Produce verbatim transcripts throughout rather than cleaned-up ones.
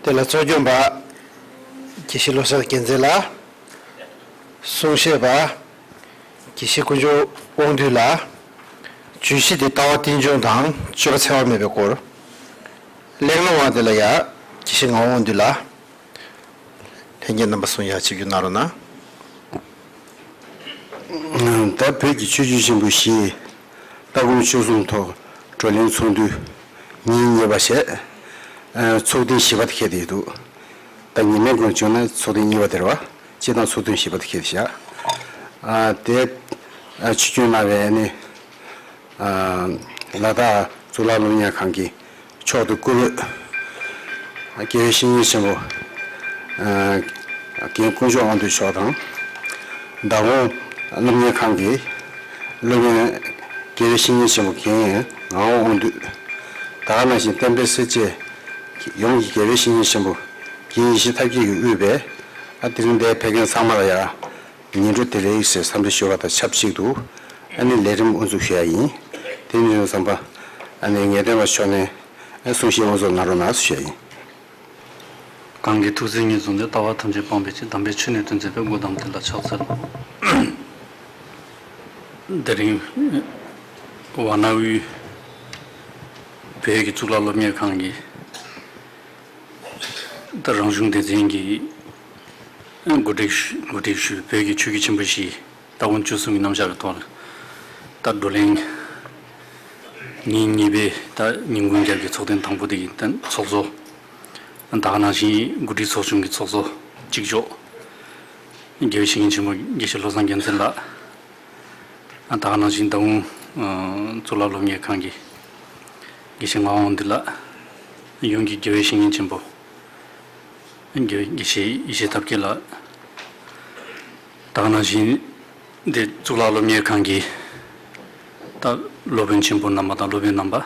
དེ་ལ་གཙོ་སྐྱོང་པ་དགེ་བཤེས་བློ་བཟང་རྒྱལ་མཚན་ལགས། གསུང་བཤད་པ་དགེ་བཤེས་དཀོན་མཆོག་དབང་འདུས་ལགས། བརྗོད་གཞི་དེ་ལྟ་བ་རྟེན་འབྱུང་དང་སྤྱོད་པ་འཚེ་བ་མེད་པའི་སྐོར། གླེང་སློང་བ་དེ་ལ་ཡང་དགེ་བཤེས་ངག་དབང་དབང་འདུས་ལགས། ལྷན་རྒྱས་རྣམ་པ་གསུང་ཡ་ཆིབས་བསྒྱུར་གནང་རོགས་གནང་། ད་བོད་ཀྱི་ཆོས་བརྒྱུད་ཆེན་པོ་བཞི་སྟ་གོན་སྤྱོད་གསུམ་ཐོག་བགྲོ་གླེང་ཚོགས་འདུ་ཉིན་གཉིས་པ་བྱས། ཚོགས་ཐེངས་བཞི་པ་དེ་འཁེལ་བསྡད་འདུག་ད་ཉིན་མའི་སྐོར་བྱུང་ན་ཚོགས་ཐེངས་གཉིས་པ་དེ་རེད་བ། སྤྱིར་བཏང་ཚོགས་ཐེངས་བཞི་པ་དེ་འཁེལ་བཞག་དེ་ཆིབས་བསྒྱུར་གནང་བའི་ནི། ལ་དྭགས་གཙུག་ལག་སློབ་གཉེར་ཁང་གི་མཆོག་ཏུ་བཀུར་འོས་དགེ་བའི་བཤེས་གཉེན་ཆེན་པོ་རྒན་དཀོན་མཆོག་དབང་འདུས་མཆོག་དང་། མདང་དགོང་སློབ་གཉེར་ཁང་གི་སློབ་དཔོན་དགེ་བའི་བཤེས་གཉེན་ཆེན་པོ་རྒན་ངག་དབང་དབང་འདུས། ད་ག་ནང་བཞིན་བསྟན་པའི་སྲིད་བྱུས་ཡོངས་ཀྱི་དགེ་བའི་བཤེས་གཉེན་ཆེན་པོ་རྒན་ཡེ་ཤེས་ཐར་རྒྱས་ཀྱིས་དབུས་པའི་ཨ་དེ་རིང་འདིར་ཕེབས་མཁན་ཚང་མ་ལ་ཡ། ཉིན་དྲོ་བདེ་ལེགས་ཟེར་འཚམས་འདྲི་ཞུ་བ་དང་ཆབས་ཅིག་ཏུ་ཨ་ནི་ལས་རིམ་དབུ་འཛུགས་ཞུ་ཡ་ཡིན། དེ་ནས་བཟུང་བསམ་པ་ཨ་ནི་ངེས་དོན་པ་མཆོག་ནས་ཨ་གསུང་བཤད་དབུ་འཛུགས་གནང་རོགས་གནང་ཞུ་ཡ་ཡིན། གང་གི་ཐུགས་བརྩེ་ཉེར་བཟུང་སྟེ། ལྟ་བ་ཐམས་ཅད་སྤངས་པའི་ཕྱིར། དམ་པའི་ཆོས་ནི་སྟོན་མཛད་པའི། སྒོ་དང་དེ་ལ་ཕྱག་འཚལ་ལོ། དེ་རིང་ཝཱ་ཎ་དབུས་བོད་ཀྱི་གཙུག་ལག་སློབ་གཉེར་ཁང་གི་ད་རང་གཞུང་སྡེ་ཚན་གྱིས་གོ་སྒྲིག་ཞུ་གོ་སྒྲིག་ཞུས་བོད་ཀྱི་ཆོས་བརྒྱུད་ཆེན་པོ་བཞིའི་སྟ་གོན་སྤྱོད་གསུམ་གྱི་རྣམ་གཞག་གི་ཐོག་ལ་ད་བགྲོ་གླེང་ཉིན་གཉིས་པའི་ད་ཉིན་གུང་རྒྱབ་ཀྱི་ཚོགས་ཐེངས་དང་པོ་དེ་གི་ད་ཚོགས་གཙོ། ད་ག་ནང་བཞིན་གོ་སྒྲིག་ཚོགས་ཆུང་གི་ཚོགས་གཙོ་གཅིག་ལྕོགས་དགེ་བའི་བཤེས་གཉེན་ཆེན་པོ་དགེ་བཤེས་བློ་བཟང་རྒྱལ་མཚན་ལགས། ད་ག་ནང་བཞིན་ཟླ་འོང་གཙུག་ལག་སློབ་གཉེར་ཁང་གི་དགེ་བཤེས་ངག་དབང་འདི་ལགས། ཡོངས་ཀྱི་དགེ་བའི་བཤེས་གཉེན་ཆེན་པོ་དགེ་བའི་དགེ་བཤེས་ཡེ་ཤེས་ཐབས་མཁས་ལགས། ད་ག་ནང་བཞིན་འདི་གཙུག་ལག་སློབ་གཉེར་ཁང་གི་ད་སློབ་དཔོན་ཆེན་པོ་རྣམ་པ་དང་སློབ་དཔོན་རྣམ་པ།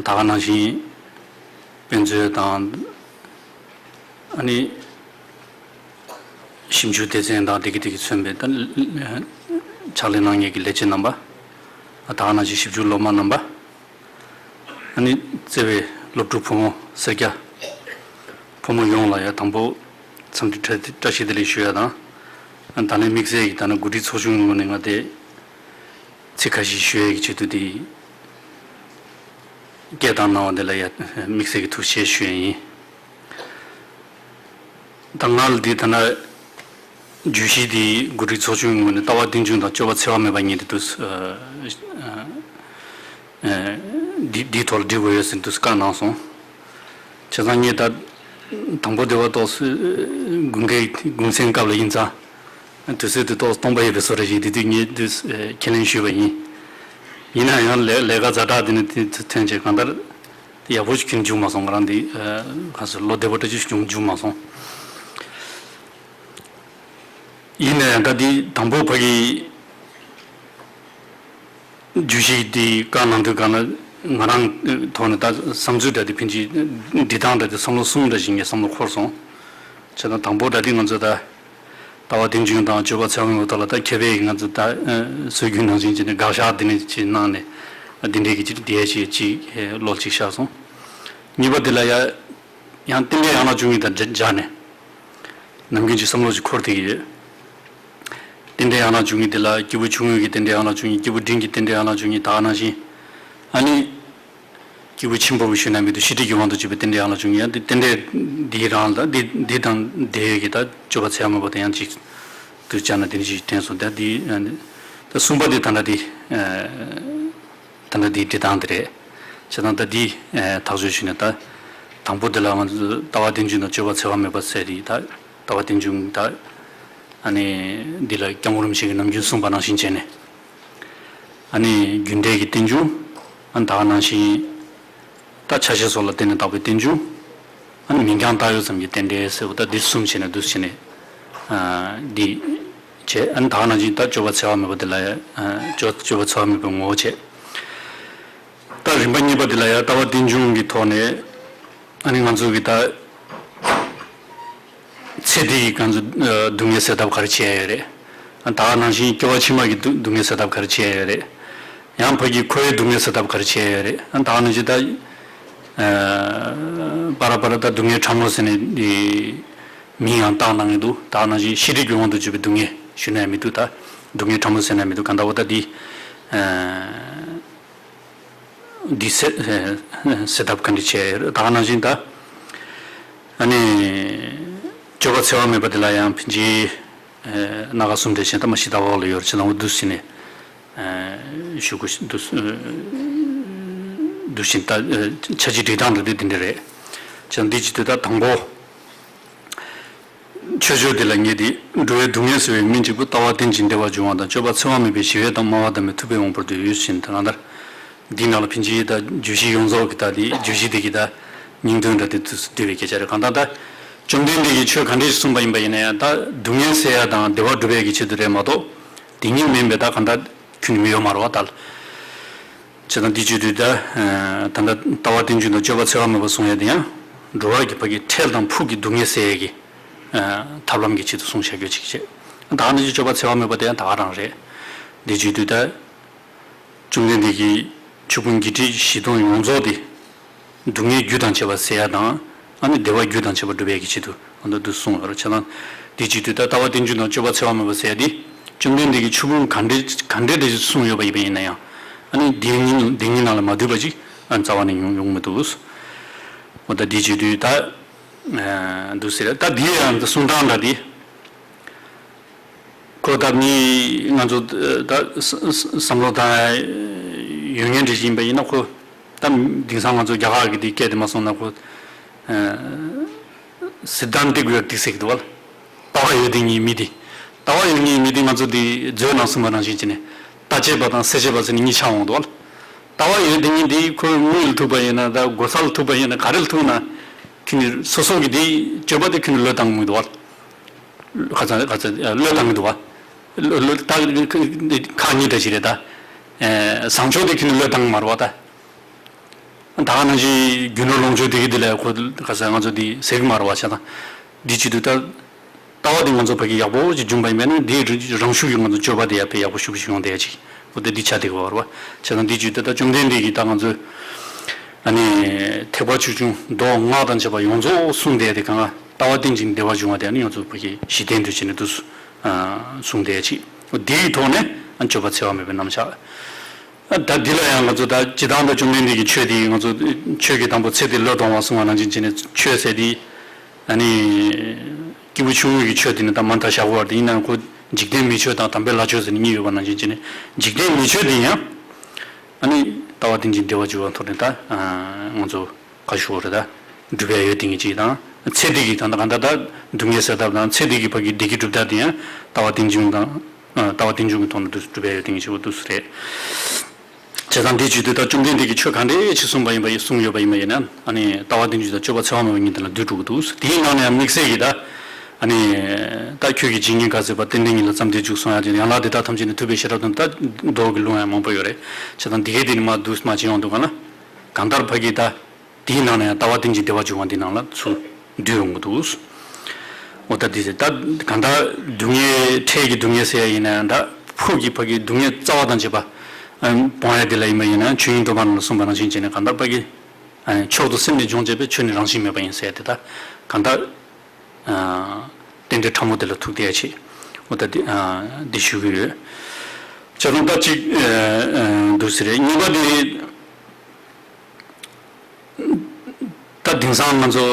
ད་ག་ནང་བཞིན་དཔེ་མཛོད་དང་ཨ་ནི་ཞིབ་འཇུག་སྡེ་ཚན་དང་དེ་གི་དེ་གི་མཚོན་པའི་ད་ཕྱག་ལས་གནང་མཁན་གྱི་ལས་བྱེད་རྣམ་པ། ད་ག་ནང་བཞིན་ཞིབ་འཇུག་སློབ་མ་རྣམ་པ། ཨ་ནི་བརྩེ་བའི་སློབ་ཕྲུག་ཕོ་མོ་སེར་སྐྱ་ཕོ་མོ་ཡོངས་ལ་ཡང་དང་པོ་འཚམས་འདྲི་བཀྲ་བཀྲ་ཤིས་བདེ་ལེགས་ཞུ་ཡ་དང་། ད་ནས་དམིགས་བསལ་གྱི་ད་ནི་གོ་སྒྲིག་ཚོགས་ཆུང་གི་ངོས་ནས་ང་དེ་ཚིག་ཁ་ཤས་ཞུ་ཡ་གི་ཆེད་དུ་དེ་སྐད་བཏང་གནང་བ་དེ་ལ་ཡང་དམིགས་བསལ་གྱི་ཐུགས་རྗེ་ཆེ་ཞུ་ཡ་ཡིན། ད་ང་ལ་འདི་ད་ན་བརྗོད་གཞི་འདི་གོ་སྒྲིག་ཚོགས་ཆུང་གི་ངོས་ནས་ལྟ་བ་རྟེན་འབྱུང་དང་སྤྱོད་པ་འཚེ་བ་མེད་པ་གཉིས་དེ་འདུག་འདི་འདིའི་ཐོག་ལ་འབྲི་དགོས་ཡོད་ཟེར་འདུག་བཀའ་གནང་སོང་། བྱས་ཙང་ངས་ད་དང་པོ་དེ་བ་ཏོག་ཙམ་དགུན་ཁའི་དགུན་གསེང་སྐབས་ལ་ཡིན་ཙང་དུས་ཚོད་དེ་ཏོག་ཙམ་སྟོང་པ་ཡོད་པའི་བཟོ་འདྲ་ཞིག་འདི་དུས་ངས་དུས་ཁས་ལེན་ཞུས་པ་ཡིན། ཡིན་ན་ཡང་ལས་ལས་ཀ་ཛ་དྲག་འདི་ནས་དེ་ཐོན་བྱས་གང་ལྟར། དེ་ཡག་པོ་ཞིག་ཁྱོན་བྱུང་མ་སོང་། ང་རང་འདི་ག་ཚོད་ལོ་བདེ་པོ་འདྲ་ཅིག་བྱུང་བྱུང་མ་སོང་། ཡིན་ན་ཡང་ད་འདི་དང་པོ་ཕ་གི་བརྗོད་གཞི་འདི་བཀའ་གནང་དུས་གང་ལ་ང་རང་ཐོག་ནས་ད་བསམ་ཚུལ་འདྲ་དེ་ཕན་ཅིག་འབྲི་སྟངས་འདྲ་དེ་བསམ་བློ་གསུམ་འདྲ་ཞིག་ངའི་བསམ་བློ་འཁོར་སོང་། བྱས་ཙང་དང་པོ་འདྲ་དེ་ང་ཚོ་ད། ལྟ་བ་རྟེན་འབྱུང་དང་སྤྱོད་པ་འཚེ་བ་མེད་པ་དག་ལ་ད་མཁས་པའི་ང་ཚོ་ད་སྲོལ་རྒྱུན་ནང་བཞིན་བྱས་ནས་དགག་བཞག་འདི་ནས་ཅིག་གནང་ནས་འདི་འདྲའི་གི་ཅིག་བསྡད་ཅིག་ཅིག་བློ་ཅིག་ཤར་སོང་། གཉིས་པ་འདི་ལ་ཡ་ཡང་རྟེན་འབྲེལ་ཡན་ལག་བཅུ་གཉིས་དང་སྦྱར་ནས་ནམ་རྒྱུན་གྱི་བསམ་བློ་ཅིག་འཁོར་བསྡད་ཀྱི་ཡོད། རྟེན་འབྲེལ་ཡན་ལག་བཅུ་གཉིས་འདི་ལ་སྐྱེས་བུ་ཆུང་ངུ་གི་རྟེན་འབྲེལ་ཡན་ལག་བཅུ་གཉིས། སྐྱེས་བུ་འབྲིང་གི་རྟེན་འབྲེལ་ཡན་ལག་བཅུ་གཉིས། ད་ག་ནང་བཞིན་ཨ་ནི། སྐྱེས་བུ་ཆེན་པོ་གི་ཞུས་ན་མི་འདུག་ཤེས་སྒྲིབ་ཀྱི་དབང་དུ་བྱས་པའི་རྟེན་འབྲེལ་ཡན་ལག་བཅུ་གཉིས། ཡང་དེ་རྟེན་འབྲེལ་འདིའི་རང་ལ་འདི་འདི་དང་འབྲེལ་ཡོད་ཀྱི་ད་སྤྱོད་པ་འཚེ་བ་མེད་པ་དང་ཡང་གཅིག་ཏུ་སྦྱར་ན་དེ་འདྲ་ཞིག་དྲན་སོང་། ད་འདི་ད་གསུམ་པ་དེ་ད་ལྟ་དེ་ད་ལྟ་དེའི་འབྲི་སྟངས་དེ་རེད། བྱས་ཙང་ད་འདི་ཐག་གཅོད་ཞུས་ན་ད་དང་པོ་དེ་ལ་ང་ཚོ་ལྟ་བ་རྟེན་འབྱུང་དང་སྤྱོད་པ་འཚེ་བ་མེད་པ་ཟེར་དེ་ད་ལྟ་བ་རྟེན་འབྱུང་ད་ཨ་ནི་འདི་ལ་སྐྱབས་མགོན་རིན་པོ་ཆེ་གིས་ནམ་རྒྱུན་གསུངས་པ་ནང་བཞིན་བྱས་ནས། ཨ་ནི་རྒྱུ་འབྲས་ཀྱི་རྟེན་འབྱུང་། ཨ་ནི་ད་ག་ནང་བཞིན་ད་ཆ་ཤས་སོགས་ལ་བརྟེན་ནས་བཏགས་པའི་རྟེན་འབྱུང་། ཨ་ནི་མིང་རྐྱང་བཏགས་ཡོད་ཙམ་གྱི་རྟེན་འབྲེལ་ཟེར་བ་ད་འདི་གསུམ་བྱས་ནས་འདུ་བྱས་ནས་ཨ་འདི་བྱས། ཨ་ནི་ད་ག་ནང་བཞིན་ད་སྤྱོད་པ་འཚེ་བ་མེད་པ་དེ་ལ་ཡང་སྤྱོད་སྤྱོད་པ་འཚེ་བ་མེད་པའི་ངོ་བོ་བྱས། ད་རིམ་པ་གཉིས་པ་དེ་ལ་ཡང་ལྟ་བ་རྟེན་འབྱུང་གི་ཐོག་ནས་ཨ་ནི་ང་ཚོ་གི་ད། ཚེ་འདི་ཡི་ང་ཚོ་ཨ་སྡུག་བསྔལ་སེལ་ཐབས་ག་རེ་བྱེད་ཡ་ཡོད་རེད། ཨ་ད་ག་ནང་བཞིན་སྐྱེ་བ་ཕྱི་མ་གི་སྡུག་སྡུག་བསྔལ་སེལ་ཐབས་ག་རེ་བྱེད་ཡ་ཡོད་རེད། ཡང་ཕ་གི་འཁོར་བའི་སྡུག་བསྔལ་སེལ་ཐབས་ག་རེ་བྱེད་ཡ་ཡོད་རེད། ཨ་ད་ག་ནང་བཞིན་ད་ པ་ར་པ་ར་ད་སྡུག་བསྔལ་ཕྲ་མོ་ཟེར་ནས་མིང་ཡང་བཏགས་གནང་གི་འདུག་ད་ནང་བཞིན་ཤེས་རིག་གི་དབང་དུ་གྱུར་པའི་སྡུག་བསྔལ་ཞུ་ན་ཡང་མི་འདུག་ད་སྡུག་བསྔལ་ཕྲ་མོ་ཟེར་ན་མི་འདུག་གང་ལྟར་བ་ད་འདི་འདི་སེ་སེ་ཐབས་ག་འདྲ་བྱས་ད་ནང་བཞིན་ད་ཨ་ནི་སྤྱོད་པ་འཚེ་བ་མེད་པ་དེ་ལ་ཡང་ཕན་ཆད། སྣ་ཁ་གསུམ་དེ་བཞིན་ད་མ་ཤི་ད་འོག་ལ་ཡོད་ཅེ་ན་འོ་འདུག་ཟིན་ནས་ཞུ་དགོས་འདུག་འདུག་བཞིན་ད་ཆ་ཅི་སྒྲིག་སྟངས་འདྲ་དེ་འདི་འདྲ་རེད། ཅེ་ན་འདི་ཅི་དུས་ད་དང་པོ། ཆོས་སྤྱོད་འདི་ལ་ངེས་ཏེ། འགྲོ་བའི་སྡུག་བསྔལ་སེལ་བའི་སྨན་གཅིག་པུ། ལྟ་བ་རྟེན་ཅིང་བདེ་བར་འབྱུང་བ་དང་། སྤྱོད་པ་འཚེ་བ་མེད་པའི་ཞི་བའི་དང་། སྨྲ་བ་དམ་པའི་ཐུབ་པའི་དབང་པོར་འདུད་ཟེར་ད་གང་ལྟར། འདི་ནང་ལ་ཕན་ཆད་ད་བརྗོད་གཞི་ཡོངས་རྫོགས་ཀྱི་ད་དེ་བརྗོད་གཞི་དེ་གི་ད་སྙིང་དོན་འདྲ་དེ་དུས་སུ་བསྡུས་པའི་སྐད་ཆ་རེད། གང་ལྟར་ད་བཅོམ་ལྡན་འདས་ཀྱིས་ཆོས་ག་འདྲས་གསུངས་པ་ཡིན་པ་ཡིན་ན་ཡང་ད་སྡུག་བསྔལ་སེལ་ཡ་དང་བདེ་བ་སྒྲུབ་ཡ་གི་ཆེད་དུ་རེད་མ་གཏོགས་དེ་ཉིད་མིན་པའི་ད་གང་ལྟར་ཁྱོན་ནས་མི་ཡོད་མ་རེད་བ་ད། བྱས་ཙང་འདི་བརྗོད་དུས་ད་ད་ལྟ་ལྟ་བ་རྟེན་འབྱུང་དང་སྤྱོད་པ་འཚེ་བ་མེད་པ་གསུང་ཡ་དེ་ཡང་འགྲོ་བ་གི་ཕ་གི་འཕྲལ་དང་ཕུགས་ཀྱི་སྡུག་བསྔལ་སེལ་ཡ་གི་ཐབས་ལམ་གྱི་ཆེད་དུ་གསུངས་བཞག་རྒྱུ་ཅིག་བྱས། ད་ག་ནང་བཞིན་སྤྱོད་པ་འཚེ་བ་མེད་པ་དེ་ཡང་ད་ག་རང་རེད། འདི་བརྗོད་དུས་ད། བཅོམ་ལྡན་འདས་ཀྱིས་ཆོས་ཕུང་བརྒྱད་ཁྲི་བཞི་སྟོང་ཡོངས་རྫོགས་ཏེ། སྡུག་བསྔལ་རྒྱུ་དང་བཅས་པ་སེལ་ཡ་དང་། ཨ་ནི་བདེ་བ་རྒྱུ་དང་བཅས་པ་སྒྲུབ་ཡ་གི་ཆེད་དུ་ཨ་ནི་འདུག་གསུངས་ཡོད་རེད། བྱས་ཙང་འདི་བྱེད་དུས་ད་ལྟ་བ་རྟེན་འབྱུང་དང་སྤྱོད་པ་འཚེ་བ་མེད་པ་ཟེར་ཡ་འདི་བཅོམ་ལྡན་འདས་ཀྱིས་ཆོས་ཕུང་ག་འདྲའི་ག་འདྲའི་འདྲ་ཞིག་གསུངས་ཡོད་པ་ཡིན་པ་ཡིན་ན་ཡང་། ཨ་ནི་འདི་ཉིད་འདི་ཉིད་ནང་ལ་མ་འདུས་པ་ཅིག་ཨ་ནི་རྩ་བ་ནས་ཡོང་ཡོང་མི་འདུག་འོ་ད་འདི་བྱེད་དུས་ད་འདུག་ཟེར་ད་འདི་ཡང་གསུང་སྟངས་འདྲ་འདི། ཁོ་ད་མི་ང་ཚོ་ད་བསམ་བློ་བཏང་ཡོད་ངེས་འདྲ་ཞིག་ཡིན་པ་ཡིན་ན་ཁོ་ད་དེང་སང་ང་ཚོ་རྒྱ་གར་གྱི་དེ་སྐད་དེ་མ་སོང་ན་ཁོ་སི་ལྡན་ཏིག་ཡོད་ཏིག་ཟེར་གྱི་འདུག་བ། ལྟ་བ་ཡོད་དེ་ཉིད་མི་དེ་ལྟ་བ་ཡོད་ངེས་མི་དེ་ང་ཚོ་དེ་མཛོད་ནང་གསུངས་པ་ནང་བཞིན་བྱས་ནས་ལྟ་བྱེད་པ་དང་སེལ་བྱེད་པ་ཟེར་ནས་གཉིས་ཆགས་འོང་འདུག་བ། ལྟ་བ་ཡོད་དེ་ཉིད་དེ་ཁོ་དངུལ་ལ་ཐུག་པ་ཡིན་ན་ད་སྒོ་ས་ལ་ཐུག་པ་ཡིན་ན་ག་རེ་ལ་ཐུག་ན་ཁྱོད་ནི་སོ་སོ་གི་དེ་སྤྱོད་པ་དེ་ཁྱོད་ནི་བློས་བཏང་མི་འདུག་བ། ཁ་ཚ་ཁ་ཚ་བློས་བཏང་གི་འདུག་བ། ལོ་ལོ་ད་ཁག་གཉིས་འདྲ་ཞིག་རེད་ད། བཟང་ཕྱོགས་དེ་ཁྱོད་ནི་བློས་བཏང་གི་མ་རེད་བ་ད། ད་ག་ནང་བཞིན་རྒྱུ་ནོར་ལོངས་སྤྱོད་དེ་གི་དེ་ལས་ཁོ་ཁ་ཚ་ང་ཚོ་དེ་ཟེར་གི་མ་རེད་བ་བྱས་ཙང་། འདི་བྱེད་དུས་ད། ལྟ་བ་དེ་ང་ཚོ་ཕ་གི་ཡག་པོ་ཅིག་བྱུང་པ་ཡིན་པས་ན་འདིའི་རང་ཤུགས་ཀྱིས་ང་ཚོ་སྤྱོད་པ་དེ་ཡག་པའི་ཡག་པོ་ཤུགས་ཤིག་ཡོང་བསྡད་ཡ་ཅིག་འོ་ད་འདི་ཆ་དེ་གི་བར་བ། བྱས་ཙང་འདི་བྱེད་དུས་ད་བཅོམ་ལྡན་འདས་ཀྱིས་ད་ང་ཚོས། ཨ་ནི། ཐེག་པ་ཆེ་ཆུང་མདོ་སྔགས་དང་བཅས་པ་ཡོངས་རྫོགས་གསུངས་བསྡད་དེ་གང་ལ་ལྟ་བ་རྟེན་ཅིང་བདེ་བར་འབྱུང་བ་དེ་ཨ་ནི་ང་ཚོ་ཕ་གི་གཞི་རྟེན་དུ་བྱས་ནས་འདུག་གསུངས་བསྡད་ཅིག་འོ་འདིའི་ཐོག་ནས་ཨ་ནི་སྤྱོད་པ་འཚེ་བ་མེད་པའི་རྣམ་གཞག་ད་འདི་ལ་ཡང་ང་ཚོ་ད་སྤྱི་བཏང་ད་བཅོམ་ལྡན་འདས་ཀྱི་ཆོས་དེ་ང་ཚོ་ཆོས་ཀྱི་དང་པོ་ཚེ་འདི་བློས་གཏོང་བ་གསུང་བ་ནང་བཞིན་བྱས་ནས་ཆོས་ཟེར་དེ། ཨ་ནི། སྐྱེས་བུ་ཆུང་ངུ་གི་ཆོས་དེ་ནི་ད་མ་མཐའ་བཞག་དགོས་པ་དེ་ཡིན་ན་ཁོ་འཇིག་རྟེན་མི་ཆོས་དང་དམ་པའི་ལྷ་ཆོས་ཟེར་ནས་གཉིས་ཡོད་པ་ནང་བཞིན་བྱས་ནས་འཇིག་རྟེན་མི་ཆོས་དེ་ཡང་། ཨ་ནི། ལྟ་བ་རྟེན་ཅིང་བདེ་བར་འབྱུང་བ་ཐོག་ནས་ད། ང་ཚོ། ག་ཞུ་བ་རེད་ད། སྒྲུབ་ཡ་ཡོད་དེ་ངེས་ཅིག་དང་། ཚེ་འདི་གི་ད་ད་ག་ད་ད། སྡུག་བསྔལ་སེལ་ཐབས་དང་ཚེ་འདི་གི་ཕ་གི་བདེ་སྐྱིད་སྒྲུབ་ཐབས་དེ་ཡང་ལྟ་བ་རྟེན་འབྱུང་དང་། ལྟ་བ་རྟེན་འབྱུང་གི་ཐོག་ནས་སྒྲུབ་ཡ་ཡོད་དེ་ངེས་ཅིག་འོ་འདུག་སེ་རེད། བྱས་ཙང་འདི་བྱེད་དུས་ད་བཅོམ་ལྡན་འདས་ཀྱིས་ཆོས་གང་འདྲས་ཅིག་གསུངས་པ་ཡིན་པ་ཡིན་གསུངས་ཡོད་པ་ཡིན་པ་ཡིན་ན་ཨ་ནི་ལྟ་བ་རྟེན་འབྱུང་དང་སྤྱོད་པ་འཚེ་བ་མེད་པ་གཉིས་དེ་ལ་འདུས་འགྲོ་གི་འདུག་དེའི་ནང་ནས་ཡང་དམིགས་བསལ་གྱི་ད་ཨ་ནི་ད་ཁྱོད་ཀྱི་ཇི་སྙེད་དགའ་ཟེར་བ་རྟེན་འབྲེལ་ཉིད་ལ་ཙམ་དེ་འཇུག་གསུང་ཡ་དེ་ཡན་ལག་འདི་དག་ཐམས་ཅད་ནི་ཐུབ་པའི་ཤེས་རབ་དང་ད་མདོ་གི་ལུང་ཡང་མང་པོ་ཡོད་རེད། བྱས་ཙང་འདི་གའི་དེ་ནི་མ་འདུག་མ་བྱེད་ཡོང་འདུག་ག་ན་གང་ལྟར་ཕ་གི་ད་དེའི་ནང་ནས་ཡང་ལྟ་བ་རྟེན་ཅིང་བདེ་བར་འབྱུང་བ་འདི་ནང་ལ་ཚུར་འདུས་ཡོང་གི་འདུག་འོ་ད་འདི་ཟེར་ད་གང་ལྟར་སྡུག་བསྔལ་འཕྲལ་གྱི་སྡུག་བསྔལ་ཟེར་ཡ་ཡིན་ན་ཡང་ད་ཕུགས་ཀྱི་ཕ་གི་སྡུག་བསྔལ་རྩ་བ་དང་བཅས་པ་སྤོང་ཡ་དེ་ལ་ཡིན་པ་ཡིན་ན་ཆོས་དབྱིངས་སྟོང་པ་རྣམས་ལ་གསུངས་པ་ནང་བཞིན་བྱས་ནས་གང་ལྟར་ཕ་གི་མཆོག་ཏུ་སེམས་ནི་སྦྱོང་བྱེད་པའི་ཆོས་ནི་རང་བཞིན་མེད་པ་ཡིན་ཟེར་ཡ་དེ་ད་གང་ལྟར་རྟེན་འབྲེལ་ཕྲ་མོ་དེ་ལ་ཐུག་བསྡད་ཡ་ཆེ། འོ་ད་འདི་འདི་ཞུ་གི་ཡོད། བྱས་ཙང་ད་གཅིག་འདུག་ཟེར་རེད། གཉིས་པ་དེ། ད་དེང་སང་ང་ཚོ་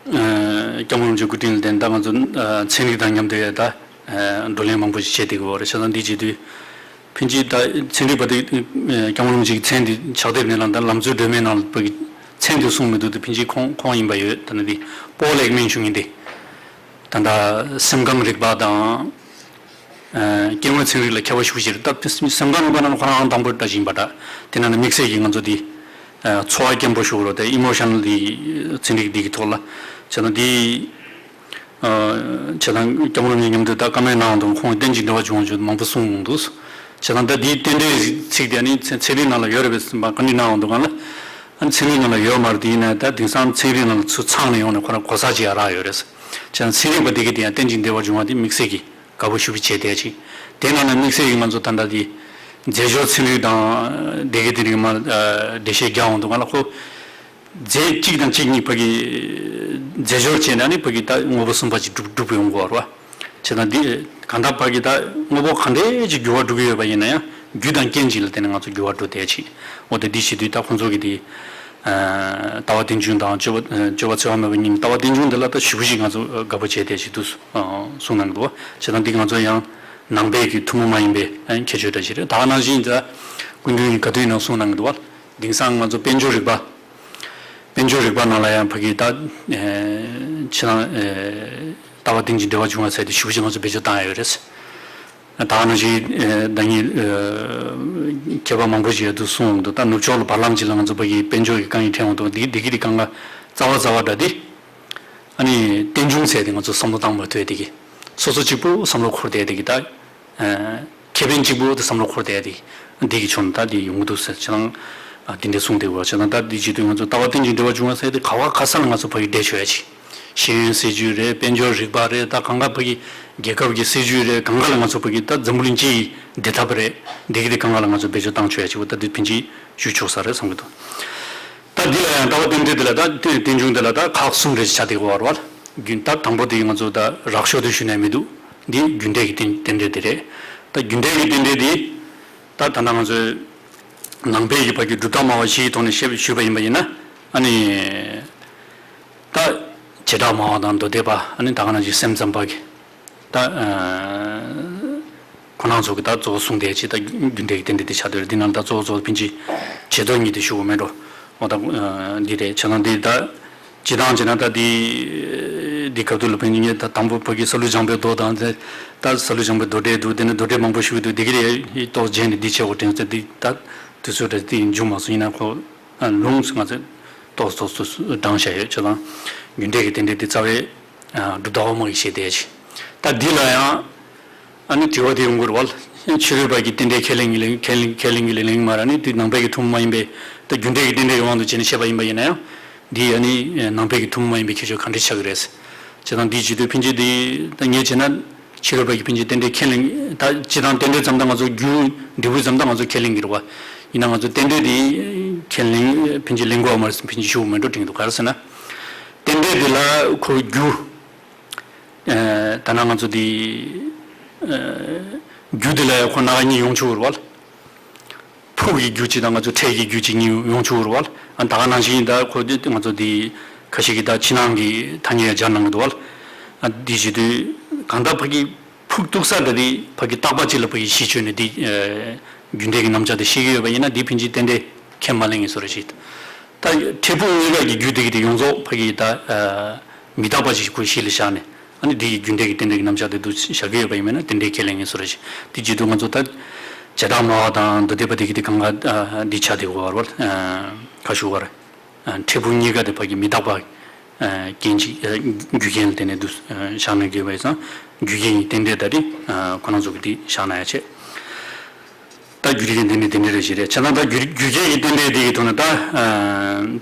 སྐྱབས་མགོན་རིན་པོ་ཆེ་སྐུ་དྲིན་ལ་བརྟེན་ད་ང་ཚོ་ཚན་རིག་དང་མཉམ་དུ་ཡ་ད་བགྲོ་གླེང་མང་པོ་ཞིག་བྱས་བསྡད་ཀྱི་ཡོད་རེད། བྱས་ཙང་འདི་བྱེད་དུས་ཕན་ཆད་ད་ཚན་རིག་པ་དེ་སྐྱབས་མགོན་རིན་པོ་ཆེ་གི་མཚན་དེ་ཕྱག་དེབ་ནས་ལ་ད་ལམ་སྲོལ་སྒྲོན་མེའི་ནང་ལ་བོད་ཀྱི་མཚན་དེ་གསུངས་མི་འདུག་དེ་ཕན་ཆད་ཁོང་ཁོང་ཡིན་པ་ཡོད། ད་ནི་དེ་པོལ་ཨེག་མན་ཞུ་མཁན་དེ་ད་ད་སེམས་ཁམས་རིག་པ་དང་། སྐྱེ་དངོས་ཚན་རིག་ལ་མཁས་པ་ཞེ་པོ་ཅིག་རེད། ད་སེམས་ཁམས་རིག་པ་ནང་ལ་ཁོ་རང་ཨང་དང་པོ་ལྟ་བཞིན་པ་འདྲ། དེ་ནང་ནས་དམིགས་བསལ་གྱིས་ང་ཚོ་འདི་ཚོར་བ་སྐྱེན་པོ་ཞུ་རོགས་དེ་ཨི་མོ་ཤ་ནལ་འདི་ཚན་རིག་འདི་གི་ཐོག་ལ་བྱས་ན་འདི་བྱས་ན་སྐྱབས་མགོན་རིན་པོ་ཆེ་མཉམ་དུ་ད་བཀའ་མོལ་གནང་དང་ཁོང་རྟེན་ཅིང་འབྲེལ་བ་བྱུང་བ་བྱུང་མང་པོ་གསུངས་འདུག་བྱས་ན་ད་འདིའི་རྟེན་འབྲེལ་ཚིག་དེ་ནི་ཚན་རིག་ནང་ལ་ཡོད་རེད་པས་བཀའ་འདྲི་གནང་འདུག་ག་ལ། ཨ་ཚན་རིག་ནང་ལ་ཡོད་མ་རེད། དེ་ཡིན་ན་ད་དེང་སང་ཚན་རིག་ནང་ལ་ཚུར་ཚང་ནས་ཡོང་ནས་ཁོ་རང་གོ་ས་ཅིག་ཡ་རག་ཡོད་རེད། བྱས་ན་ཚན་རིག་པ་དེ་གི་དེ་ཡང་རྟེན་ཅིང་འབྲེལ་བ་བྱུང་བ་དེ་དམིགས་བསལ་གྱི་དགའ་པོ་ཞེ་པོ་བྱས་བསྡད་ཅིང་། དེ་ནང་ནས་དམིགས་བསལ་གྱི་ང་ཚོ་ད་ལྟ་དེ་རྫས་སྦྱོར་ཚན་རིག་དང་དེ་གི་དེ་རིགས་མ་འགྲེལ་བཤད་རྒྱག་འོང་འདུག་ག་ལ། ཁོ་ རྫས་གཅིག་དང་གཅིག་གཉིས་ཕ་གི་རྫས་སྦྱོར་བྱས་ན་ནི་ཕ་གི་ད་དངོས་པོ་གསུམ་པ་ཅིག་གྲུབ་གྲུབ་ཡོང་གི་ཡོད་རེད་བ། བྱས་ཙང་འདི་གང་ལྟར་ཕ་གི་ད་དངོས་པོ་གང་འདྲ་ཅིག་འགྱུར་བ་འགྲོ་གི་ཡོད་པ་ཡིན་ན་ཡང་རྒྱུ་དང་རྐྱེན་གཅིག་ལ་བརྟེན་ནས་ང་ཚོ་འགྱུར་བ་འགྲོ་བསྡད་ཅིག་འོ་ད་འདི་བྱེད་དུས་ད་ཁོང་ཚོ་གི་དེ་ལྟ་བ་རྟེན་འབྱུང་དང་སྤྱོད་པ་སྤྱོད་པ་འཚེ་བ་མེད་པ་གཉིས་ལྟ་བ་རྟེན་འབྱུང་འདི་ལ་ད་ཞེ་པོ་ཞིག་ང་ཚོ་དགའ་པོ་བྱས་བསྡད་ཅིག་འདུག་གསུང་གནང་གི་འདུག་བ། བྱས་ཙང་འདི་ང་ཚོ་ཡང་ནང་པའི་གི་ཐུན་མོང་མ་ཡིན་པའི་ཁྱད་ཆོས་འདྲ་ཞིག་རེད། ད་ག་ནང་བཞིན་ད་སྐུ་མདུན་གྱིས་ག་དུས་ཡིན་ན་གསུང་གནང་གི་འདུག་བ། དེང་སང་ང་ཚོ་དཔལ་འབྱོར་རིག་པ། དཔལ་འབྱོར་རིག་པ་ནང་ལ་ཡང་ཕ་གི་ད་ཕྱི་ནང་ལྟ་བ་རྟེན་ཅིང་འབྲེལ་བ་འབྱུང་བ་ཟེར་ཏེ་ཞེ་པོ་ཅིག་ང་ཚོ་བེད་སྤྱོད་བཏང་ཡ་ཡོད་རེད། ད་ག་ནང་བཞིན་ད་ངས་མཁས་པ་མང་པོ་ཞིག་ཡོད་དུ་གསུངས་འདུག་ད་ནུབ་ཕྱོགས་ལ་བར་ལམ་ཅིག་ལ་ང་ཚོ་ཕ་གི་དཔལ་འབྱོར་གྱི་དཀའ་ངལ་འཕྲད་འོང་དུས་འདི་འདི་གི་དེ་གང་ག་རྩ་བ་རྩ་བ་འདྲ་དེ། ཨ་ནི་རྟེན་འབྱུང་ཟེར་ཏེ་ང་ཚོ་བསམ་བློ་བཏང་མ་ཐུབ་ཡ་དེ་གི་སོ་སོ་གཅིག་པུ་བསམ་བློ་འཁོར་བསྡད་དེ་གི་ད། ཁེ་ཕན་གཅིག་པུ་དེ་བསམ་བློ་འཁོར་བསྡད་དེ་འདི་གི་ཕྱོགས་ནས་ད་འདི་ཡོང་གི་འདུག་ཟེར་ཁྱེད་རང་འདི་འདྲ་གསུངས་བསྡད་ཡོད་པ་བྱས་ཙང་ད་འདི་བྱེད་དུས་ང་ཚོ་ལྟ་བ་རྟེན་ཅིང་འབྲེལ་བ་འབྱུང་བ་ཟེར་ཏེ་ག་བ་ག་ས་ལ་ང་ཚོ་ཕ་གི་འབྲེལ་ཆོག་ཡ་ཅིག་ཤེས་ཡོན་སྲིད་ཇུས་རེད། དཔལ་འབྱོར་རིག་པ་རེད། ད་གང་ག་ཕ་གི་རྒྱལ་ཁབ་ཀྱི་སྲིད་ཇུས་རེད། གང་ག་ལ་ང་ཚོ་ཕ་གི་ད་འཛམ་བུ་གླིང་སྤྱི་ཡི་བདེ་ཐབས་རེད། འདི་གི་དེ་གང་ག་ལ་ང་ཚོ་བེད་སྤྱོད་བཏང་ཆོག་ཡ་ཅིག་པོ་ད་འདི་ཕན་ཆད་ཞུ་ཆོག་ས་རེད་བསམ་གི་འདུག་ད་འདི་ལ་ཡང་ལྟ་བ་རྟེན་འབྲེལ་འདི་ལ་ད་རྟེན་འབྱུང་འདི་ལ་ད་ཁག་གསུམ་རེ་ཆགས་བསྡད་ཀྱི་ཡོད་རེད་བ། རྒྱུན་ད་དང་པོ་དེ་ང་ཚོ་ད་རགས་ཤོས་དེ་ཞུ་ནས་མི་འདུག་འདི་རྒྱུ་འབྲས་ཀྱི་རྟེན་རྟེན་འབྲེལ་དེ་རེད། ད་རྒྱུ་འབྲས་ཀྱི་རྟེན་འབྲེལ་དེ་ད་ད་ལྟ་ང་ཚོའི་ནང་པའི་གི་བར་གྱི་གྲུབ་རྟགས་སྨྲ་བ་བཞིའི་ཐོག་ནས་བཤད་ཞུས་པ་ཡིན་པ་ཡིན་ན་ཨ་ནི་ད་བྱེ་བྲག་སྨྲ་བ་དང་མདོ་སྡེ་པ། ཨ་ནི་ད་ག་ནང་བཞིན་སེམས་ཙམ་པ་གི་ད་ཁོ་རང་ཚོ་གི་ད་གཙོ་བོ་གསུངས་བསྡད་ཅིག་ད་རྒྱུ་འབྲས་ཀྱི་རྟེན་འབྲེལ་དེ་ཆགས་བསྡད་རེད། འདི་ནང་ད་གཙོ་བོ་གཙོ་བོ་ཕན་ཆད་བྱེ་བྲག་གཉིས་དེ་ཞུ་དགོས་མེད་འགྲོ། འོ་ད་འདི་རེད། བྱས་ན་འདི་ད་སྤྱི་བཏང་བྱས་ན་ད་འདི་འདི་སྐབས་དུས་ལ་ཕན་ཆད་ངས་ད་དང་པོ་ཕ་གི་ས་ལུ་ལྗང་པའི་མདོ་དང་དེ་ད་ས་ལུ་ལྗང་པའི་མདོ་འགྲེལ་འདུག་དེ་ནས་མདོ་འགྲེལ་མང་པོ་ཞུ་གི་འདུག་འདི་གི་རེད་ཏོག་རྗེས་ནས་འདི་བྱེད་དགོས་དྲན་ཚེ་འདི་ད་དུས་ཚོད་རེད་འདི་འབྱུང་མ་སོང་། ཡིན་ན་ཁོ་ལུང་ང་ཚོས་ཏོག་ཙམ་ཏོག་ཙམ་བགྲངས་བཞག་ཡོད། བྱས་ཙང་རྒྱུ་འབྲས་ཀྱི་རྟེན་འབྲེལ་འདི་རྩ་བའི་གྲུབ་མཐའ་དབང་མོ་ཡིས་བཤད་བསྡད་ཅིག་ད་འདི་ལ་ཡང་ཨ་ནི་དྲི་བ་དེ་ཡོང་གི་རེད་བ། ཕྱི་རོལ་པ་གི་རྟེན་འབྲེལ་ཁས་ལེན་གྱི་ལེན་ཁས་ལེན་ཁས་ལེན་གྱི་ལེན་ལེན་མ་ར་ནི་དེ་ནང་པའི་གི་ཐུན་མོང་མ་ཡིན་པའི་ད་རྒྱུ་འབྲས་ཀྱི་རྟེན་འབྲེལ་གྱི་དབང་དུ་བྱས་ནས་བཤད་པ་ཡིན་པ་ཡིན་ན་ཡང་འདི་ཨ་ནི་ནང་པའི་གི་ཐུན་མོང་མ་ཡིན་པའི་ཁྱད་ཆོས་ག་འདྲ་ཆགས་ཀྱི་རེད། བྱས་ཙང་འདི་བྱེད་དུས་ཕན་ཆད་འདི་ད་ངས་བྱས་ན་ཕྱི་རོལ་པ་གི་ཕན་ཆད་རྟེན་འབྲེལ་ཁས་ལེན་ད་སྤྱི་དང་རྟེན་འབྲེལ་ཙམ་ད་ང་ཚོ་རྒྱུ་འབྲས་བུ་ཙམ་ད་ང་ཚོ་ཁས་ལེན་གྱི་རེད་བ། ཡིན་ན་ང་ཚོ་རྟེན་འབྲེལ་འདི་ཁས་ལེན་ཕན་ཆད་ལེན་དགོས་བ་མ་རེད་ཟེར་ཕན་ཆད་ཞུ་དགོས་མེད་འགྲོ་དྲན་གྱི་འདུག་ག་རེ་ཟེར་ན། རྟེན་འབྲེལ་འདི་ལ་ཁོ་རྒྱུ། ཨ་ད་ནང་ང་ཚོ་འདི་ཨ་རྒྱུ་འདི་ལ་ཁོ་སྣ་ཁ་གཉིས་ཡོང་ཆོག་རེད་བ། ཕུགས་ཀྱི་རྒྱུ་གཅིག་དང་ང་ཚོ་འཕྲལ་གྱི་རྒྱུ་གཅིག་གཉིས་ཡོང་ཆོག་རེད་བ། ཨ་ད་ག་ནང་བཞིན་ད་ཁོ་འདི་ང་ཚོ་འདི་ཁ་ཤས་ཀྱིས་ད་ཕྱི་ནང་གི་ཐ་སྙད་སྦྱར་གནང་གི་འདུག་བ། ཨ་འདི་བྱེད་དུས་གང་ལྟར་ཕ་གི་ཕུགས་གཏུགས་ས་འདྲ་དེ་ཕ་གི་རྟག་པ་གཅིག་ལ་ཕ་གི་གཞི་བཅོལ་ནས་འདི་ཨ་རྒྱུ་འབྲས་ཀྱི་རྣམ་གཞག་དེ་ཤེས་ཀྱི་ཡོད་པ་ཡིན་ན་འདི་ཕན་ཆད་རྟེན་འབྲེལ་ཁས་མ་ལེན་ངེས་སོ་རེ་ཞིག་ད་འཕྲལ་ཕུགས་གཉིས་ཀ་གི་རྒྱུ་དེ་གི་དེ་ཡོངས་རྫོགས་ཕ་གི་ད་ཨ་མི་རྟག་པ་ཞིག་ཁོའི་གཞི་ལ་བཞག་ནས་ཨ་ནི་དེ་གི་རྒྱུ་འབྲས་ཀྱི་རྟེན་འབྲེལ་གྱི་རྣམ་གཞག་དེ་འདུག་བཞག་གི་ཡོད་པ་ཡིན་མིན་ན་རྟེན་འབྲེལ་ཁས་ལེན་ངེས་སོ་རེ་ཞིག་དེ་བྱེད་དུས་ང་ཚོ་ད་བྱེ་བྲག་སྨྲ་བ་དང་མདོ་སྡེ་པ་དེ་གི་དེ་གང་ག་ཨ་འདི་ཆགས་དེ་གོ་བར་བར་ཨ་ཁ་ཞུ་བར། འཕྲལ་ཕུགས་གཉིས་ཀ་དེ་ཕ་གི་མི་རྟག་པ་རྐྱེན་གཅིག་རྒྱུ་རྐྱེན་ལ་བརྟེན་ནས་འདུ་བཞག་ན་དགོས་པ་ཡིན་ཙང་རྒྱུ་རྐྱེན་གྱི་རྟེན་འབྲེལ་ད་རེས་ཁོ་རང་ཚོ་གི་དེ་བཞག་ན་ཡ་ཆེ། ད་རྒྱུ་རྐྱེན་རྟེན་འབྲེལ་རྟེན་འབྲེལ་རེ་ཞིག་རེད། བྱས་ཙང་ད་རྒྱུ་རྒྱུ་རྐྱེན་གྱི་རྟེན་འབྲེལ་དེ་གི་ཐོག་ནས་ད་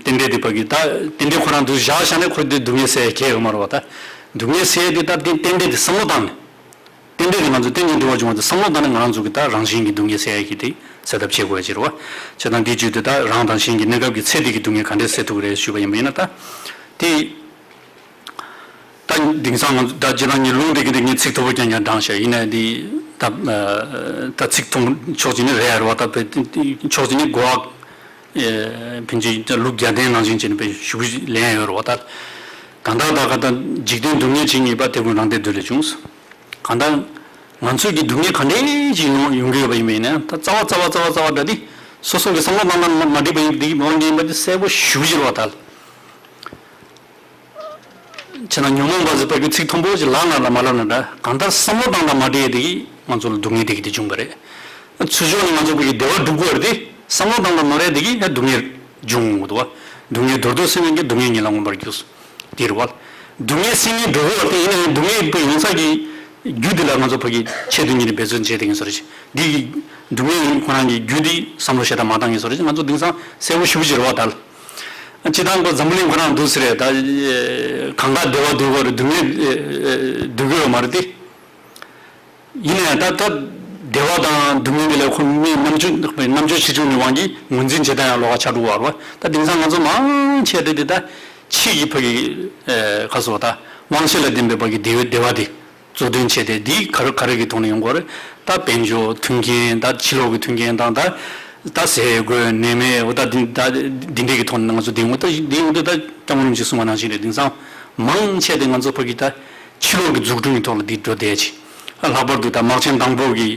རྟེན་འབྲེལ་དེ་ཕ་གི་ད་རྟེན་འབྲེལ་ཁོ་རང་འདུ་བཞག་བཞག་ནས་ཁོ་དེ་སྡུག་བསྔལ་སེལ་ཡ་གལ་ཡོད་མ་རེད་བ། ད་སྡུག་བསྔལ་སེལ་ཡ་དེ་ད་རྟེན་རྟེན་འབྲེལ་དེ་བསམ་བློ་བཏང་ནས། རྟེན་འབྲེལ་དེ་ང་ཚོ་རྟེན་ཅིང་འབྲེལ་བར་འབྱུང་བ་དེ་བསམ་བློ་བཏང་ནས་ང་རང་ཚོ་གི་ད་རང་བཞིན་གྱི་སྡུག་བསྔལ་སེལ་ཡ་གི་དེ་སེལ་ཐབས་བྱེད་དགོས་ཡ་ཅིག་རེད་བ། བྱས་ཙང་འདིའི་བརྗོད་དུ་ད་རང་དང་གཞན་གྱི་གནས་སྐབས་ཀྱི་ཚེ་འདི་གི་སྡུག་བསྔལ་ག་འདྲས་སེལ་ཐུབ་ཀྱི་རེད་ཞུས་པ་ཡིན་པ་ཡིན་ན་ད། དེ། ད་དེང་སང་ང་ཚོ་ད་སྤྱིར་བཏང་ངས་ལུང་དེ་གི་དེ་ངས་ཚིག་མཐོ་པོ་རྐྱང་རྐྱང་བགྲངས་ཤག་ཡིན་ནའི་འདི་ད་ད་ཚིག་མཐོང་ཕྱོགས་གཅིག་ནས་རེད་ཡ་རེད་བ། ད་བས་ཕྱོགས་གཅིག་ནས་གོ་བ་ཕན་ཆད་ལུགས་བརྒྱ་ལྡན་ནང་བཞིན་བྱས་ནས་དཔེ་ཞུ་གི་ལན་ཡོད་རེད་བ། ད་གང་ལྟར་ད་ག་ད་འཇིག་རྟེན་སྡུག་བསྔལ་ཇི་སྙེད་པ། དེ་ཀུན་རང་སྡེ་བདུད་ལས་བྱུང་། གང་ལྟར་ང་ཚོས་ཀྱི་སྡུག་བསྔལ་ག་འདྲས་ཅིག་ཡོང་ཡོང་གི་ཡོད་པ་ཡིན་པ་ཡིན་ན་ད་རྩ་བ་རྩ་བ་རྩ་བ་འདྲ་དེ་སོ་སོ་གི་བསམ་བློ་བཏང་ན་མ་འགྲིག་པ་ཡིན་འདི་མ་འགྲིག་ཡིན་པ་དེ་གསལ་པོ་ཞེ་པོ་ཅིག་རེད་བ། ད་བྱས་ན་ཉོན་མོངས་པ་ཟེར་བ་གི་ཚིག་མཐོན་པོ་ཅིག་ལབ་ན་ལ་མ་ལབ་ན་འདྲ་གང་ལྟར་བསམ་བློ་བཏང་ན་མ་འགྲིག་ཡ་དེ་གིས་ང་ཚོ་ལ་སྡུག་བསྔལ་དེ་གི་དེ་བྱུང་བ་རེད། ཚུལ་ཕྱོགས་ནས་ང་ཚོ་བོད་ཀྱི་བདེ་བ་སྒྲུབ་དགོས་རེད་དེ་བསམ་བློ་བཏང་ན་མ་རེད་དེ་གིས་ཡང་སྡུག་བསྔལ་འབྱུང་འོང་གི་འདུག་བ། སྡུག་བསྔལ་མདོར་བསྡུས་ཟེར་ན་ཀྱང་སྡུག་བསྔལ་ཉིད་ལ་མངོན་པར་འགྱུར། དེ་རེད་བ། སྡུག་བསྔལ་སེལ་ནས་འགྲོ་དགོས་པ་དེ་ཡིན་ན་ཡང་སྡུག་བསྔལ་པོ་ཡོང་ས་ཀྱི་རྒྱུ་དེ་ལ་ང་ཚོ་ཕ་གི་ཆེད་དུ་གཉེར་ནས་འབད་བརྩོན་བྱས་དེ་ཡིན་ས་རེད། འདི་གི་སྡུག་བསྔལ་ཁོ་རང་གི་རྒྱུ་དེ་བསམ་བློ་ཞེ་དྲག་མ་བཏང་ཡིན་ས་རེད། ང་ཚོ་དེང་སང་གསལ་པོ་ཞེ་པོ་ཅིག་རེད་བ། ད་ལ་སྤྱིར་བཏང་ཁོ་འཛམ་བུ་གླིང་ཁོ་རང་འདུག་ཟེར་རེད། ད་གང་ག་བདེ་བ་འདོད་དགོས་རེད། སྡུག་བསྔལ་འདོད་དགོས་ཡོད་མ་རེད་དེ། ཡིན་ན་ཡང་ད་ད་ བདེ་བ་དང་སྡུག་བསྔལ་འདི་ལ་ཁོ་མིའི་རྣམ་དཔྱོད་རྣམ་དཔྱོད་ཆེ་ཆུང་གི་དབང་གིས་ངོས་འཛིན་བྱེད་སྟངས་ཡང་ལོགས་ཀ་ཆགས་འགྲོ་གི་ཡོད་རེད་བ། ད་དེང་སང་ང་ཚོ་མང་ཆེ་དེ་དེ་ད་ཕྱི་གི་ཕ་གི་ཁ་སོ་ད་དབང་ཤེད་ལ་ལྡན་པའི་ཕ་གི་བདེ་བ་བདེ་བ་དེ་གཙོ་དོན་བྱས་ཏེ་འདི་ག་རེ་ག་རེ་གི་ཐོག་ནས་ཡོང་གི་ཡོད་རེད། ད་དཔལ་འབྱོར་མཐུན་རྐྱེན་ད་ཕྱི་ལོགས་ཀྱི་མཐུན་རྐྱེན་དང་ད་ད་ཟས་གོས་གནས་མལ་འོ་ད་འདི་ད་འདི་འདྲའི་གི་ཐོག་ནས་ང་ཚོ་འདི་ཡོང་ད་འདི་ཡོང་དུས་ད་སྐྱབས་མགོན་རིན་པོ་ཆེས་གསུངས་པ་ནང་བཞིན་རེད། དེང་སང་མང་ཆེ་དེ་ང་ཚོ་ཕ་གི་ད་ཕྱི་ལོགས་ཀྱི་འཛུགས་སྐྲུན་གྱི་ཐོག་ལ་འདི་འགྲོ་བསྡད་ཅིག་ལྷག་པར་དུ་ད་དམག་ཆེན་དང་པོ་གི་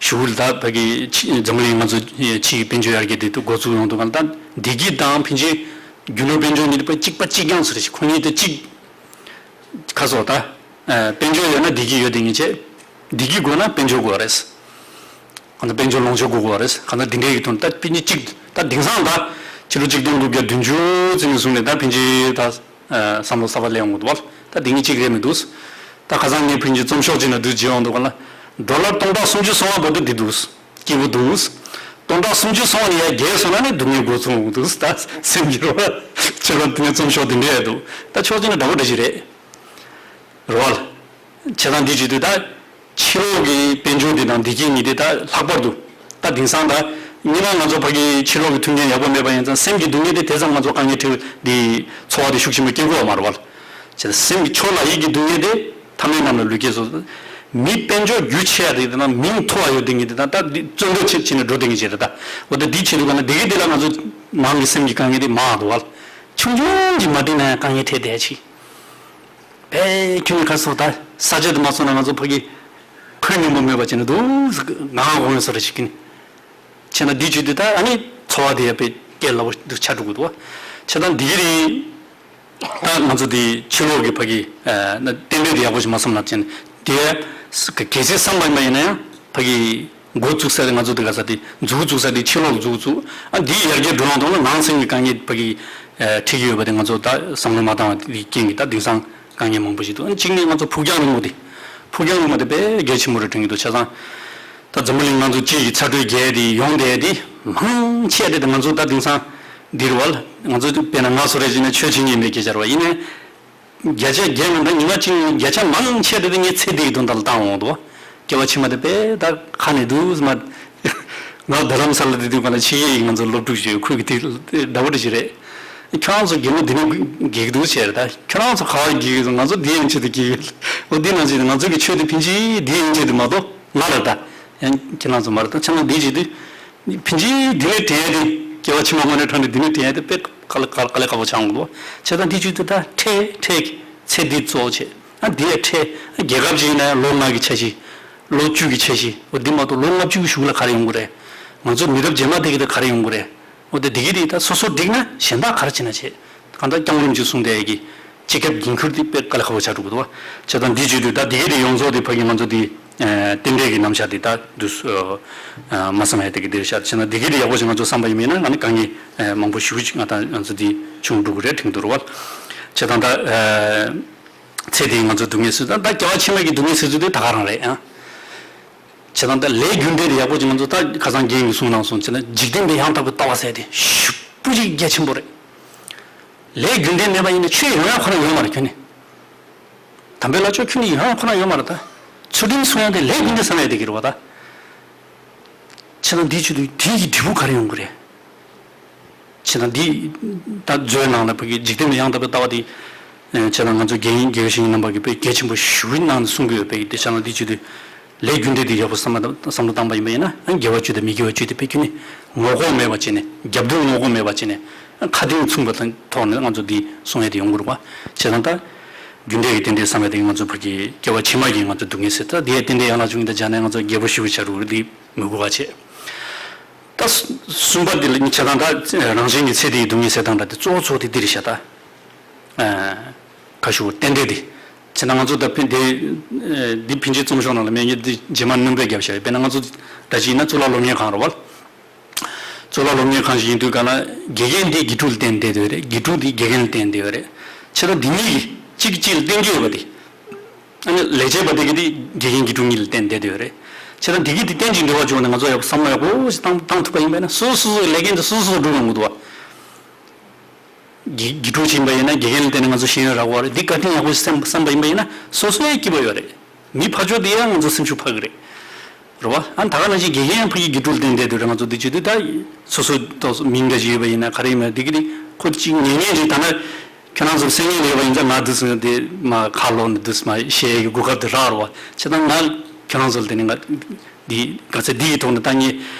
གཞུག་ལ་ད་ཕ་གི་ཕྱི་འཛམ་གླིང་ང་ཚོ་ཕྱིའི་དཔལ་འབྱོར་ཡར་རྒྱས་དེ་འགོ་བཙུགས་ཡོང་དུས་གང་ལ་ད་བདེ་སྐྱིད་དང་ཕན་ཆད་རྒྱུ་ནོར་དཔལ་འབྱོར་གཉིས་དེ་ཕ་གཅིག་པ་གཅིག་རྐྱང་ཟེར་ཞིག་ཁོ་གཉིས་དེ་གཅིག་ཁ་སོ་ད། དཔལ་འབྱོར་ཡོད་ན་བདེ་སྐྱིད་ཡོད་དེ་ངེས་ཆེ། བདེ་སྐྱིད་དགོས་ན་དཔལ་འབྱོར་དགོས་པ་རེད། གང་ལྟར་དཔལ་འབྱོར་ལོངས་སྤྱོད་དགོས་དགོས་པ་རེད། གང་ལྟར་འདི་འདྲའི་གི་དོན་ད་དཔེ་ཉིད་གཅིག་ད་དེང་སང་ད་ཕྱི་ལོ་གཅིག་སྟོང་དགུ་བརྒྱ་བདུན་ཅུ་ཙམ་ནས་བཟུང་ནས་ད་ཕན་ཆད་ད་བསམ་བློ་གསར་པ་སླེབས་ཡོང་གི་འདུག་བ། ད་འདི་ཉིད་གཅིག་རེད་མི་འདུག་ད་ཁ་སང་ངས་ཕན་ཆད་རྩོམ་ཤོག་ཅིག་ནང་བསྡུས་བརྗེ་ཡོང་འདུག་ག་ལ། ཌོ་ལར་སྟོང་ཕྲག་སུམ་ཅུ་སོང་བ་བར་དུ་འདི་འདུག་སྐྱིད་པོ་འདུག་སྟོང་ཕྲག་སུམ་ཅུ་སོང་ནས་ཡར་བརྒལ་སོང་ན་ནི་སྡུག་བསྔལ་འགོ་ཚུགས་འདུག་ད་སེམས་ཀྱི་རོ་ཁྱེད་རང་དེ་ནས་རྩོམ་ཤོག་དེ་འདྲ་ཡ་འདུག་ད་ཕྱོགས་གཅིག་ནས་འདྲ་པོ་འདྲ་ཞིག་རེད། རོལ། བྱས་ཙང་འདི་བྱེད་དུས་ད་ཕྱི་ལོགས་ཀྱི་དཔལ་འབྱོར་འདི་དང་བདེ་སྐྱིད་གཉིས་དེ་ད་ལྷག་པར་དུ་ད་དེང་སང་ད་སྔོན་མ་ང་ཚོ་ཕ་གི་ཕྱི་ལོགས་ཀྱི་མཐུན་རྐྱེན་ཡག་པོ་མེད་པ་ཡིན་ཙང་སེམས་ཀྱི་སྡུག་བསྔལ་དེ་དེ་ཙམ་ང་ཚོ་དཀའ་ངལ་འཕྲད་འདི་ཚོར་བ་དེ་ཤུགས་ཆེན་པོ་སྐྱེ་དགོས་པ་མ་རེད་བ། བྱས་ཙང་སེམས་ཀྱི་ཆོས་ལ་ཡིད་ཀྱི་སྡུག་བསྔལ་དེ་ཐ་མལ་རྣམས་ལ་ལུས་སྐྱེས་སོ། མི་དཔལ་འབྱོར་རྒྱུ་ཆེ་ཡ་དེ་དེ་ན་མིང་མཐོ་བ་ཡོད་དེ་ངེས་དེ་ད་ད་འདི་བཙོན་གྲོལ་བྱེད་བྱེད་ནས་འགྲོ་དེ་ངེས་བྱེད་རེད་ད། འོ་ད་འདི་བྱེད་དུས་ག་ན་བདེ་སྐྱིད་དེ་ལ་ང་ཚོ་ནང་གི་སེམས་ཀྱི་དཀའ་ངལ་དེ་མང་འདུག་བ། ཆུང་ཆུང་གི་མ་འགྲིག་ན་ཡང་དཀའ་ངལ་འཕྲད་བསྡད་ཅིག་བས་ཁྱོད་ནི་ཁ་སོ་ད་ས་ཆ་དུ་མ་སོང་ན་ང་ཚོ་ཕ་གི་ཁོད་སྙོམས་པོ་མེད་པ་བྱས་ནས་འདུག་ང་འོང་ཡོད་ས་རེ་ཞིག་གིན། བྱས་ན་འདི་བྱེད་དུས་ད་ཨ་ནི་འཚོ་བ་དེ་ཡ་དཔེ་སྐད་སླ་པོ་འདུག་ཆགས་འགྲོ་གི་འདུག་བ། བྱས་ཙང་འདི་གི་རིང་ད་ང་ཚོ་དེ་ཕྱི་ལོགས་ཀྱི་ཕ་གི་ན་རྟེན་འབྲེལ་དེ་ཡག་པོ་ཞིག་མ་བསམ་ལབ་བྱས་ནས་དེ་གལ་སྲིད་བསམ་པ་ཡིན་པ་ཡིན་ན་ཡང་ཕ་གི་འགོ་བཙུགས་ས་དེ་ང་ཚོ་དེ་ག་ས་དེ་མཛུབ་བཙུགས་ས་དེ་ཕྱི་ལོགས་ལ་མཛུབ་བཙུགས། ཨ་འདིའི་ཡར་རྒྱས་འགྲོ་ཡོང་དང་ལ་ནང་སེམས་ཀྱི་དཀའ་ངལ་ཕ་གི་འཕྲད་ཀྱི་ཡོད་པ་དེ་ང་ཚོ་ད་བསམ་བློ་མ་བཏང་བ་དེའི་རྐྱེན་གྱིས་ད་དེང་སང་དཀའ་ངལ་མང་པོ་ཞིག་འདུག་ཨ་གཅིག་ནས་ང་ཚོ་ཕུགས་རྒྱང་རིང་མོ་དེ་ཕུགས་རྒྱང་རིང་མོ་དེ་དཔེ་གལ་ཆེན་པོ་རེད་དྲན་གྱི་འདུག་བྱས་ཙང་ད་འཛམ་བུ་གླིང་ང་ཚོ་སྤྱི་ཡི་ཚ་དྲོད་རྒྱས་དེ་ཡོང་བསྡད་དེ་མང་ཆེ་དེ་ད་ང་ཚོ་ད་དེང་སང་འདིར་བ་ལ་ང་ཚོ་དཔེར་ན་ང་ཚོ་རེ་བྱས་ན་ཆོས་བྱེད་མཁན་མེད་ཀྱི་ཆར་བ་ཡིན་ནའི། བརྒྱ་ཆ་བརྒྱ་ནང་ད་ཉི་མ་གཅིག་ནང་བརྒྱ་ཆ་མང་ཆེ་དེ་ངས་ཚེ་འདི་གི་དོན་དག་ལ་བཏང་འོང་འདུག་སྐྱེ་བ་ཕྱི་མ་དེ་དཔེ་ད་ཁ་ནས་འདུག་སྨ། ང་རྡ་རམ་ས་ལ་དེ་དུས་ག་ལ་ཕྱི་རྒྱལ་ཡིན་ང་ཚོ་སློབ་ཕྲུག་ཅིག་ཡོད་ཁོས་གི་དེ་འདྲ་པོ་དེ་ཞིག་རེད། ཁྱོད་རང་ཚོ་རྒན་མོ་འདི་ནས་སྒེག་འདུག་བྱས་རེད་ད་ཁྱོད་རང་ཚོ་ག་བ་སྒེག་ཡོད་ང་ཚོ་འདི་ཡན་ཆད་དུ་སྒེག་ཡོད། འོ་འདི་ནང་བཞིན་ང་ཚོ་གི་ཆོས་དེ་ཕན་ཆད་འདི་ཡན་ཆད་དུ་མ་གཏོགས་ང་རེད་ད། ཡང་ཁྱེད་རང་ཚོ་མ་རེད་ད་ཁྱེད་རང་འདི་བྱེད་དུས། ཕན་ཆད་འདི་ནས་དྲན་ཡ་དེ་སྐྱེ་བ་ཕྱི་མ་དངོས་གནས་དྲང་ནས་འདི་ནས་དྲན་ཡ་དེ་དཔེ་དཀའ་ལས་དཀའ་ལས་དཀའ་ལས་ཁག་པོ་ཆགས་འོང་གི་འདུག་བྱས་ཙང་འདི་བྱེད་དུས་ད་འཕྲལ་འཕྲལ་གྱི་ཚེ་འདི་གཙོ་བོ་བྱས་ཨ་འདི་ཡ་འཕྲལ་རྒྱལ་ཁབ་ཅིག་ཡིན་ན་ཡང་ལོ་ལྔ་གི་འཆར་གཞི་ལོ་བཅུ་གི་འཆར་གཞི་འོ་འདི་མ་གཏོགས་ལོ་ལྔ་བཅུ་གི་གཞུག་ལ་ག་རེ་ཡོང་གི་རེད། ང་ཚོ་མི་རབས་རྗེས་མ་དེ་གི་ད་ག་རེ་ཡོང་གི་རེད། འོ་དེ་དེ་གི་རེད་ད་སོ་སོ་འགྲིག་ན་གཞན་དག་ག་རེ་བྱེད་ན་བྱེད། གང་ལྟར་སྐྱབས་མགོན་རིན་པོ་ཆེས་གསུངས་བསྡད་ཡ་གི་སྤྱི་ཁྱབ་འགན་ཁུར་དེ་དཔེ་དཀའ་ལས་ཁག་པོ་ཆགས་འགྲོ་གི་འདུག་བ། བྱས་ཙང་འདི་བྱེད་དུས་ད་དེ་གི་རེད་ཡོངས་རྫོགས་དེ་ཕ་གི་ང་ཚོ་དེ། རྟེན་འབྲེལ་གྱི་རྣམ་གཞག་འདི་ལྟར་དུ་མ་བསམ་ཡ་དེ་གི་འདིར་ཤར་ཕྱིན་ན་འདི་གི་དེ་ཡག་པོ་ཞིག་ང་ཚོ་བསམ་པ་ཡིན་མིན་ན་ང་ནི་དཀའ་ངལ་མང་པོ་ཞེ་པོ་ཅིག་ང་དང་ང་ཚོ་འདི་བྱུང་འགྲོ་གི་རེད་དྲན་གྱི་འདུག་རེད་བ། བྱས་ཙང་ད་ཚེ་འདིའི་ང་ཚོ་སྡུག་བསྔལ་སེལ་ད་ད་སྐྱེ་བ་ཕྱི་མ་གི་སྡུག་བསྔལ་སེལ་ཚུལ་དེ་ད་ག་རང་རེད་ཨང་། བྱས་ཙང་ད་ལས་རྒྱུ་འབྲས་དེ་ཡག་པོ་ཅིག་ང་ཚོ་ད་ཁ་སང་རྒན་གྱིས་གསུངས་གནང་སོང་བྱས་ན་འཇིག་རྟེན་པའི་ཡང་དག་པའི་ལྟ་བ་ཟེར་དེ་ཞེ་པོ་ཅིག་རྒྱ་ཆེན་པོ་རེད། ལས་རྒྱུ་འབྲས་མེད་པ་ཡིན་ན་ཆོས་ཡོང་ཡ་ཁོ་ན་ཡོད་མ་རེད་ཁྱོད་ནི། དམ་པའི་ལྷ་ཆོས་ཁྱོད་ནི་ཡོང་ཡ་ཁོ་ན་ཡོད་མ་རེད་ད། ཚུལ་ཁྲིམས་སྲུང་ཡ་དེ་ལས་རྒྱུ་འབྲས་བསམ་ཡ་དེ་གི་རེད་བ་ད། བྱས་ཙང་འདིའི་ཆེད་དུ་དེའི་གི་འབྲས་བུ་ག་རེ་ཡོང་གི་རེད། བྱས་ཙང་འདི་ད་མཛོད་ནང་ལ་བོད་ཀྱི་འཇིག་རྟེན་ལ་ཡང་དག་པའི་ལྟ་བ་དེ། བྱས་ཙང་ང་ཚོ་རྒན་རྒན་གཞོན་རྣམ་པ་གིས་དཔེ་གལ་ཆེན་པོ་ཞེ་པོ་གནང་ནས་གསུང་གི་ཡོད་པའི་དེ་བྱས་ཙང་འདིའི་ཆེད་དུ། ལས་རྒྱུ་འབྲས་དེ་ཡག་པོ་བསམ་བློ་བཏང་པ་ཡིན་པ་ཡིན་ན་དགེ་བ་བཅུ་དང་མི་དགེ་བ་བཅུ་དེ་དཔེ་ཁྱོན་ནས་ངོ་ལྐོག་མེད་པ་བྱས་ནས་རྒྱབ་དུ་ངོ་ལྐོག་མེད་པ་བྱས་ནས་ཁ་གཏིང་མཚུངས་པ་དང་ཐོག་ནས་ང་ཚོ་འདི་གསུང་ཡས་དེ་ཡོང་གི་རེད་བ། བྱས་ཙང་ད་རྒྱུ་འབྲས་ཀྱི་རྟེན་འབྲེལ་བསམ་ཡས་དེ་ང་ཚོ་ཕ་གི་སྐྱེ་བ་ཕྱི་མ་གི་ང་ཚོ་སྡུག་བསྔལ་སེལ་ད་དེ་ཡས་རྟེན་འབྲེལ་ཡན་ལག་བཅུ་གཉིས་དང་སྦྱར་ནས་ང་ཚོ་རྒྱལ་པོ་ཞེ་པོ་བྱ་རུ་རེད་དེ་མི་དགོས་པ་བྱས། ད་གསུམ་པ་དེ་ལ་བྱས་ཙང་ད་རང་གཞན་གྱི་ཚེ་འདིའི་སྡུག་བསྔལ་སེལ་སྟངས་ད་དེ་གཙོ་བོ་གཙོ་བོ་དེ་འདི་རེད་ཤག་ད། ཁ་ཤུ་རྟེན་འབྲེལ་འདི། བྱས་ན་ང་ཚོ་ད་ཕན་དེ། འདི་ཕན་ཆད་རྩོམ་ཤོག་ནང་ལ་མེད་ངས་འདི་རྗེས་མ་སྣོན་པ་བརྒྱབ་བཞག་ཡོད་དཔེར་ན་ང་ཚོ་ད་ཅི་ཡིན་ན་གཙུག་ལག་སློབ་གཉེར་ཁང་རེད་བ། གཙུག་ལག་སློབ་གཉེར་ཁང་ཞིག་ཡིན་དུས་ག་ན་དགེ་རྒན་འདི་དགེ་ཕྲུག་ལ་བསྟེན་བསྡད་ཡོད་རེད་དགེ་ཕྲུག་འདི་དགེ་རྒན་ལ་བསྟེན་བསྡད་ཡོད་རེད། བྱས་ཙང་འདི་གཉིས་ཀྱིས་གཅིག་གིས་གཅིག་ལ་བསྟེན་གྱི་ཡོད་པ་འདི། ཨ་ནི་ལས་བྱེད་པ་དེ་གི་དེ་དགེ་རྒན་དགེ་ཕྲུག་གཉིས་ལ་བསྟེན་བསྡད་ཡོད་རེད། བྱས་ཙང་འདི་གི་དེ་བསྟེན་ཅིང་འབྲེལ་བ་བྱུང་ནས་ང་ཚོ་ཡག་པོ་བསམ་བློ་ཡག་པོ་ཞིག་བཏང་བཏང་ཐུབ་པ་ཡིན་པས་ན་སོ་སོ་སོ་སོའི་ལས་འགན་དེ་སོ་སོ་སོ་སྒྲུབ་ཡོང་གི་འདུག་བ། དགེ་དགེ་ཕྲུག་ཅིག་ཡིན་པ་ཡིན་ན་དགེ་རྒན་ལ་བརྟེན་ནས་ང་ཚོ་ཤེས་ཡོན་རག་གི་རེད། འདི་བཀའ་དྲིན་ཡག་པོ་བསམ་བསམ་པ་ཡིན་པ་ཡིན་ན་སོ་སོའི་སྐྱིད་པོ་ཡོད་རེད། མི་ཕར་ཕྱོགས་དེ་ཡང་ང་ཚོ་སེམས་ཤུགས་འཕར་གི་རེད། རེད་བ། ཨ་ད་ག་ནང་བཞིན་དགེ་རྒན་ཕ་གི་དགེ་ཕྲུག་ལ་བསྟེན་བསྡད་དུས་རེད། ང་ཚོ་འདི་བྱེད་དུས་ད་སོ་སོ་ཏོག་ཙམ་མིང་འདྲ་ཞིག་ཡོད་པ་ཡིན་ན་ག་རེ་ཡིན་མིན་འདི་གི་རིགས་ཁོ་གཅིག་ཉན་ཉན་ཅིག་ད་ན། ཁྱོད་རང་ཚོར་སེམས་ངན་ཡོད་པ་ཡིན་ཙང་ང་འདི་སོང་དེ་མ་ཁ་ལོག་ནས་འདུག་མ་བཤད་ཡི་གོ་སྐབས་དེ་རག་རེད་བ། བྱས་ཙང་ང་ཁྱོད་རང་ཚོ་ལ་དེ་ནི་ང་འདི་ག་ཚོད་འདི་ཡི་ཐོག་ནས་ད་ངས་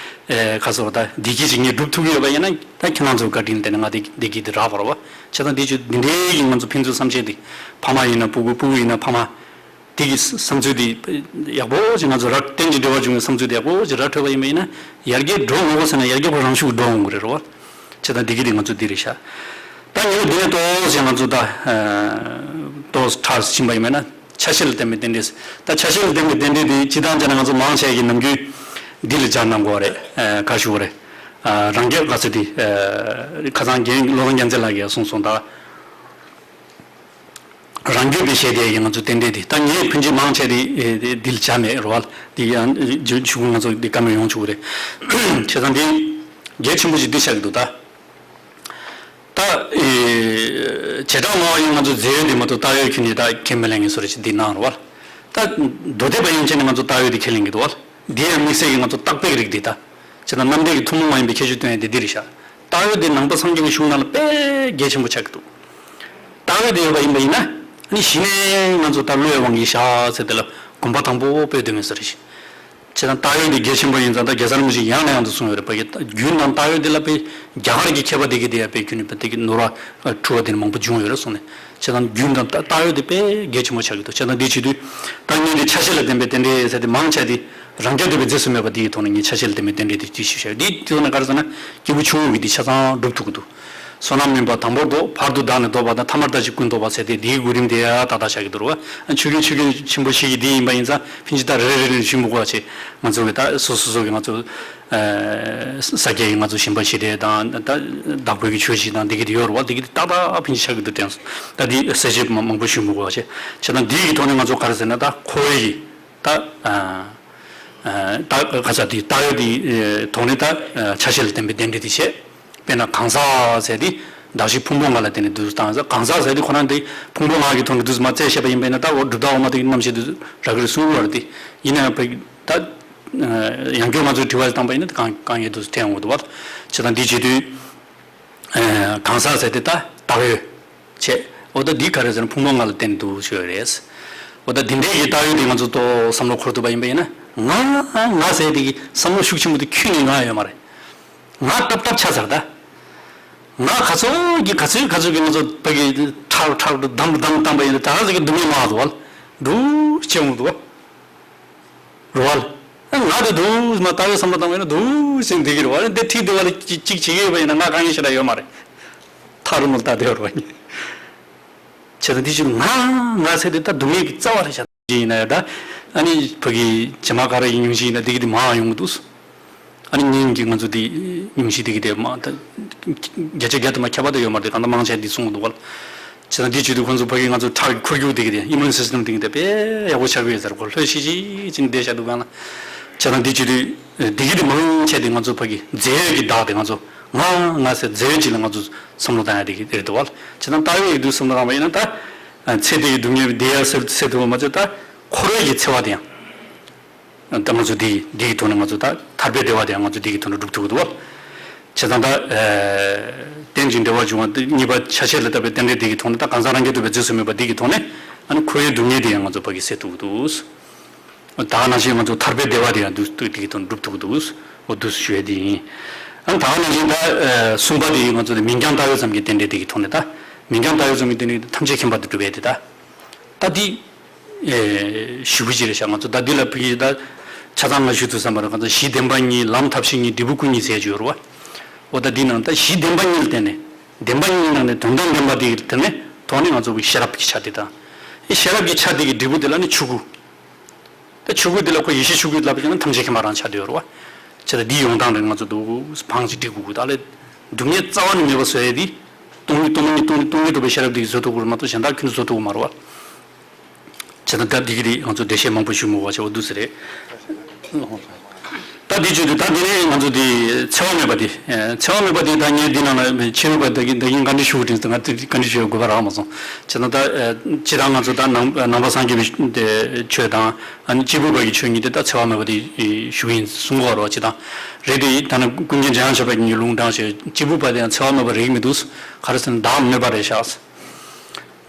ཨེ་ག་ཚོད་ད་བདེ་སྐྱིད་ཅིག་ངས་སྒྲུབ་ཐུབ་ཀྱི་ཡོད་པ་ཡིན་ན་ད་ཁྱོད་རང་ཚོ་བཀའ་དྲིན་དེ་ནི་ང་འདི་བདེ་སྐྱིད་དེ་རག་པ་རེད་བ། བྱས་ཙང་འདི་ཆུ་འདི་འདྲའི་ཡིན་ང་ཚོ་ཕན་ཚུན་བསམ་ཤེས་དེ་ཕ་མ་ཡིན་ན་སྤུ་གུ་སྤུ་གུ་ཡིན་ན་ཕ་མ། དེ་གི་བསམ་ཚུལ་དེ་ཡག་པོ་ཅིག་ང་ཚོ་ར་རྟེན་གྱི་འབྲེལ་བ་བྱུང་བའི་བསམ་ཚུལ་དེ་ཡག་པོ་ཅིག་ར་འཕྲོད་པ་ཡིན་པ་ཡིན་ན་ཡར་རྒྱས་འགྲོ་འོང་གོ་ཟེར་ན་ཡར་རྒྱས་ཁོ་རང་ཤུགས་འགྲོ་འོང་གི་རེད་རོ། བྱས་ཙང་འདི་གི་དེ་ང་ཚོ་འདི་རེད་ཤག་ད་ཉིན་འདི་ནས་ཏོག་ཙམ་ང་ཚོ་ད་ཏོག་ཙམ་ཕྲ་ཕྱིན་པ་ཡིན་པ་ན་ཆ་ཤས་ལ་བརྟེན་པའི་རྟེན་འབྲེལ། ད་ཆ་ཤས་ལ་བརྟེན་པའི་རྟེན་འབྲེལ་དེ་སྤྱི་བཏང་བྱས་ན་ང་ཚོ་མང་ཆེ་གི་ནམ་རྒྱུན་འདི་ལ་སྦྱར་གནང་དགོས་རེད། ག་ཞུ་བ་རེད། རང་རྒྱལ་ག་ཚོད་དེ་ཁ་སང་རྒན་བློ་བཟང་རྒྱལ་མཚན་ལགས་ཀྱིས་གསུངས་སོང་ད། རང་རྒྱུད་པའི་ཞེས་དེ་ཡི་ང་ཚོ་རྟེན་འབྲེལ་དེ་ད་ངས་ཕན་ཆད་མང་ཆེ་དེ་འདི་ལ་བྱ་མེད་རོ་བ། འདི་ཡང་ཆུ་ང་ཚོ་འདི་བཀའ་མོལ་ཡོང་ཆོག་གི་རེད། བྱས་ཙང་འདི་གལ་ཆེན་པོ་ཞིག་འདི་ཆགས་ཀྱི་འདུག་ད། ད་བྱེ་བྲག་སྨྲ་བ་ཡིས་ང་ཚོ་རྫས་ཡོད་འདི་མ་གཏོགས་བཏགས་ཡོད་ཁྱོན་ནས་ད་ཁས་མི་ལེན་གི་བཟོ་འདྲ་ཞིག་འདི་གནང་རོ་བ། ད་མདོ་སྡེ་པ་ཡན་ཆད་ནས་ང་ཚོ་བཏགས་ཡོད་འདི་ཁས་ལེན་གི་འདུག་བ། འདི་ཡང་དམིགས་བསལ་གྱི་ང་ཚོ་བཏགས་པའི་རིགས་འདི་ད། བྱས་ཙང་རྣམ་འགྲེལ་གྱི་ཐུན་མོང་མ་ཡིན་པའི་ཁྱད་ཆོས་སྟོན་ཡ་དེ་འདི་རེད་ཤག་བཏགས་ཡོད་དེ་ནང་པ་སངས་རྒྱས་པའི་གཞུང་ནང་ལ་དཔེ་གལ་ཆེན་པོ་ཆགས་ཀྱི་འདུག་བཏགས་ཡོད་དེ་ཡོད་པ་ཡིན་པ་ཡིན་ན་ནི་གཞི་ནས་ང་ཚོ་ད་བློའི་དབང་གིས་བཞག་ཟེར་དེ་ལ་གོམ་པ་དང་པོ་སྤོས་སྡོད་མེད་ས་རེད་ཤག་བྱས་ཙང་བཏགས་ཡོད་དེ་གལ་ཆེན་པོ་ཡིན་ཙང་ད་རྒྱལ་ཚབ་རིན་པོ་ཆེས་ཡང་ནས་ཡང་དུ་གསུངས་ཡོད་རེད་པ། རྒྱུན་དང་བཏགས་ཡོད་དེ་ལ་དཔེ་རྒྱ་གར་གྱི་མཁས་པ་དེ་གི་དེ་ཡ་དཔེ་ཁྱོད་ནི་དཔེ་དེ་གི་ནོར་བ་འཁྲུལ་བ་དེ་ནི་མང་པོ་བྱུང་ཡོད་རེད་གསུངས་ནས། བྱས་ཙང་རྒྱུན་དང་བཏགས་ཡོད་དེ་དཔེ་གལ་ཆེན་པོ་ཆགས་ཀྱི་འདུག་བྱས་ཙང་འདི་བྱེད་དུས་ད་ངས་འདི་ཆ་ཤས་ལ་བརྟེན་པའི་རྟེན་འབྲེལ་ཟེར་དེ་མང་ཆེ་དེ་རང་རྐྱ་ཐུབ་པའི་རྫས་སུ་མེད་པ་འདི་ཡི་ཐོག་ནས་ངས་ཆ་ཤས་ལ་བརྟེན་པའི་རྟེན་འབྲེལ་དེ་ཅིག་ཞུ་བྱ་ཡོད། འདི་དེ་ཐོག་ནས་ག་རེ་ཟེར་ན་སྐྱེས་བུ་ཆུང་ངུ་གི་འདི་ཆ་ཚང་སྒྲུབ་ཐུབ་ཀྱི་འདུག་བསོད་ནམས་སྨིན་པ་དང་པོར་བཟློག་བར་དུ་བདག་ནི་བཟློག་པ་དང་ཐ་མར་ལྟ་ཞིག་ཀུན་བཟློག་པ་ཟེར་ཏེ་འདིའི་གོ་རིམ་དེ་ཡང་ཏག་ཏག་བཞག་གི་འདུག་རོ། ཆོས་རྒྱལ་ཆོས་རྒྱལ་ཆེན་པོ་ཞིག་གིས་འདི་ཡིན་པ་ཡིན་ཙང་ཕིན་ཅི་ད་རེ་རེ་རེ་རེ་ཞུ་མི་དགོས་པ་བྱས་ང་ཚོ་གི་ད་སོ་སོ་སོ་གི་ང་ཚོ་ས་སྐྱའི་ང་ཚོ་ཞིང་པ་ཞི་བདེ་དང་ད་བདག་པོའི་གི་ཆོས་ཞིག་དང་འདི་གི་དེ་ཡོད་རོ་བ། འདི་གི་དེ་ཏག་ཏག་ཕིན་ཅི་ཆགས་ཀྱི་འདུག་དྲན་སོང་། ད་འདི་གསལ་བཤད་མང་པོ་ཞུ་མི་དགོས་པ་བྱས་བྱས་ཙང་འདི་གི་ཐོག་ནས་ང་ཚོ་ག་རེ་ཟེར་ན་ད་ཁོ་བོའི་གི་ད། ད་ག་ས་དེ་བཏགས་ཡོད་དེ་ཐོག་ནས་ད་ཆ་ཤས་ལ་བརྟེན་པའི་རྟེན་འབྲེལ་དེ་བྱས། དཔེར་ན་གང་ཟག་ཟེར་དེ་གདགས་གཞི་ཕུང་པོ་ལྔ་ལ་བརྟེན་ནས་འདུག་སྟངས་ཟེར། གང་ཟག་ཟེར་དེ་ཁོ་རང་དེ་ཕུང་པོ་ལྔ་གི་ཐོག་ནས་འདུག་མ་བཙལ་བཤད་པ་ཡིན་པས་ན་ད་འོ་གྲུབ་མཐའ་འོག་མ་དེ་གི་རྣམ་བཤད་དུ་རག་གི་རེད་གསུང་གི་ཡོད་རེད་དེ། ཡིན་ན་ཡང་བོད་ཀྱི་ད་ཡང་བསྐྱར་ང་ཚོས་དྲི་བ་བཏང་པ་ཡིན་ན་གང་གང་ཡོད་དུ་ཐལ་འོང་གི་འདུག་བ། བྱས་ཙང་འདི་བྱེད་དུས། གང་ཟག་ཟེར་དེ་ད་བཏགས་ཡོད་བྱས། འོ་ད་འདི་ག་རེ་ཟེར་ན་ཕུང་པོ་ལྔ་ལ་བརྟེན་འདུག་ཞུ་ཡོད་རེད། འོ་ད་འདི་འདྲའི་གི་བཏགས་ཡོད་དེ་ང་ཚོ་ཏོག་བསམ་བློ་འཁོར་ཐུབ་པ་ཡིན་པ་ཡིན་ན་ང་ང་ཟེར་དེ་གི་བསམ་བློ་ཤུགས་ཆེན་པོ་དེ་ཁྱོན་ནས་ང་ཡོད་མ་རེད། ང་ཏབ་ཏབ་ཆགས་ཚར་ད། ང་ག་ཚོད་ཀྱི་ག་ཚོད་ག་ཚོད་ཀྱི་ང་ཚོ་བོད་ཀྱི་ཁྲག་ཁྲག་ཏུ་བསྡམས་བསྡམས་བཏང་པ་ཡིན་ན་ད་ག་ཟེར་གི་སྡུག་བསྔལ་མང་འདུག་བ། འདུག་ཅེས་འོང་འདུག་བ། རོལ་བ་ལ། ང་དེ་འདུག་མ་ལྟ་བའི་བསམ་བློ་བཏང་བས་ན་འདུག་ཟེར་འདི་གི་རེད་བ། འདི་ཁྲིད་འདི་བ་ལ་ཅིག་ཅིག་བྱེད་ཀྱི་ཡོད་པ་ཡིན་ན་ང་དཀའ་ངལ་ཞེ་དྲག་ཡོད་མ་རེད། ཐག་རིང་མོ་ལ་ལྟ་བསྡད་ཡོད་རེད་བ། བྱས་ཙང་འདི་ཕྱིར་ང་ང་ཟེར་དེ་ད་སྡུག་བསྔལ་གྱི་རྩ་བ་རེད་ཤག་ཡིན་ན་ཡང་ད་ཨ་ནི་ཕ་གི་བྱེ་མ་ཀ་ར་ཡི་སྙུང་གཞི་ཡིན་ན་འདི་གི་འདི་མང་ཡོང་གི་འདུག་ཨ་ནི་སྙིང་གི་ང་ཚོ་འདི་སྙུང་གཞི་འདི་གི་དེ་མ་ད་བརྒྱ་ཆ་བརྒྱ་དུ་མ་ཁྱད་པར་དུ་ཡོད་མ་རེད། གང་ལྟར་མང་ཆེ་འདི་གསུང་གི་འདུག་བ། བྱས་ཙང་འདི་བྱེད་དུས་ཁོང་ཚོ་ཕ་གི་ང་ཚོ་ཁྲག་གི་འཁོར་རྒྱུག་འདི་གི་དེ་ཨི་མུན་སིས་ཊམ་འདི་གི་དེ་དཔེ་ཡག་པོ་ཆགས་ཀྱི་ཡོད་ཟེར་གོ། ལྷོད་ཤིག་ཤིག་ཅིག་བསྡད་བཞག་འདུག་གང་ལ། བྱས་ཙང་འདི་བྱེད་དུས་འདི་གི་དེ་མང་ཆེ་དེ་ང་ཚོ་ཕ་གི་རྫས་ཡོད་ཀྱི་བདག་དེ་ང་ཚོ་ང་ང་ཟེར་རྫས་ཡོད་ཅིག་ལ་ང་ཚོ་བསམ་བློ་བཏང་ཡ་འདི་གི་དེ་རེད་འདུག་བ། བྱས་ཙང་བཏགས་ཡོད་ཀྱི་དུས་བསམ་བློ་བཏང་བ་ཡིན་ན་ད་ཚེ་འདི་གི་སྡུག་བསྔལ་བདེ་ཡ་སེལ་སེལ་ཐུབ་པ་མ་ཚད་ད་འཁོར་བའི་གི་འཚེ་བ་དེ་ཡང་། ད་ང་ཚོ་འདི་འདི་གི་ཐོག་ནས་ང་ཚོ་ད་ཐར་པའི་བདེ་བ་དེ་ང་ཚོ་འདི་གི་ཐོག་ནས་སྒྲུབ་ཐུབ་ཀྱི་འདུག་བ། བྱས་ཙང་ད་རྟེན་ཅིང་འབྲེལ་བར་འབྱུང་བ་གཉིས་པ་ཆ་ཤས་ལ་བཏགས་པའི་རྟེན་འབྲེལ་འདི་གི་ཐོག་ནས་ད་གང་ཟག་རང་རྐྱ་ཐུབ་པའི་རྫས་སུ་མེད་པ་འདི་གི་ཐོག་ནས་ཨ་ནི་འཁོར་བའི་སྡུག་བསྔལ་དེ་ཡང་ང་ཚོ་ཕ་གི་སེལ་ཐུབ་ཀྱི་འདུག་ད་ག་ནང་བཞིན་ང་ཚོ་ཐར་པའི་བདེ་བ་དེ་ཡང་འདུག་འདུག་འདི་གི་ཐོག་ནས་སྒྲུབ་ཐུབ་ཀྱི་འདུག་འོ་འདུག་ཞུ་ཡས་དེ་ཡིན། ཨ་ནི་ད་ག་ནང་བཞིན་ད་གསུམ་པ་དེ་ང་ཚོ་མིང་རྐྱང་བཏགས་ཡོད་ཙམ་གྱི་རྟེན་འབྲེལ་འདི་གི་ཐོག་ནས་ད་མིང་རྐྱང་བཏགས་ཡོད་ཙམ་གྱི་རྟེན་འབྲེལ་ཐམས་ཅད་མཁྱེན་པར་དུ་སྒྲུབ་ཡས་དེ་ད། ད་འདི། ཨེ། ཞུ་བ་ཅིག་རེད་ཤག་ང་ཚོ་ད་འདི་ལ་ཕ་གི་ད་ཆ་ཚང་ང་ཞུ་ཐུབ་བསམ་པ་རེད། ང་ཚོ་གཞི་བདེན་པ་གཉིས་ལམ་ཐབས་ཤེས་གཉིས་འབྲས་བུ་སྐུ་གཉིས་ཟེར་ཡ་ཅིག་ཡོད་རེད་བ། འོ་ད་འདི་ནང་ད་གཞི་བདེན་པ་གཉིས་ལ་བརྟེན་ནས་བདེན་པ་གཉིས་ནང་ནས་དོན་དམ་བདེན་པ་དེ་གི་དེ་ནས་ཐོག་ནས་ང་ཚོ་གི་ཤེས་རབ་ཀྱི་ཆ་དེ་དང་། ཨེ་ཤེས་རབ་ཀྱི་ཆ་དེ་གི་འབྲས་བུ་དེ་ལ་ནི་ཆོས་སྐུ། ད་ཆོས་སྐུ་དེ་ལ་ཁོ་ཡེ་ཤེས་ཆོས་སྐུ་ལབ་ཀྱང་ན་ཐམས་ཅད་མཁྱེན་པ་རང་ཆགས་བསྡད་ཡོད་རེད་བ། བྱས་ཙང་འདིའི་ཡོང་སྟངས་རེད། ང་ཚོ་འདུག་བང་ཞིག་སྒྲིག་དགོས་ཀྱི་ད་ལས་སྡུག་བསྔལ་རྩ་བ་ནས་མེད་པ་བཟོ་ཡས་དེ། སྟོང་ཉིད་སྟོང་པ་ཉིད་སྟོང་ཉིད་སྟོང་ཉིད་རྟོགས་པའི་ཤེས་རབ་དེ་གིས་བཟོ་ཐུབ་ཀྱི་རེད་མ་གཏོགས་གཞན་དག་ཁྱོན་ནས་བཟོ་ཐུབ་ཀྱི་མ་རེད་བ། བྱས་ཙང་ད་འདི་གི་རེད། ང་ཚོ་འགྲེལ་བཤད་མང་པོ་ཞུ་མི་དགོས་པ་བྱས་པ་འདུག་ཟེར་རེད། ད་ འདི་བརྗོད་དུས་ད་འདི་ནས་ང་ཚོ་འདི་འཚེ་བ་མེད་པ་འདི། འཚེ་བ་མེད་པ་འདི་ད་ངས་འདི་ནང་ལ་ཕྱི་རོལ་པ་ད་གིན་ད་གིན་བཀའ་འདྲི་ཞུ་དྲན་ང་བཀའ་འདྲི་ཞུ་དགོས་པ་རག་མ་སོང་། བྱས་ན་ད་སྤྱིར་བཏང་ང་ཚོ་ད་ནང་ནང་པ་སངས་རྒྱས་པའི་ཆོས་དང་ཨ་ནི་གཅེར་བུ་པ་གི་ཆོས་གཉིས་དེ་ད་འཚེ་བ་མེད་པ་དེ་ཞུ་ཡིན་གསུང་གི་ཡོད་རེད་བ། སྤྱིར་བཏང་རེད་དེ་ད་ནི་ཀུན་མཁྱེན་འཇམ་དབྱངས་ཆོས་པ་གི་ལུང་དྲངས་བྱས་གཅེར་བུ་པ་དེ་ཡང་འཚེ་བ་མེད་པ་རེག་མི་འདུག་ག་རེ་ཟེར་ན་བདག་ལ་གནོད་པ་རེད་ཤག་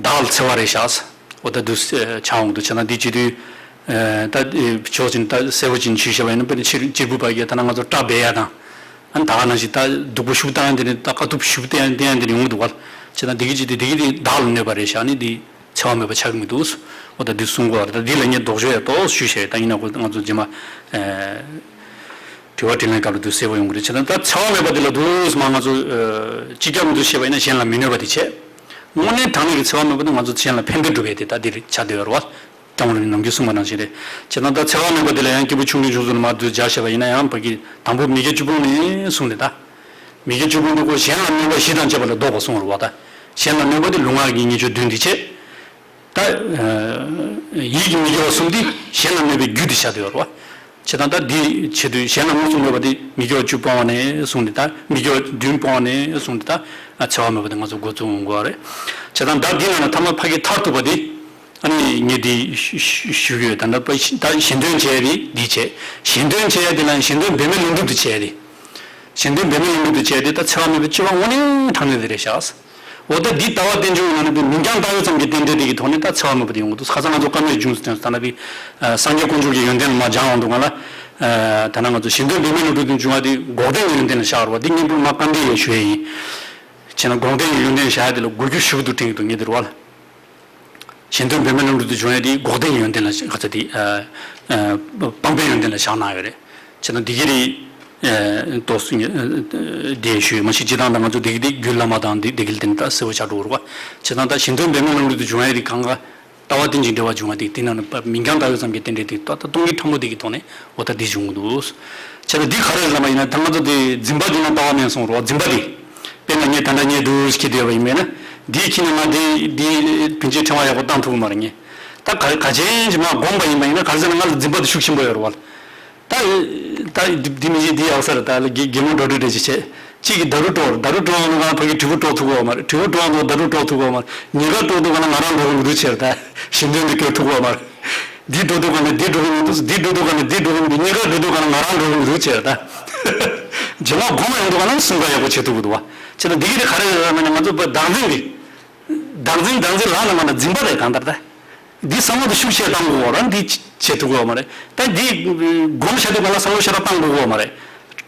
བདག་ལ་འཚེ་བ་རེད་ཤག་འོ་ད་འདུག་ཆགས་འོང་འདུག་བྱས་ན་འདི་བྱེད་དུས་ད་ཕྱོགས་གཅིག་ད་གསལ་པོ་ཅིག་ཞུས་བཞག་པ་ཡིན་ན་དཔེར་ན་ཕྱིར་གཅེར་བུ་པ་གིས་ད་ནང་ང་ཚོ་སྐྲ་འབལ་ཡ་དང་། ཨ་ནི་ད་ག་ནང་བཞིན་ད་སྡུག་པོ་ཤུགས་བཏང་ཡ་འདི་ནི་ད་དཀའ་ཐུབ་ཤུགས་བཏང་ཡ་བཏང་ཡ་འདི་ནི་ཡོང་གི་འདུག་བ། བྱས་ན་འདི་གི་ཅི་སྟེ་འདི་གི་དེ་བདག་ལ་གནོད་པ་རེད་ཤག་ནི་འདི་འཚེ་བ་མེད་པ་ཆགས་ཀྱི་མི་འདུག་འོ་ད་འདི་གསུང་གི་ཡོད་རེད། ད་འདི་ལ་ངས་ལྡོག་ཕྱོགས་ཡ་ཏོག་ཞུས་བྱས་ད་ཡིན་ན་ཁོ་ང་ཚོ་རྗེས་མ་དྲི་བ་དྲིས་ལན་སྐབས་ལ་འདུག་གསལ་པོ་ཡོང་གི་རེད། བྱས་ན་ད་འཚེ་བ་མེད་པ་འདི་ལ་འདུག་སེ་མ་ང་ཚོ་སྤྱི་ཁྱབ་འདུག་བཤད་པ་ཡིན་ན་གཞན་ལ་མི་གནོད་པ་དེ་བྱས། དངོས་གནས་དྲང་གནས་ཀྱི་འཚེ་བ་མེད་པ་ནི་ང་ཚོ་གཞན་ལ་ཕན་བདེ་སྒྲུབ་པའི་དེ་ད་འདིར་ཆགས་བསྡད་ཡོད་རེད་བ། སྐྱབས་མགོན་རིན་པོ་ཆེས་གསུངས་པ་ནང་བཞིན་རེད། བྱས་ན་ད་འཚེ་བ་མེད་པ་དེ་ལ་ཡང་སྐྱེས་བུ་ཆུང་འབྲིང་ཆུང་གསུམ་ལ་མར་འདུག་སྦྱར་བྱས་པ་ཡིན་ན་ཡང་ཕ་གི་དང་པོ་མི་དགེ་བཅུ་སྤོང་ནས་གསུངས་ནས་ད། མི་དགེ་བཅུ་སྤོང་དུ་ཁོ་གཞན་ལ་གནོད་པ་བཞི་དང་བཅས་པ་ལས་ལྡོག་པར་གསུངས་པ་རེད་བ་ད། གཞན་ལ་གནོད་པ་དེ་ལུས་ངག་གི་ཉེས་སྤྱོད་བདུན་དེ་བྱས། ད། ཡིད་ཀྱི་མི་དགེ་བ་གསུམ་དེ་གཞན་ལ་གནོད་པའི་རྒྱུ་དེ་ཆགས་བསྡད་ཡོད་རེད་བ། བྱས་ཙང་ད་འདི་བྱེད་དུས་གཞན་ལ་དངོས་སུ་གནོད་པ་དེ་མི་དགེ་བ་བཅུ་སྤོང་བ་ནས་བཟུང་སྟེ་ད་མི་དགེ་བ་བདུན་སྤོང་བ་ནས་བཟུང་སྟེ་ད་འཚེ་བ་མེད་པ་དེ་ང་ཚོ་འགོ་བཙུགས་འོང་དགོས་པ་རེད། བྱས་ཙང་ད་འདི་ནང་ལ་ཐ་མ་ཕ་གི་མཐར་ཐུག་པ་དེ་ཨ་ནི་ངས་འདི་ཞུ་ཞུ་གི་ཡོད། ད་ལྟ་ཕ་ད་གཞན་དོན་བྱས་དེ་འདི་བྱས། གཞན་དོན་བྱས་དེ་ལ་གཞན་དོན་འབད་མེད་ལམ་གྲུབ་ཏུ་བྱས་དེ། གཞན་དོན་འབད་མེད་ལམ་གྲུབ་ཏུ་བྱས་ཏེ་ད་འཚེ་བ་མེད་པའི་སྤྱོད་པ་དངོས་གནས་དྲང་གནས་དེ་རེད་ཤག་འོ་ད་འདི་ལྟ་བ་རྟེན་འབྱུང་ཡོད་ན་ནི་མིང་རྐྱང་བཏགས་ཡོད་ཙམ་གྱི་རྟེན་འབྲེལ་དེ་གི་ཐོག་ནས་ད་འཚེ་བ་མེད་པ་དེ་ཡོང་གི་འདུག་ཁ་སང་ང་ཚོ་བཀའ་མོལ་བྱུང་ཟེར་ད་ན་བི་སངས་རྒྱས་དཀོན་མཆོག་གི་ཡོན་ཏན་ལ་མ་སྦྱང་འོང་འདུག་ག་ལ། ད་ན་ང་ཚོ་གཞན་དོན་འབད་མེད་ལམ་གྲུབ་ཏུ་འབྱུང་བ་དེ་འགོག་བདེན་གྱི་ཡོན་ཏན་ལ་བཞག་རོགས་འདི་སྙིང་པོ་མ་བཀའ་འདྲི་ཡས་ཞུ་ཡས་ཡིན། བྱས་ན་འགོག་བདེན་གྱི་ཡོན་ཏན་བཞག་ཡ་དེ་ལ་དགོས་རྒྱུ་ཞེ་པོ་འདུག་དྲན་གྱི་འདུག་ངས་དེ་རུ་བ་ལ། གཞན་དོན་འབད་མེད་ལམ་གྲུབ་ཏུ་འབྱུང་ཡ་དེ་འགོག་བདེན་གྱི་ཡོན་ཏན་ལ་ག་ཚ་དེ། སྤང་པའི་ཡོན་ཏན་ལ་བཞག་གནང་ཡོད་རེད། བྱས་ན་འདི་གི་རིགས། ཏོག་སུ་དེ་ཞུས་མ་ཤི་ཅི་དང་ད་ང་ཚོ་འདི་གི་དེ་རྒྱུད་བླ་མ་དང་འདི་འདི་གི་ལྟེ་ནས་ད་གསལ་པོ་ཆགས་འགྲོ་གི་རེད་བ། བྱས་ཙང་ད་གཞན་དོན་འབད་མེད་ལམ་གྲུབ་ཏུ་འབྱུང་ཡ་དེ་གང་ག་ལྟ་བ་རྟེན་ཅིང་འབྲེལ་བར་འབྱུང་བ་དེ་དེ་ནང་ནས་མིང་རྐྱང་བཏགས་ཡོད་ཙམ་གྱི་རྟེན་འབྲེལ་དེ་ད་ལྟ་སྟོང་ཉིད་ཕྲ་མོ་དེ་གི་ཐོག་ནས་འོ་ད་འདི་བྱུང་གི་འདུག་བྱས་ཙང་འདི་ག་རེ་ལབ་པ་ཡིན་ན་ད་ང་ཚོ་དེ་འཛིན་པ་འདི་ན་ལྟ་བ་མེད་གསུངས་རེད་བ། འཛིན་པ་དེ། དཔེར་ན་ངས་ད་ལྟ་ངས་འདུག་སྐྱེ་བསྡད་པ་ཡིན་མེད་ན། འདིའི་ཁྱི་ནི་ང་འདི་འདི་བན་ཆེ་ཕྲེང་བ་ཡག་པོ་བཏང་ཐུབ་ཀྱི་མ་རེད་ངས། ད་ག་ག་ཅན་ཅི་མ་དགོངས་པ་ཡིན་པ་ཡིན་ན་ག་རེ་ཟེར་ན་ང་ལ་འཛིན་པ་དེ་ཤུགས་ཆེན་པོ་ཡོད་རེད་བ། ད་ད་འདི་འདི་མི་ཤེས་འདི་ཡག་ས་རེད། ད་ལ་དགེ་དགེ་སློང་འགྲོ་འགྲོ་འདྲ་ཅིག་བྱས། གཅིག་གིས་ད་རུ་དཀྲོག་ད་རུ་དཀྲོག་ནོ་ག་ཕ་གི་དྲིལ་བུ་དཀྲོག་ཐུབ་ཀྱི་ཡོད་མ་རེད། དྲིལ་བུ་དཀྲོག་ནོ་ད་རུ་དཀྲོག་ཐུབ་ཀྱི་ཡོད་མ་རེད། ཉེན་ཁ་དཀྲོག་དུས་ག་ན་ང་རང་འགྲོ་གི་མི་འདུག་བྱས་རེད། ད་གཞན་དོན་འདི་སྐྱོར་ཐུབ་ཀྱི་ཡོད་མ་རེད། འདི་འགྲོ་དུས་ག་ན་འདི་འགྲོ་གི་མི་འདུག་འདི་འགྲོ་དུས་ག་ན་འདི་འགྲོ་གི་མི་འདུག་ཉེན་ཁ་འགྲོ་དུས་ག་ན་ང་རང་འགྲོ་གི་མི་འདུག་བྱས་རེད། ད་རྗེས་མ་དགོངས་པ་ཡོང་དུས་ག་ན་གསུམ་ཀ་ཡག་པོ་བྱེད་ཐུབ་ཀྱི་འདུག་བ། བྱས་ན་འདི་གི་དེ་ག་རེ་རེད་ལབ་ན་ང་ཚོ་བདག་འཛིན་རེད། བདག་འཛིན་བདག་འཛིན་ལབ་ན་མ་ན་འཛིན་པ་རེད་གང་ལྟར་ད། འདི་བསམ་བློ་དེ་ཤུགས་ཆེ་བཏང་དགོས་པ་རེད། འདི་བྱེད་ཐུབ་དགོས་པ་མ་རེད། ད་འདི་སྒོམ་བྱེད་དུས་ག་ལ་བསམ་བློ་ཤ་སྟག་བཏང་དགོས་པ་མ་རེད།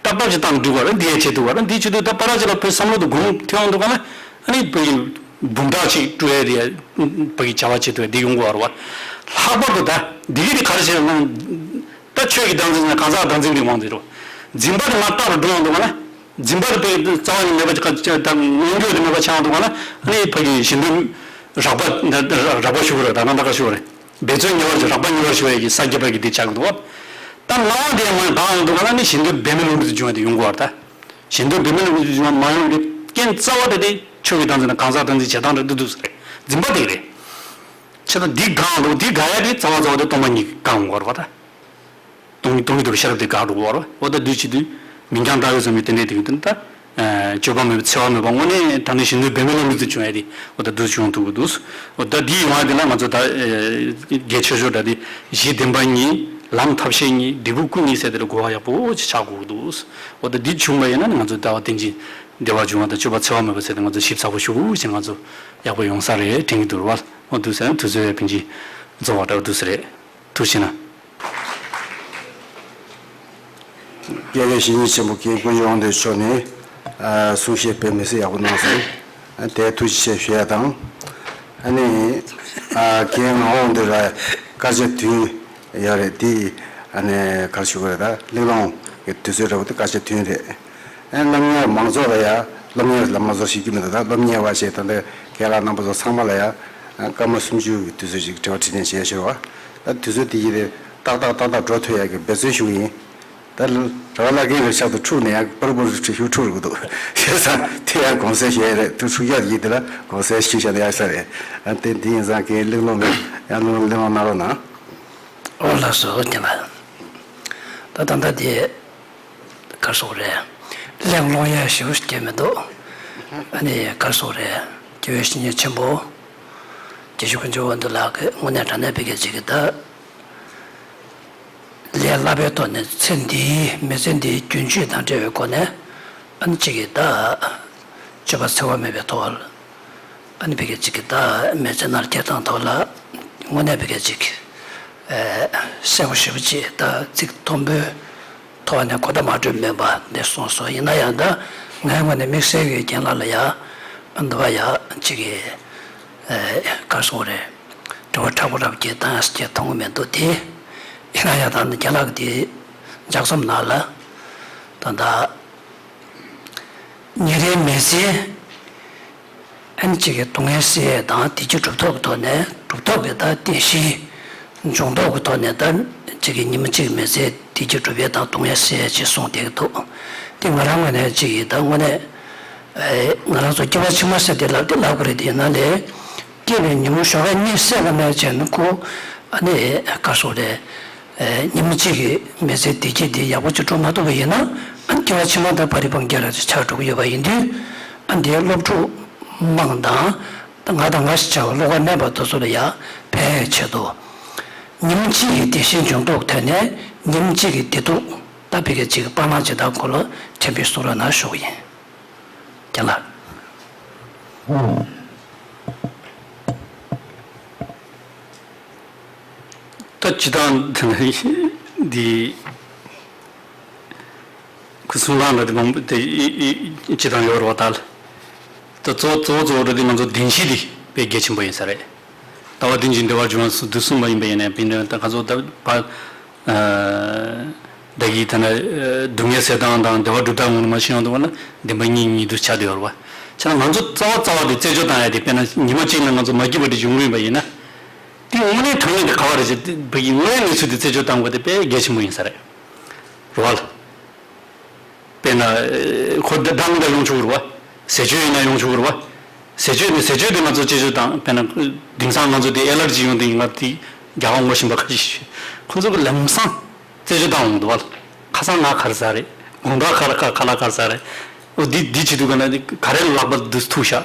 ཏག་ཏག་ཅིག་བཏང་འགྲིག་པ་རེད། འདི་ཡང་བྱེད་ཐུབ་པ་རེད། འདི་བྱེད་དུས་ད་པ་ར་ཅིག་ལ་བོད་བསམ་བློ་དེ་སྒོམ་ཐོན་འོང་དུས་ག་ལ་ཨ་ནི་བོད་ཀྱི་འབུམ་ཕྲག་ཅིག་སྤྲོད་ཡ་དེ་ཡ་བོད་ཀྱི་བྱ་བ་བྱེད་ཐུབ་ཡ་འདི་ཡོང་དགོས་པ་རེད་བ། ལྷག་པར་དུ་ད་འདི་གི་དེ་ག་རེ་བྱེད་ན། ད་ཆོས་ཀྱི་བདག་འཛིན་ཟེར་ན་གང་ཟག་བདག་འཛིན་གྱི་དབང་དུ་འགྲོ། འཛིན་པ་དེ་མར་བཏགས་ལ་འགྲོ་ཡོང་དུས་ག་ལ། འཛིན་པ་དེ་དཔེ་རྩ་བ་ནས་མེད་པ་ཅིག་ག་ཅིག་དང་མངོན་གྱུར་དེ་མེད་པ་ཆགས་ཡོང་དུས་ག་ལ་ཨ་ནི་ཕ་གི་གཞན་དོན་རགས་པ་རགས་པ་ཞུ་གི་རེད། ད་གང་ད་ག་ཞུ་གི་རེད། འབད་བརྩོན་ཉེ་བར་ཞུགས་རགས་པ་ཉེ་བར་ཞུགས་ཡ་གི་ས་བརྒྱད་པ་གི་དེ་ཆགས་ཀྱི་འདུག་བ། ད་ལྔ་པ་དེ་མར་འགག་ཡོང་དུས་ག་ལ་ཨ་ནི་གཞན་དོན་འབད་མེད་ལམ་གྲུབ་ཏུ་འབྱུང་བ་དེ་ཡོང་གི་རེད། ད་གཞན་དོན་འབད་མེད་ལམ་གྲུབ་ཏུ་འབྱུང་བ་མ་ཡོང་བའི་རྐྱེན་རྩ་བ་དེ་དེ་ཆོས་ཀྱི་བདག་འཛིན་དང་གང་ཟག་བདག་འཛིན་བྱེད་སྟངས་རེད་འདི་འདུག་ཟེར། འཛིན་པ་དེ་རེད། ཆེ་ད་འདི་འགག་འདུག་འདི་འགག་ཡ་དེ་རྩ་བ་རྩ་བ་དེ་སྟོང་པ་ཉིད་འགག་འོང་བ་རེད་བ་ད། སྟོང་ཉིད་སྟོང་ཉིད་རྟོགས་པའི་ཤེས་རབ་དེ་འགག་འགྲོ་གི་ཡོད་རེད། འོ་ད་འདུས་བྱས་དུས་མིང་རྐྱང་བཏགས་ཡོད་ཙམ་གྱི་རྟེན་འབྲེལ་དེ་གི་དོན་ད། སྤྱོད་པ་མེད་པ་འཚེ་བ་མེད་པ་དངོས་གནས་དྲང་གནས་གཞན་དོན་འབད་མེད་ལམ་གྲུབ་ཏུ་བྱུང་ཡ་དེ་འོ་ད་འདུས་བྱུང་ཐུབ་ཀྱི་འདུག་འོ་ད་འདི་ཡོང་བ་དེ་ལ་ང་ཚོ་ད་རྒྱས་ཆེ་ཤོས་འདྲ་དེ་གཞི་བདེན་པ་གཉིས་ལམ་ཐབས་ཤེས་གཉིས་འབྲས་བུ་སྐུ་གཉིས་ཟེར་དེ་ལ་གོ་བ་ཡག་པོ་ཅིག་ཆགས་དགོས་ཀྱི་འདུག་འོ་ད་འདི་བྱུང་བ་ཡིན་ན་ང་ཚོ་ལྟ་བ་རྟེན་ཅིང་འབྲེལ་བར་འབྱུང་བ་དང་སྤྱོད་པ་འཚེ་བ་མེད་པ་ཟེར་དེ་ང་ཚོ་ཞིབ་ཚགས་པོ་ཞུ་ཞེས་ང་ཚོ་ཡག་པོ་ཡོང་ས་རེད་དྲན་གྱི་འདུག་ར་བ། འོ་འདུག་ཟེར་ན་དུས་ཚོད་ཡང་ཕན་ཆད་རྫོགས་པ་འདྲ་བ་འདུག་ས་རེད། ཐུགས་རྗེ་གནང་། དགེ་བའི་བཤེས་གཉེན་ཆེན་པོ་མཁན་ཀུན་འབྱུང་དབང་འདུས་མཆོག་ནས་གསུང་བཤད་དཔེ་མི་སྲིད་ཡག་པོ་གནང་སོང་། དེ་ཐུགས་རྗེ་ཆེ་ཞུ་ཡ་དང་། ཨ་ནི་རྒན་ངག་དབང་འདུས་ལ་སྐར་ཆ་བདུན་ཡོད་རེད་དེ། ཨ་ནི་ག་རེ་ཞུ་དགོས་རེད། ད་གླེང་སློང་གི་དུས་ཚོད་འདྲ་པོ་དེ་སྐར་ཆ་བདུན་རེད། ཨ་སློབ་གཉེར་མང་ཚོགས་ལ་ཡ་སློབ་གཉེར་ལ་མང་ཚོགས་ཤེས་ཀྱི་མི་འདུག་ད་སློབ་གཉེར་བ་ཞེས་ད་ལྟ་རྒན་ལགས་རྣམ་པ་ཚོ་ཚང་མ་ལ་ཡ་སྐར་མ་སུམ་ཅུ་གི་དུས་ཚོད་ཅིག་དྲི་བ་དྲིས་ལན་བྱས་ཞོར་བ། ད་དུས་ཚོད་དེ་ཡིན་རེད། ཏག་ཏག་ཏག་ཏག་འགྲོ་ཐུབ་ཡག་གི་འབད་བརྩོན་ཞུ་གི་ཡིན། ད་ར་བ་བླ་རྒན་རེ་ཤག་ཏུ་འཁྲུག་ནས་ཡང་པར་པར་ཞུ་འཁྲུག་རུ་འདུག་བྱས་ཙང་དེ་ཡང་དགོངས་སེལ་ཞུ་ཡ་རེད། ཐུགས་འཁྲུག་ཡག་ཡིན་དེ་ལ་དགོངས་སེལ་ཞུས་བཞག་ན་ཡག་ས་རེད། ཨ་དེ་འདི་ཡིན་ཙང་རྒན་གླེང་སློང་མེད་ཡང་གླེང་སློང་གླེང་སློང་གནང་རོགས་གནང་། ཨོ་ལགས་སོ་རྒན་ལགས། ད་ད་ལྟ་དེ་ གར་སོང་རེད། གླེང་སློང་ཡ་ཞིག་སྐྱེ་མི་འདུག་ཨ་ནི་གར་སོང་རེད། དགེ་བའི་བཤེས་གཉེན་ཆེན་པོ། དགེ་བཤེས་དཀོན་མཆོག་དབང་འདུས་ལགས་ཀྱིས་དངོས་གནས་དྲང་གནས་བོད་སྐད་ཅིག་གི་ད། ལས་སླ་པོའི་ཐོག་ནས་ཚེ་འདིའི་མི་ཚེ་འདིའི་རྒྱུན་སྤྱོད་དང་འབྲེལ་བའི་སྒོ་ནས་ཨ་ནི་གཅིག་གི་ད། སྤྱོད་པ་འཚེ་བ་མེད་པའི་ཐོག་ལ། ཨ་ནི་བོད་སྐད་ཅིག་གི་ད་མི་ཚེ་ནར་སྐྱེལ་སྟངས་ཐོག་ལ་དངོས་གནས་བོད་སྐད་ཅིག་གསལ་པོ་ཞེ་པོ་ཅིག་ད་ཚིག་མཐོན་པོའི་ཐོག་ནས་གོ་བརྡ་མ་འཕྲོད་མེད་པ་འདི་གསུངས་སོང་། ཡིན་ན་ཡང་ད་ངའི་ངོས་ནས་དམིགས་བསལ་གྱི་རྒན་ལགས་ལ་ཡ་འདི་བ་ཡ་གཅིག་གི་ག་རེ་ཟེར་དགོས་རེད། དྲི་བ་མཁྲེགས་པོ་རབ་རྒྱས་བཏང་ཡ་སྐྱེ་མཐོང་གི་མི་འདུག་དེ་ཡིན་ན་ཡང་ད་ནི་རྒན་ལགས་ཀྱི་དེ་ལྗགས་རྩོམ་ནང་ལ་ད་ད་ཉིན་རེའི་མི་ཚེ་ཨན་གཅིག་གི་སྡུག་བསྔལ་སེལ་ཡས་དང་བདེ་སྐྱིད་གྲུབ་ཐོབ་ཀྱི་ཐོག་ནས་གྲུབ་ཐོབ་ཀྱི་ད་བདེ་སྐྱིད་འབྱུང་ཐོག་གི་ཐོག་ནས་ད་གཅིག་གི་ཉི་མ་གཅིག་མི་ཚེ་བདེ་སྐྱིད་སྒྲུབ་ཡས་དང་སྡུག་བསྔལ་སེལ་ཡས་ཅེས་གསུངས་བསྡད་ཀྱི་འདུག་དེ་ང་རང་ངོས་ནས་གཅིག་གི་ད་དངོས་གནས་ང་རང་ཚོ་སྐྱེ་བ་ཕྱི་མ་ཟེར་དེ་ལབ་དེ་ལབ་དགོས་རེད། དེ་ཡིན་ན་ལས་སྐྱེས་པའི་ཉིན་མོ་ཞོགས་ཀས་གཉིད་སད་པ་ནས་བྱས་ན་ཁོ་ཨ་ནི་ག་རེ་ཟེར་དགོས་རེད། ཉིན་མ་གཅིག་གི་མི་ཚེ་བདེ་སྐྱིད་འདི་ཡག་པོ་ཅིག་སྒྲུབ་མ་ཐུབ་པ་ཡིན་ན་ཨ་ནི་སྐྱེ་བ་ཕྱི་མ་དང་བར་རི་སྤང་རྒྱ་ར་ཅིག་ཆགས་འགྲོ་གི་ཡོད་པ་ཡིན་དུས་ཨ་ནི་དེའི་སློབ་ཕྲུག་དམངས་དང་ང་དང་ང་ཞེས་བྱ་བ་བློ་ཁ་གནས་པ་དེ་ཚོ་ལ་ཡང་ཕན་ཡས་ཆེད་དུ། ཉིན་གཅིག་གི་བདེ་སྐྱིད་འབྱུང་ཐོག་ཐད་ནས་ཉིན་གཅིག་གི་བདེ་སྡུག་ད་བི་ག་གཅིག་གི་སྤང་བླང་བྱེད་སྟངས་སྐོར་ལ་མཁྱེན་པའི་གསུང་རོགས་གནང་ཞུ་གི་ཡིན། རྒན་ལགས། ད་སྤྱི་བཏང་འདི། ཁོ་གསུང་སྟངས་འདྲ་དེ་མང་པོ་དེ་ཡི་ཡི་སྤྱི་བཏང་ཡོད་རེད་བ་ད། ད་གཙོ་གཙོ་གཙོ་བོ་འདྲ་དེ་ང་ཚོ་བདེན་བཞི་དེ་དཔེ་གལ་ཆེན་པོ་ཡིན་ས་རེད། ལྟ་བ་བདེན་བཞིའི་འགྲེལ་པར་འབྱུང་བ་སོགས་འདི་གསུངས་པ་ཡིན་པ་ཡིན་ནའི་བིན་ད་ཁ་ཚོ་ད་བ། བདག་གིས་ད་ན་སྡུག་བསྔལ་སེལ་སྟངས་དང་བདེ་བ་སྒྲུབ་སྟངས་ངོ་མ་ཤེས་ཡོང་འདུག་བ་ན་བདེན་པ་གཉིས་གཉིས་དུ་ཆགས་བསྡད་ཡོད་རེད་བ། བྱས་ན་ང་ཚོ་རྩ་བ་རྩ་བ་དེ་རྩད་གཅོད་བཏང་ཡ་དེ་དཔེར་ན་ཉི་མ་གཅིག་ནང་ང་ཚོ་མ་སྐྱིད་པ་དེ་བྱུང་གི་ཡིན་པ་ཡིན་ན། དེ་དངོས་གནས་དྲང་གནས་དེ་ག་བ་རེད་ཅེས་བོད་ཀྱི་དངོས་ཡོད་གནས་ཚུལ་དེ་རྩད་གཅོད་བཏང་དགོས་དེ་དཔེ་གལ་ཆེན་པོ་ཡིན་ས་རེད། རེད་བ་ལ། དཔེར་ན། ཁོ་བདག་མི་འདྲ་ཡོང་ཆོག་གི་རེད་བ། ཟས་སྤྱོད་ཡིན་ན་ཡོང་ཆོག་གི་རེད་བ། ཟས་སྤྱོད་ནི་ཟས་སྤྱོད་དེ་ང་ཚོ་རྩད་གཅོད་བཏང་དཔེར་ན། དེང་སང་ང་ཚོ་དེ་ཨེ་ལར་ཇི་ཡོང་དེ་ང་དེ་རྒྱ་གར་ངོ་ཤེས་པ་ཁ་ཤས་ཤིག་ཁོ་ཚོ་གི་ལམ་སང་རྩད་གཅོད་བཏང་འོང་འདུག་བ་ལ། ཁ་སང་ང་ག་རེ་ཟ་རེད། དགོང་དག་ཁ་ལག་ཁ་ཁ་ལག་ག་རེ་ཟ་རེད། འོ་འདི་འདི་བྱེད་དུས་ག་ན་ག་རེ་ལག་པ་འདི་ཐུག་ཤག་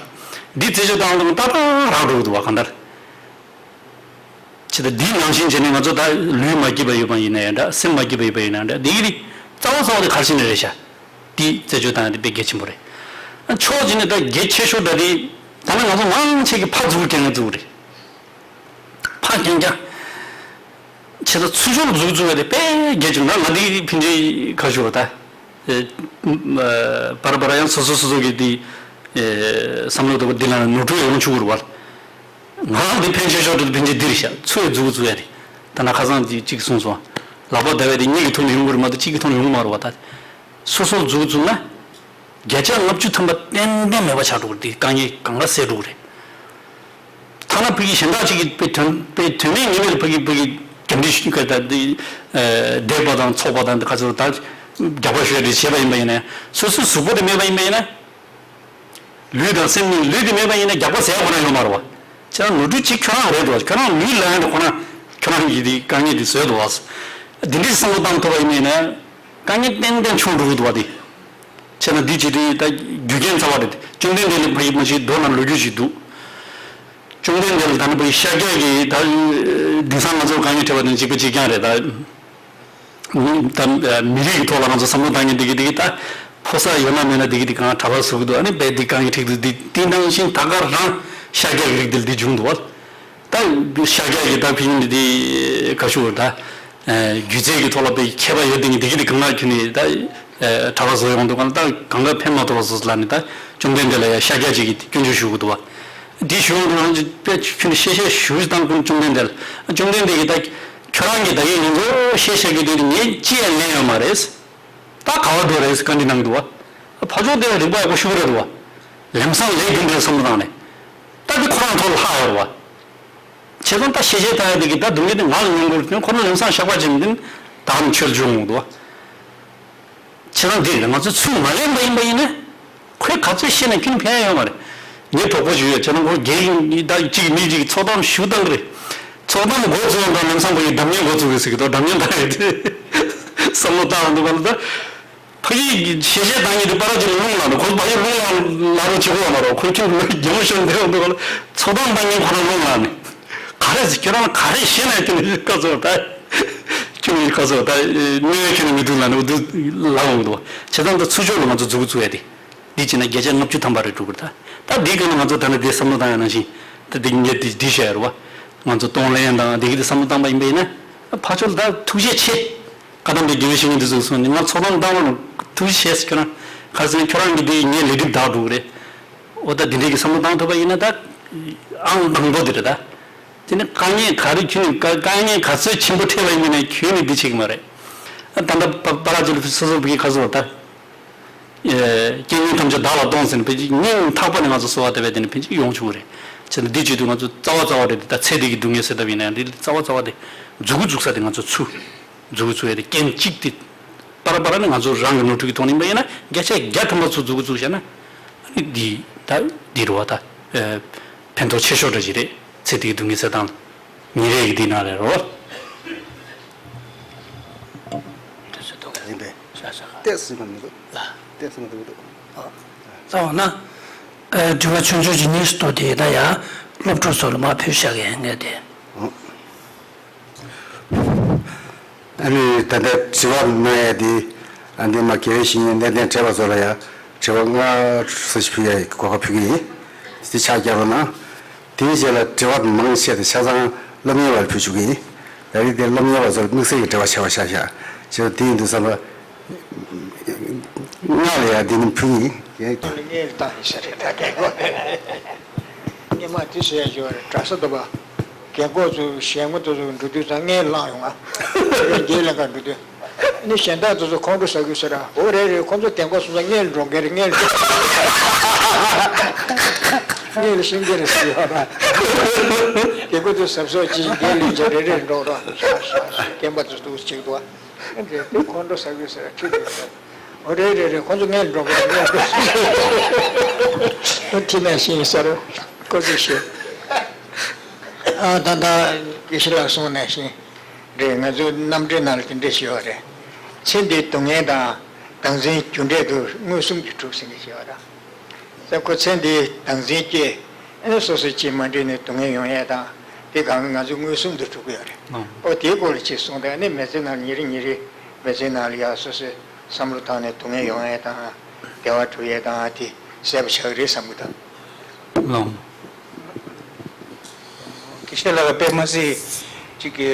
འདི་རྩད་གཅོད་བཏང་འདུག་ཏག་ཏག་རག་འགྲོ་གི་འདུག་བ་གང་ལྟར། ཇི་ལྟར་འདི་ནང་བཞིན་བྱས་ནས་ང་ཚོ་ད་ལུས་མ་སྐྱིད་པ་ཡོད་པ་ཡིན་ན་ཡང་འདྲ་སེམས་མ་སྐྱིད་པ་ཡོད་པ་ཡིན་ན་འདྲ་འདི་གི་རིགས་རྩ་བ་རྩ་བ་དེ་ག་རེ་བྱས་ནས་རེད་ཤག་འདི་རྩད་གཅོད་བཏང་ཡ་དེ་དཔེ་གལ་ཆེན་པོ་རེད། ཕྱོགས་གཅིག་ནས་ད་གལ་ཆེ་ཤོས་འདྲ་དེ་ད་ནི་ང་ཚོ་མང་ཆེ་གི་ཕ་འཛུགས་རྒན་འཛུགས་རེད། ཕ་རྒན་རྒྱ། ཆེ་ད་ཚུར་ཤོག་འཛུགས་འཛུགས་ཡ་དེ་དཔེ་གལ་ཆེན་ང་ང་འདི་ཕན་ཆད་ག་ཞུ་བ་ད། ཨེ། ཨ། བར་བར་ཡང་སོ་སོ་སོ་སོ་གི་དེ། ཨེ། བསམ་བློ་དང་པོ་འདི་ལ་ནོར་འཁྲུལ་ཡོང་ཆོག་གི་རེད་བ། ང་འདི་ཕན་ཆད་ཤོག་འདི་ཕན་ཆད་འདི་རེད་ཤག་ཚོས་འཛུགས་འཛུགས་ཡ་རེད། ད་ན་ཁ་སང་དེ་གཅིག་གསུངས་སོང་། ལག་པ་བརྡབ་པ་དེ་གཉིས་ཀྱི་ཐོག་ནས་ཡོང་གི་རེད་མ་གཏོགས་གཅིག་གི་ཐོག་ནས་ཡོང་གི་མ་རེད་བ་ད། སོ་སོ་འཛུགས་འཛུགས་ན། བརྒྱ་ཆ་ལྔ་བཅུ་ཐམ་པ་ཏན་ཏན་མེད་པ་ཆགས་འགྲོ་གི་རེད་དེ་དཀའ་ངལ་གང་ག་སེལ་འགྲོ་གི་རེད། ཐ་ན་ཕ་གི་གཞན་དག་ཅིག་གིས་དཔེ་དོན་དཔེ་དོན་མེད་ངེས་མེད་ལ་ཕ་གི་ཕ་གི་གྲ་སྒྲིག་ཞུ་ག་ད་འདི། ཨ། འདེབས་པ་དང་ཚོགས་པ་དང་འདི་ག་ཚོད་ད་རྒྱག་པ་ཞུ་ཡ་དེ་བྱས་པ་ཡིན་པ་ཡིན་ན་སོ་སོའི་གཟུགས་པོ་དེ་མེད་པ་ཡིན་པ་ཡིན་ན། ལུས་དང་སེམས་གཉིས་ལུས་དེ་མེད་པ་ཡིན་ན་རྒྱག་པ་ཟེར་ཡ་ཁོ་ན་ཡོད་མ་རེད་བ། བྱས་ན་ནོར་འཁྲུལ་གཅིག་ཁྱོད་རང་རེད་འདུག་ཁྱོད་རང་ལུས་ལ་ཡང་དེ་ཁོ་ན་ཁྱོད་རང་གིས་དེ་དཀའ་ངལ་དེ་བཟོས་འདུག་བ། འདི་འདྲའི་བསམ་བློ་བཏང་ཐུབ་པ་ཡིན་པ་ཡིན་ན། དཀའ་ངལ་ཏན་ཏན་བྱུང་འགྲོ་གི་འདུག་བ་དེ། བྱས་ན་འདི་བྱེད་དུས་ད་རྒྱུ་རྐྱེན་རྩ་བ་རེད། བཅོམ་ལྡན་འདས་ལ་ཕ་གི་མ་གཞི་མདོ་ནང་ལོ་རྒྱུས་ཤིག་འདུག་བཅོམ་ལྡན་འདས་ལ་ད་ནི་ཕ་གི་ཤཱཀྱ་གིས་ད་དེང་སང་ང་ཚོ་དཀའ་ངལ་འཕྲད་པ་དང་གཅིག་པ་གཅིག་རྐྱང་རེད་ད། ད་མི་རིགས་ཀྱི་ཐོག་ལ་ང་ཚོ་བསམ་བློ་བཏང་མཁན་འདི་གི་འདི་གི་ད་ཕོ་གསར་ཡོད་ན་མེད་ན་འདི་གི་འདི་གང་གྲྭ་པ་བཟོ་གི་འདུག་ཨ་ནི་རྦད་འདི་དཀའ་ངལ་འཕྲད་འདུག་འདི་འདི་ནང་བཞིན་ད་ག་རང་ཤཱཀྱ་གི་རིགས་འདི་ལ་འདི་བྱུང་འདུག་བ། ད་ཤཱཀྱ་གི་ད་ཕ་གི་འདི་འདི་ག་ཞུ་བ་ད། རྒྱུ་རྫས་ཀྱི་ཐོག་ལ་དཔེ་མཁས་པ་ཡོད་དེ་ནི་དེ་གི་དེ་གང་ལ་ཁྱོད་ནི་ད་གྲྭ་པ་བཟོ་ཡོང་འདུག་ག་ལ་ད་གང་ག་ཕན་མ་ཐོགས་སོ་ལ་ནི་ད་བཅོམ་ལྡན་འདས་ལ་ཡ་ཤཱཀྱ་ཅིག་གིས་སྐྱོན་བརྗོད་ཞུ་གི་འདུག་བ། འདི་ཞུ་ཡོང་འདུག་རང་ཅིག་དཔེ་ཁྱོད་ནི་ཤེས་བཤད་ཞུ་དང་ཁོང་བཅོམ་ལྡན་འདས་ལ་བཅོམ་ལྡན་འདས་ཀྱིས་ད་ཁྱོད་རང་གིས་ད་གིན་ང་ཚོ་ཤེས་བཤད་ཀྱི་དུས་ངས་ཅི་ཡང་ལན་ཡོད་མ་རེད། ད་ག་བ་འགྲོ་རེད་བཀའ་འདྲི་གནང་འདུག་བ། ཕ་ཕྱོགས་དེ་ལ་རིག་པ་ཡག་པོ་ཞུ་གི་རེད་འདུག་བ། ལམ་སང་ལས་རྒྱུ་འབྲས་བསམ་བློ་བཏང་ནས་ད་འདི་ཁོ་རང་ཐོག་ལ་ལྷག་ཡོད་རེད་བ། བྱས་ཙང་ད་ཤེས་བྱའི་ལྟ་བ་འདི་གི་ད་སྡུག་བསྔལ་དེ་ང་ལ་མྱོང་དགོས་རེད་ཁོ་ན་ལམ་སང་བཤགས་པ་བྱེད་མི་འདི་ད་ནི་ཆོས་ལ་འཇུག་འོང་འདུག་བ། བྱས་ཙང་འདི་རེད་ང་ཚོ་ཚུར་མ་ལེན་པ་ཡིན་པ་ཡིན་ན། ཁོས་ག་ཚོད་བཤད་ན་ཁྱོན་ཕན་ཡོད་མ་རེད། ངའི་གྲོགས་པོ་ཞིག་ཡོད་བྱས་ན་ཁོ་རྒན་ཡིན་ད་གཅིག་མི་གཅིག་ཚོགས་གཏམ་ཞུ་སྟངས་རེད། ཚོགས་གཏམ་འགོ་བཙུགས་ཡོང་དང་ལམ་སང་ཁོ་ཡི་སྒྲ་སྙན་འགོ་བཙུགས་ཡོད་ཟེར་གི་འདུག་སྒྲ་སྙན་ད་རེད་དེ། བསམ་བློ་བཏང་འདུག་ག་ལ་ད། ཕ་གིའི་ཞལ་བཞེས་བཏང་མཁན་དེ་པ་ར་ཅིག་ལ་རླུང་ལངས་ནས། ཁོ་ཕ་གིར་རླུང་ལངས་ལབ་རོགས་བྱེད་དགོས་པ་མ་རེད། ཁོ་ཁྱོད་རྒྱལ་མོ་ཤོར་འདི་འདུག་ག་ལ། ཚོགས་གཏམ་བཏང་མཁན་ཁོ་རང་རླུང་ལངས་ནས། ག་རེ་ཟེར། ཁྱོད་རང་ག་རེ་བཤད་ན་ཁྱོད་ནི་བཀའ་ཟེར་བ་ད། ཁྱོད་ནི་བཀའ་ཟེར་བ་ད། གནོད་ཡ་ཁྱོད་ནི་མི་འདུག་ལབ་ནས་འོ་འདུག་ལབ་འོང་འདུག་བ། བྱས་ཙང་ད་ཚུར་ཕྱོགས་ལ་ང་ཚོ་མཛུབ་གུ་བཙུགས་ཡ་དེ། འདི་བྱས་ན་བརྒྱ་ཆ་ལྔ་བཅུ་ཐམ་པ་རེ་འགྲོ་གི་རེད་ད། ད་འདི་ག་ནས་ང་ཚོ་ད་ནི་འདི་བསམ་བློ་བཏང་ཡ་ནང་བཞིན། ད་འདི་ངས་འདི་འདི་བཤད་ཡ་རེད་བ། ང་ཚོ་གཏོང་ལེན་དང་འདི་གི་འདི་བསམ་བློ་བཏང་པ་ཡིན་པ་ཡིན་ན། ཕར་ཕྱོགས་ལ་ད་ཐུགས་རྗེ་ཆེ། བཀའ་གདམས་པའི་དགེ་བའི་བཤེས་གཉེན་འདི་ཚོས་གསུངས་ནས། ང་ཚོགས་གཏམ་བཏང་བ་ལ་ཐུགས་རྗེ་ཆེ་ཟེར། ཁྱོད་རང་ག་རེ་ཟེར་ན། ཁྱོད་རང་གི་འདི་ངའི་ལས་སྒྲིབ་དག་འགྲོ་གི་རེད། འོ་ད་འདི་འདྲའི་གི་བསམ་བློ་བཏང་ཐུབ་པ་ཡིན་ན་ད་ཨང་དང་པོ་འདི་རེད་ད། དེ་ནི་དཀའ་ངལ་ག་རེ་ཁྱོད་ནི་དཀའ་དཀའ་ངལ་ག་ཚོད་ཆེན་པོ་འཕྲད་པ་ཡིན་ན་ཁྱོད་ནི་འདི་བྱེད་ཀྱི་མ་རེད། ད་ལྟ་པ་པ་ར་ཅི་ལ་སོ་སོ་བི་ག་ཚོད་ད། རྐྱེན་ངན་ཐམས་ཅད་བདག་ལ་གཏོང་ཟེར་ནས། ཕལ་ཆེར་སྙིང་ཐག་པ་ནས་ང་ཚོ་གསོལ་བ་འདེབས་པ་དེ་ནི་ཕལ་ཆེར་ཡོང་ཆོག་གི་རེད། བྱས་ཙང་འདི་བྱེད་དུས་ང་ཚོ་རྩ་བ་རྩ་བ་རེད། ད་ཚེ་འདི་གི་སྡུག་བསྔལ་སེལ་ཐབས་ཡིན་ན་ཡང་འདི་རྩ་བ་རྩ་བ་དེ་མཛུབ་གུ་བཙུགས་ས་དེ་ང་ཚོ་ཚུར་མཛུབ་གུ་བཙུགས་ཡ་དེ་རྐྱེན་གཅིག་དེ། པ་ར་པ་ར་ནི་ང་ཚོ་རང་གི་ནོར་འཁྲུལ་གྱིས་མཐོང་ནི་ཡིན་པ་ཡིན་ན། བརྒྱ་ཆ་བརྒྱ་ཐམ་པ་ཚུར་མཛུབ་གུ་བཙུགས་བཞག་ན། ཨ་ནི་འདི་ད་འདི་རེད་བ་ད། ཕན་ཐོགས་ཆེ་ཤོས་འདྲ་ཞིག་རེད། ཚེ་འདི་གི་སྡུག་བསྔལ་སེལ་སྟངས་ལ། ཉིན་རེ་གི་འདི་ནང་ལས་རོ། ཡིན་པས། ཏོག་ཙམ་མི་འདུག་ཏོག་ཙམ་མི་འདུག་རྩ་བ་ན། ཨ། དྲི་བ་ཆུང་ཆུང་ཅིག་གཉིས་སུ་གཏོགས་དེ་ད་ཡང་སློབ་ཕྲུག་ཚོ་ལ་མར་ཕུལ་བཞག་གི་ཡིན་ངས་དེ། ཨ་ནི་ད་ལྟ་དྲི་བ་གནང་ཡ་དེ། ཨ། འདི་མ་དགེ་བའི་བཤེས་གཉེན་གནས་བརྟན་བགྲེས་པ་ཚོ་ལ་ཡང་དྲི་བ་ལྔ་ཙམ་ཞིག་ཕུལ་ཡ་ཡི་གོ་སྐབས་ཕུལ་གི་ཡིན། དེ་ཕྱག་བརྐྱངས་རོགས་གནང་། དེའི་རྗེས་ལ་དྲི་བ་མང་ཆེ་དེ་ཆ་ཚང་སློབ་གཉེར་བ་ལ་ཕུལ་ཆོག་གི་ཡིན། ད་རེས་དེ་སློབ་གཉེར་བ་ཚོར་དམིགས་བསལ་གྱི་དྲི་བ་ཆེ་བ་ཆགས་ཤག་བྱས་ཙང་དེ་ཡིན་དུས་ཙམ་པ། ལྔ་ལ་ཡང་འདི་ནི་ཕུལ་ཡིན། ངས་ལ་ངས་ལ་བཏང་ཡིན་ས་རེད། ད་རྒན་གོག་ངས་མ་དེ་ཟེར་ཡ་ཞོར་གྲྭ་ས་འདུག་པ། རྒན་གོག་ཚོ་ཞལ་ངོ་དེ་ཚོ་འགྲོ་དུས་ཙང་ངས་བླངས་ཡོང་ང་། རྒན་ལས་ཀ་འགྲོ་དུས། ནི་གཞན་དག་དེ་ཚོ་ཁོང་ཁྲོ་ཟ་གི་ཟེར་ར། འོ་རེད་རེད། ཁོང་ཚོ་རྒན་གོག་སོང་ཙང་ངས་འགྲོ་གི་རེད། ངས་ངས་ལ་ཤེས་ཀྱི་རེད་ཟེར་ཡོད་ར། རྒན་གོག་དེ་གཟབ་གཟབ་ཅིག་རྒན་ལས་ཀྱི་རེ་རེ་འགྲོ་ར། ཤ་ཤ་ཤ། རྒན་པ་དེ་ཚོ་འདུག་ཅིག་འདུག་ཨ། དེ་ཁོང་ཁྲོ་ཟ་གི་ཟེར་ཁྲིད་དགོས་ཟེར། འོ་རེད་རེད་རེད། ཁོང་ཚོ་ངས་འགྲོ་དགོས། ངས་འགྲོ་དགོས། ཁྱི་ནང་བཞིན་ཟེར་ཁོ་ཚོས་ཤེས། ཨ། ད་ལྟ་དགེ་བཤེས་ལགས་གསུངས་ནང་བཞིན་རེད། ང་ཚོའི་རྣམ་འགྲེལ་ནང་ལ་དེ་འདྲས་ཞུས་པ་རེད། ཚེ་འདིའི་སྡུག་བསྔལ་དང་བདག་འཛིན་རྒྱུ་འབྲས་དུ་མངོན་སུམ་གྱིས་གྲུབ་ཟིན་གྱི་ཞེས་པ་རེད། ད་ཁོ་ཚེ་འདིའི་བདག་འཛིན་སྐྱེས། ཨེ་ནས་སོ་སོའི་ཅིག་མ་འགྲིག་ནས་སྡུག་བསྔལ་ཡོང་ཡས་དང་། དེ་གང་གི་ང་ཚོའི་མངོན་སུམ་དུ་གྲུབ་ཀྱི་ཡོད་རེད། ཨོ། དེའི་སྐོར་ལ་ཅིག་གསུངས་དང་། ཨ་ནི་མི་ཚེ་ནང་ཉིན་རེ་ཉིན་རེ་མི་ཚེ་ནང་ལ་ཡ་སོ་སོའི་བསམ་བློ་བཏང་ནས་སྡུག་བསྔལ་ཡོང་ཡས་དང་། བདེ་བ་འགྲུབ་ཡས་དང་། དེ་གསལ་པོ་ཆགས་ཀྱི་རེད་བསམ་གྱི་འདུག་ལགས། དགེ་བཤེས་ལགས་ཀྱིས་དཔེ་མ་སྲིད་ཅིག་གི་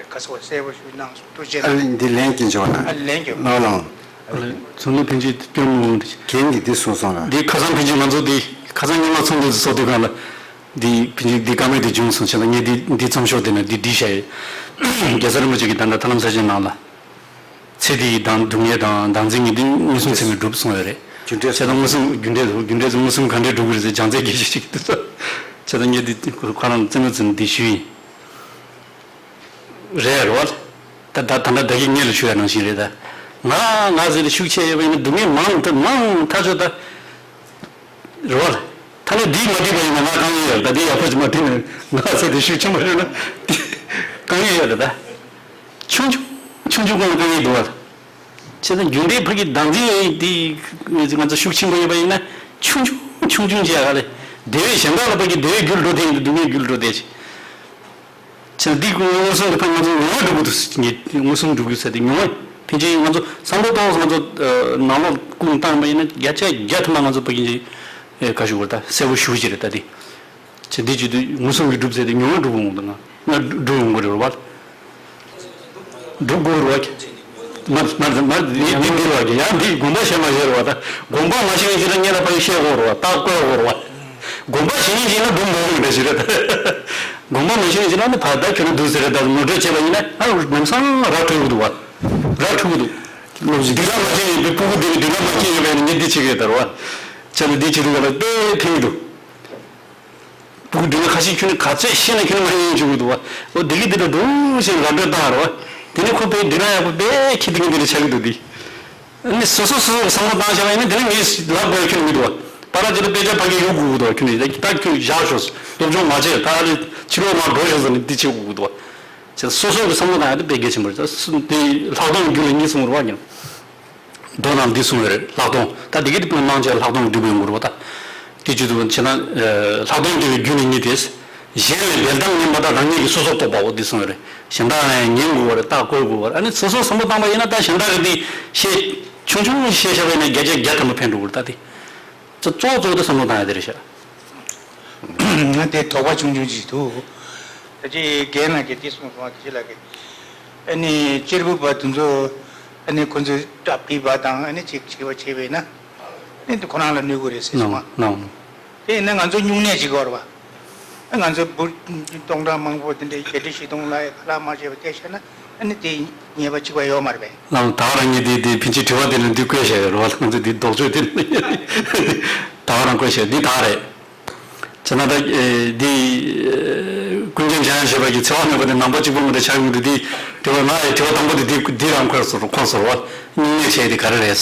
ག་ཚོད་གསལ་པོ་ཞུས་གནང་སོང་། ཐུགས་རྗེ་གནང་། ཨ་ལེ། འདི་ལན་སྐྱོན་བྱུང་ན། ཨ་ལེ། ལན་སྐྱོན། ལགས་ལགས། ཨ་ལེ། ཚོགས་འདུ་ཕན་ཆད་སྐྱོན་མི་འོང་། རྒན་གྱིས་འདི་གསུངས་སོང་ལ། འདི་ཁ་སང་ཕན་ཆད་ང་ཚོ་འདི་ཁ་སང་སྔོན་མ་ཚོགས་འདུ་ཚོགས་དུས་སྒང་ལ། འདི་ཕན་ཆད་འདི་བཀའ་མོལ་དེ་བྱུང་སོང་། བྱས་ཙང་ངས་འདི་འདི་མཚམས་ཞོགས་དེ་ན་འདི་བྲིས་བཞག་ཡོད། རྒྱལ་ཚབ་རིན་པོ་ཆེ་གིས་ད་ལྟ་ཐར་ལམ་ས་བཅད་ནང་ལ། ཚེ་འདིའི་སྡུག་བསྔལ་དང་བདག་འཛིན་གྱི་འདི་མངོན་སུམ་ཚད་མས་གྲུབ་གསུངས་ཡོད་རེད། རྒྱུ་འབྲས། བྱས་ཙང་མངོན་སུམ་རྒྱུ་འབྲས་རྒྱུ་འབྲས་སུ་མངོན་སུམ་ག་འདྲས་གྲུབ་ཀྱི་རེད་ཟེར་སྦྱང་ཚན་དགེ་བཤེས་ཅིག་འདུག་ས། བྱས་ཙང་ངས་འདི་ཁོ་རང་རྩེད་མོ་རྩེ་ནས་འདི་ཞུས་ཡིན། རེད་རེད་བ། ད་ད་ད་ད་ད་གིན་ངེད་ལ་ཞུ་ཡ་ནང་བཞིན་རེད་ད། ང་ང་ཟེར་ཏེ་ཤུགས་ཆེ་ཡོད་པ་ཡིན་ན་སྡུག་བསྔལ་མང་དུ་མང་ཐག་ཆོད་ད། རེད་བ། ད་ནི་འདི་མ་འགྲིག་པ་ཡིན་ན་ང་དཀའ་ངལ་ཡོད་རེད་ད། འདི་ཡག་པོ་ཅིག་མ་འགྲིག་ན་ང་ཟེར་ཏེ་ཤུགས་ཆེན་པོ་ཡོད་ན་འདི་དཀའ་ངལ་ཡོད་རེད་ད། ཆུང་ཆུང་ཆུང་ཆུང་སྒང་ལ་དཀའ་ངལ་འདུག་བ། བྱས་ཙང་རྒྱུ་འབྲས་ཕ་གི་བདག་འཛིན་འདི་ང་ཚོ་ཤུགས་ཆེན་པོ་ཡོད་པ་ཡིན་ན་ཆུང་ཆུང་ཆུང་ཆུང་བྱས་ག་ལེ། བདེ་བས་གཞན་དག་ལ་ཕ་གི་བདེ་བའི་རྒྱུར་འགྲོ་དེ་ཡིན་དུས་སྡུག་བསྔལ་རྒྱུར་འགྲོ་དེ་ཆེ། བྱས་ཙང་འདི་མངོན་སུམ་གྱི་ཕ་ང་ཚོ་ངོ་བོ་འགྲུབ་དགོས་འདུག་མངོན་སུམ་འགྲུབ་དགོས་ཟེར་ཏེ་མྱོང་བ། ཕན་ཆད་ང་ཚོ་བསམ་བློ་གཏོང་ང་ཚོ་ནང་ལོགས་ཀུན་བཏང་བ་ཡིན་ན་བརྒྱ་ཆ་བརྒྱ་ཐམ་པ་ང་ཚོ་ཕ་གི་ཅིག་ག་ཞུ་དགོས་རེད་ད། གསལ་པོ་ཞུ་གི་རེད་ད་འདི། བྱས་འདི་བྱེད་དུས་མངོན་སུམ་གྱིས་གྲུབ་ཟེར་ཏེ་མྱོང་བ་འགྲུབ་འོང་དང་ང་འགྲུབ་ཡོང་གི་རེད་བ། འགྲུབ་དགོས་རེད་བ། མ་མ་མ་འདི་འདི་འདི་རེད་བ། ཡང་འདི་དགོངས་པ་བཞེས་མ་བཞེས་རེད་བ། ད་དགོངས་པ་མ་བཞེས་ན་ཅི་ལ་ངེད་ལ་ཕ་གི་བཤད་དགོས་རེད་བ། རྟགས་བཀོད་དགོས་རེད་བ། དགོངས་པ་བཞེས་ཡིན་ཅི་ན་འགྲུབ་མ་འོང་གི་འདྲ་ཞིག་རེད་ད། དགོངས་པ་མ་བཞེས་ཡིན་ཅི་ན་ནི་ཕར་ད་ཁྱོད་རང་འདུག་ཟེར་རེད་ད། ངོ་སྤྲོད་བྱས་པ་ཡིན་ན་ཨ་ལམ་སང་ར་འཕྲོད་ཀྱི་འདུག་བ། ར་འཕྲོད་ཀྱི་འདུག་སློབ་སྦྱོང་འདི་ག་མ་བྱས་ཡིན་པའི་སྤུ་གུ་འདི་ག་འདི་ག་མ་བྱས་ཡོད་པས་ནི་ངས་འདི་བྱེད་ཀྱི་ཡོད་ད་རེད་བ། བྱས་ན་འདི་བྱེད་དུས་ག་ལ་དཔེ་ཕན་གྱི་འདུག་སྤུ་གུ་འདི་ལ་ཁ་ཤས་ཁྱོད་ནི་ག་ཚོད་ཤེས་ན་ཁྱོད་ནི་མ་ཡིན་བྱུང་གི་འདུག་བ། འོ་འདི་གི་འདི་ལ་འདུག་ཞེས་ར་སྤྲོད་བཏང་རེད་བ། དེ་ནི་ཁོ་དཔེ་འདི་ན་ཡག་པོ་དཔེ་ཁྱི་འདི་གི་འདི་ལ་ཆགས་ཀྱི་འདུག་འདི། ནི་སོ་སོ་སོ་སོ་བསམ་བློ་བཏང་བྱས་པ་ཡིན་ན་དེ་ནི་ངས་ལབ་དགོས་ཁྱོད་ནི་མི་འདུག་བ། པ་ར་ཅི་ལ་དཔེ་ཆ་ཕ་གི་གཡུག་དགོས་འདུག་བ། ཁྱོད་ནི་ད་ཁྱོད་བཞག་ཤོག་སློབ་སྦྱོང་མ་བྱས་ད་ཨ་ལས་ཕྱི་ལོགས་མར་འགྲོ་ཤོག་ཟེར་ནས་འདི་བྱེད་དགོས་འདུག་བ། བྱས་ཙང་སོ་སོ་གི་བསམ་བློ་བཏང་ཡ་དེ་དཔེ་གལ་ཆེན་པོ་རེད། ད་སུ་དེ་ལྷག་མཐོང་རྒྱུད་ལ་གཉིས་གསུངས་རེད་བ་ཀྱང་། མདོ་ནང་འདི་གསུངས་ཡོད་རེད། ལྷག་མཐོང་། ད་འདི་གི་དེ་དཔེ་མང་ཆེ་ལྷག་མཐོང་གི་འགྲེལ་པ་ཡོང་གི་རེད་པ། ད་དེ་བྱེད་དུ་བྱས་ན་ལྷག་མཐོང་འགྲེལ་པའི་རྒྱུ་ནི་གཉིས་ཏེ། གཞན་ལས་འབད་དང་ངེས་མ་དང་རང་ཉིད་ཀྱིས་སོ་སོར་རྟོག་པའོ། འདི་གསུངས་ཡོད་རེད། གཞན་དག་ལ་ཡང་ཉན་དགོས་པ་རེད། བརྟག་བཀོད་དགོས་པ་རེད། ཨ་ནི་སོ་སོར་བསམ་བློ་བཏང་པ་ཡིན་ན་ད་གཞན་དག་གི་འདི་བཤད་ཆུང་ཆུང་བཤད་བཞག་པ་ཡིན་ན་བརྒྱ་ཆ་བརྒྱ་ཐམ་པ་ཕན་འགྲོ་གི་རེད། ད་དེ་ཚོ་གཙོ་བོ་གཙོ་བོ་དེ་བསམ་བློ་བཏང་ཡ་དེ་རེད་ཤག། ང་དེ་དོགས་པ་ཆུང་ཆུང་ཅིག་འདུག། ད་ཅི་རྒན་ལགས་ཀྱིས་འདི་གསུངས་སོང་བ། དགེ་བཤེས་ལགས་ཀྱིས་ཨ་ནི་གཅེར་བུ་པ་དེ་ཚོ་ཨ་ནི་ཁོ་ཚོས་སྐྲ་ཕུད་པ་དང་ཨ་ནི་ཅིག་བྱེད་པ་བྱས་པས་ན་ཨ་ནི་ཁོ་རང་ལ་གནོད་ཀྱི་རེད་ཟེར་སོང་ང་། དེ་ཡིན་ན་ང་ཚོ་སྨྱུང་གནས་བྱེད་དགོས་རེད་པ། ང་ཚོ་བུ་སྟོང་ཕྲག་མང་པོ་དེ་འདྲའི་བརྒྱད་ཁྲི་བཞི་སྟོང་ལ་ཁ་ལག་མ་བྱས་པ་བལྟས་བྱས་ན་ཨ་ནི་དེ་ཉེས་པ་གཅིག་པ་ཡོད་མ་རེད་པས། ལགས། ད་ག་རང་ཉིད་དེ་དེ་ཕིན་ཆི་དྲི་བ་དེ་ལ་འདི་བཀོད་བཞག་ཡོད་རེད་པ། ང་ཚོ་འདི་ལྡོག་ཕྱོགས་དེ་ལ་ད་ག་རང་བཀོད་བཞག་འདི་ད་ག་རེད། བྱས་ན་ད་འདི་ཀུན་མཁྱེན་འཇམ་དབྱངས་བཞད་པ་གི་འཚེ་བ་མེད་པ་དེ་ནང་པ་གཅིག་པུ་མ་གཏོགས་ཆགས་ཡོང་དུས་འདི་དྲི་བ་ང་ཡི་དྲི་བ་དང་པོ་དེ་འདི་འདི་རང་འཁོར་སོང་འཁོར་སོང་བ། སྨྱུང་གནས་བྱས་དེ་ག་རེ་རེད།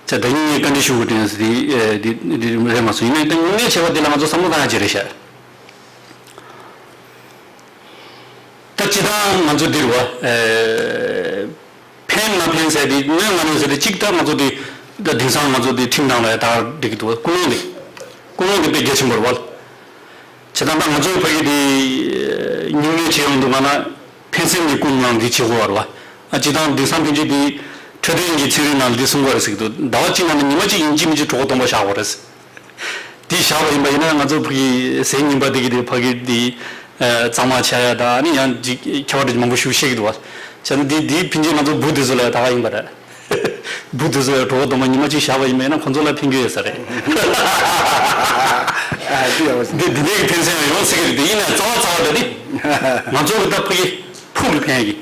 ཅེས་ད་ཉིན་ངས་བཀའ་འདྲི་ཞུ་དགོས་དྲན་སོང་། དེ་དེ་དེ་རེད་མ་སོང་། ཡིན་ནའི་ད་སྨྱུང་གནས་བྱས་པ་དེ་ལ་ང་ཚོ་བསམ་བློ་བཏང་ཡ་ཅིག་རེད་ཤག། ད་སྤྱིར་བཏང་ང་ཚོ་འདིར་བ་ཕན་མ་ཕན་ཟེར་དེ་གནོད་མ་གནོད་ཟེར་དེ་གཅིག་ད་ང་ཚོ་དེ་ད་དེང་སང་ང་ཚོ་དེ་ཁྲིམས་ནང་ལ་ད་འགྲིག་གི་འདུག་བ། ཀུན་སློང་དེ་ཀུན་སློང་དེ་དཔེ་གལ་ཆེན་པོ་རེད་བ། བྱས་ཙང་ད་ང་ཚོའི་ཕ་གི་དེ་སྨྱུང་གནས་བྱེད་ཡོང་དུས་ང་ན་ཕན་སེམས་ཀྱི་ཀུན་སློང་འདི་བྱེད་དགོས་པ་རེད་བ། ཨ་སྤྱིར་བཏང་དེང་སང་ཕན་ཆད་དེ་འཕྲོད་བསྟེན་གྱི་ཚན་རིག་ནང་ལ་འདི་གསུང་གི་ཡོད་རེད་ཟེར་གྱི་འདུག། ཟླ་བ་གཅིག་ནང་ནས་ཉི་མ་གཅིག་ཡིན་གཅིག་མིན་གཅིག་གྲོད་ཁོག་སྟོང་པ་བཞག་དགོས་རེད། དེ་བཞག་པ་ཡིན་པ་ཡིན་ན་ང་ཚོ་ཕ་གི་ཟས་རྙིང་པ་དེ་གི་དེ་ཕ་གི་དེ་གཙང་མ་ཆགས་ཡ་དང་ཨ་ནི་ཡང་ཅིག་ཁྱད་པར་དེ་མང་པོ་ཞིག་བཤད་ཀྱི་འདུག་བ། བྱས་ན་དེ་དེ་ཕན་ཆད་ང་ཚོ་བུ་དེ་ཚོ་ལ་ད་ག་ཡིན་པ་རེད། བུ་དེ་ཚོ་ཡང་གྲོད་ཁོག་སྟོང་པ་ཉི་མ་གཅིག་བཞག་པ་ཡིན་པ་ཡིན་ན་ཁོང་ཚོ་ལ་ཕན་གྱི་ཡོད་ས་རེད། ཨ་དེ་ཡང་འདི་འདི་འདྲའི་ཕན་སེམས་ཡང་ཡོང་སྲིད་ཀྱི་རེད། དེ་ཡིན་ན་རྩ་བ་རྩ་བ་ད་དེ་ང་ཚོ་གི་ད་ཕ་གི་ཕུགས་ལ་ཕན་ཡ་གི་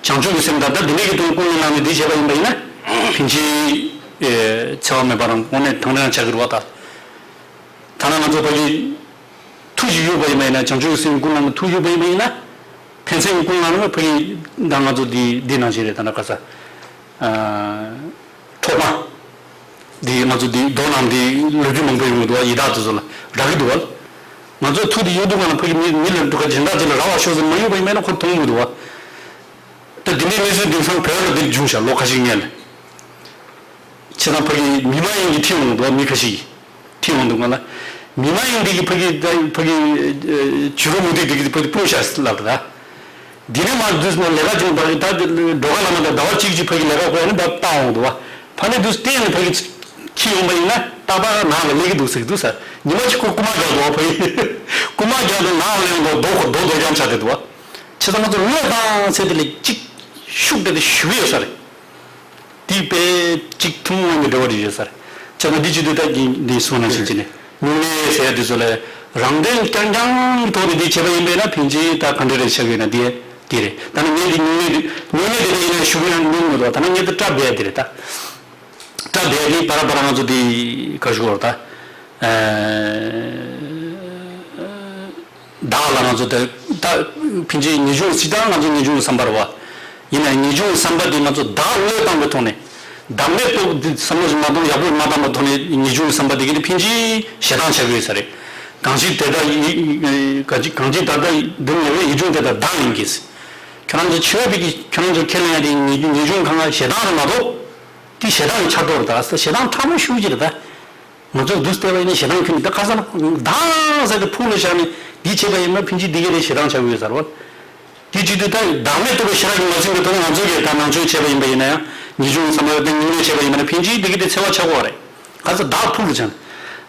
བྱང་ཆུབ་ཀྱི་སེམས་དང་ད་འདི་འདྲའི་གི་དོན་ཀུན་སློང་ནང་ནས་འདི་བྱས་པ་ཡིན་པ་ཡིན་ན་ཕན་ཆད་འཚེ་བ་མེད་པ་རང་དངོས་གནས་དང་རང་ཆགས་ཀྱི་རེད་བ། ད་ད་ན་ང་ཚོ་ཕ་གི་མཐུ་ཞིག་གཡུག་པ་ཡིན་པ་ཡིན་ན། བྱང་ཆུབ་ཀྱི་སེམས་ཀུན་སློང་གི་མཐུ་གཡུག་པ་ཡིན་པ་ཡིན་ན། ཕན་སེམས་ཀྱི་ཀུན་སློང་ནི་ཕ་གི་ད་ང་ཚོ་འདི་འདི་ནང་བཞིན་རེད། ད་ན་ག་ས་ཨ་འཕྲོག་མ་འདི་ང་ཚོ་འདི་མདོ་ནང་འདི་ལོ་རྒྱུས་མང་པོ་ཡོང་གི་འདུག་བ། ཡི་དྭགས་དེ་ཚོ་ལ་རག་གི་འདུག་བ། ང་ཚོ་མཐུ་འདི་གཡུག་དུས་ག་ན་ཕ་གི་མི་མི་ལ་འགྲོ་ཁ་གཞན་དག་ཅིག་ལ་རག་པ་ཤོག་ཟེར་མ་གཡུག་པ་ཡིན་པ་ཡིན་ན་ཁོ་མཐོང་གི་འདུག་བ། ད་འདི་འདྲའི་གནས་ཚུལ་དེང་སང་བོད་ལ་འདིར་བྱུང་ཤག་ལོ་ཁ་ཤས་སྔོན་ལ། ཁྱེད་རང་ཕ་གི་མི་མ་ཡིན་གྱི་ཁྲིད་འོང་འདུག་མི་ཁ་ཤས་ཀྱིས་ཁྲིད་འོང་འདུག་ང་ལ། མི་མ་ཡིན་འདི་གི་ཕ་གི་ད་ཕ་གི་ཨ་བྱུ་རུ་མུ་ཏིག་འདི་གི་ཕ་གི་སྤུངས་ཤག་ལབ་ར། འདི་ནས་མར་འདུག་ནས་ལས་ཀ་བྱུང་བ་གི་ད་འགྲོ་ཁ་ལ་མ་ད་ཟླ་བ་གཅིག་གཅིག་ཕ་གི་ལས་ཀ་དགོས་ནི་ད་བཏང་འོང་འདུག་བ། ཕ་ནས་འདུག་བལྟས་ནས་ཕ་གི་ཁྱི་ཡོང་པ་ཡིན་ན་རྟག་པར་ནང་ལ་སླེབས་ཀྱི་འདུག་ཟེར་གི་འདུག་ས། ཉི་མ་གཅིག་ཁོ་རྐུ་མ་རྒྱག་འདུག་བ། ཕ་གི་རྐུ་མ་རྒྱག་འདུག་ནང་ལ་སླེབས་འདུག་རྡོ་ཁོ་རྡོ་རྡོ་རྐྱང་ཆགས་བསྡད་འདུག་བ། བྱས་ཙང་ང་ཚོ་བློས་བཏང་ཚེ་དེ་ལས་གཅིག་ཤུགས་དེ་དེ་ཞུ་གི་ཡོད་ས་རེད། དེ་དཔེ་གཅིག་ཐུན་མོང་མ་ཡིན་པའི་འབྲེལ་བ་རེ་ཡོད་ས་རེད། བྱས་ཙང་འདི་བྱེད་དུས་ད་འདི་འདི་གསུངས་ན་ཕྱིན་ཅི་ནས་སྨྱུང་གནས་ཟེར་ཡ་དེ་ཚོ་ལ་རང་དོན་རྐྱང་རྐྱང་གི་ཐོག་ནས་འདི་བྱས་པ་ཡིན་པས་ན་ཕན་ཆད་ད་ག་འདྲ་རེ་ཆགས་ཡོད་ན་དེ་དེ་རེད། ད་ནི་ངས་འདི་སྨྱུང་གནས་འདི་སྨྱུང་གནས་དེ་འདྲ་ཡིན་ན་ཞུ་གི་ཡང་སྨྱུང་མི་འདུག་ད་ནི་ངས་འདི་སྐྲ་སྦས་དེ་རེད་ད། སྐྲ་སྦས་དེ་བར་བར་ང་ཚོ་འདི་ག་ཞུ་བར་ད། བདག་ལ་ང་ཚོ་དེ་ད་ཕན་ཆད་ངེས་འབྱུང་སྲིད་དང་ང་ཚོ་ངེས་འབྱུང་བསམ་པ་རེད་བ། ཡིན་ན་ངེས་འབྱུང་བསམ་པ་དེ་ང་ཚོ་བདག་བློས་བཏང་བའི་ཐོག་ནས་བདག་མེད་རྟོགས་དེ་བསམ་བློ་ཞིག་མ་གཏོང་ཡག་པོ་མ་བཏང་བའི་ཐོག་ནས་ངེས་འབྱུང་བསམ་པ་དེ་གི་དེ་ཕན་ཆད་ཞེ་སྡང་ཆགས་ཀྱི་ཡོད་ས་རེད། གང་ཞིག་དེ་ལྟར་ཡིད་གང་ཞིག་གང་ཞིག་ད་ལྟ་འདི་ངེས་པའི་ཡིད་འབྱུང་དེ་ལྟར་བདག་ཡིན་གྱི། ཁྱོད་རང་ཚོ་ཆོས་པའི་གི་ཁྱོད་རང་ཚོ་ཁས་ལེན་ཡ་དེ་ངེས་འབྱུང་གང་ག་ཞེ་སྡང་རེད་མ་གཏོགས་དེ་ཞེ་སྡང་གི་ཆགས་རྟོག་རེད། ད་ཞེ་སྡང་ཕྲ་མོ་ཤུགས་ཀྱི་རེད་ད། ང་ཚོ་འདུག་བལྟས་པ་ཡིན་ན་ཞེ་སྡང་ཁྱོན་ནས་ད་ཁ་སང་བདག་ཟེར་ཏེ་ཕུགས་ལ་བཞག་ནས་འདི་བྱས་པ་ཡིན་ན་ཕན་ཆད་འདི་ག་རེ་ཞེ་སྡང་ཆགས་ཀྱི་ཡོད་ས་རེད་བ། དེ་བྱེད་དུས་ད་བདག་མེད་རྟོགས་པའི་ཤེས་རབ་ཀྱིས་མ་ཟིན་པའི་ཐོག་ནས་ང་ཚོ་གིས་ད་ནང་ཆོས་བྱས་པ་ཡིན་པ་ཡིན་ན་ཡང་ངེས་འབྱུང་བསམ་པ་དང་སྨྱུང་གནས་བྱས་པ་ཡིན་ན་ཕན་ཆད་འདི་ག་དེ་འཚེ་བ་ཆགས་ཀྱི་ཡོད་རེད། ག་ཚོད་བདག་ཕུགས་ལ་བཞག་ནས་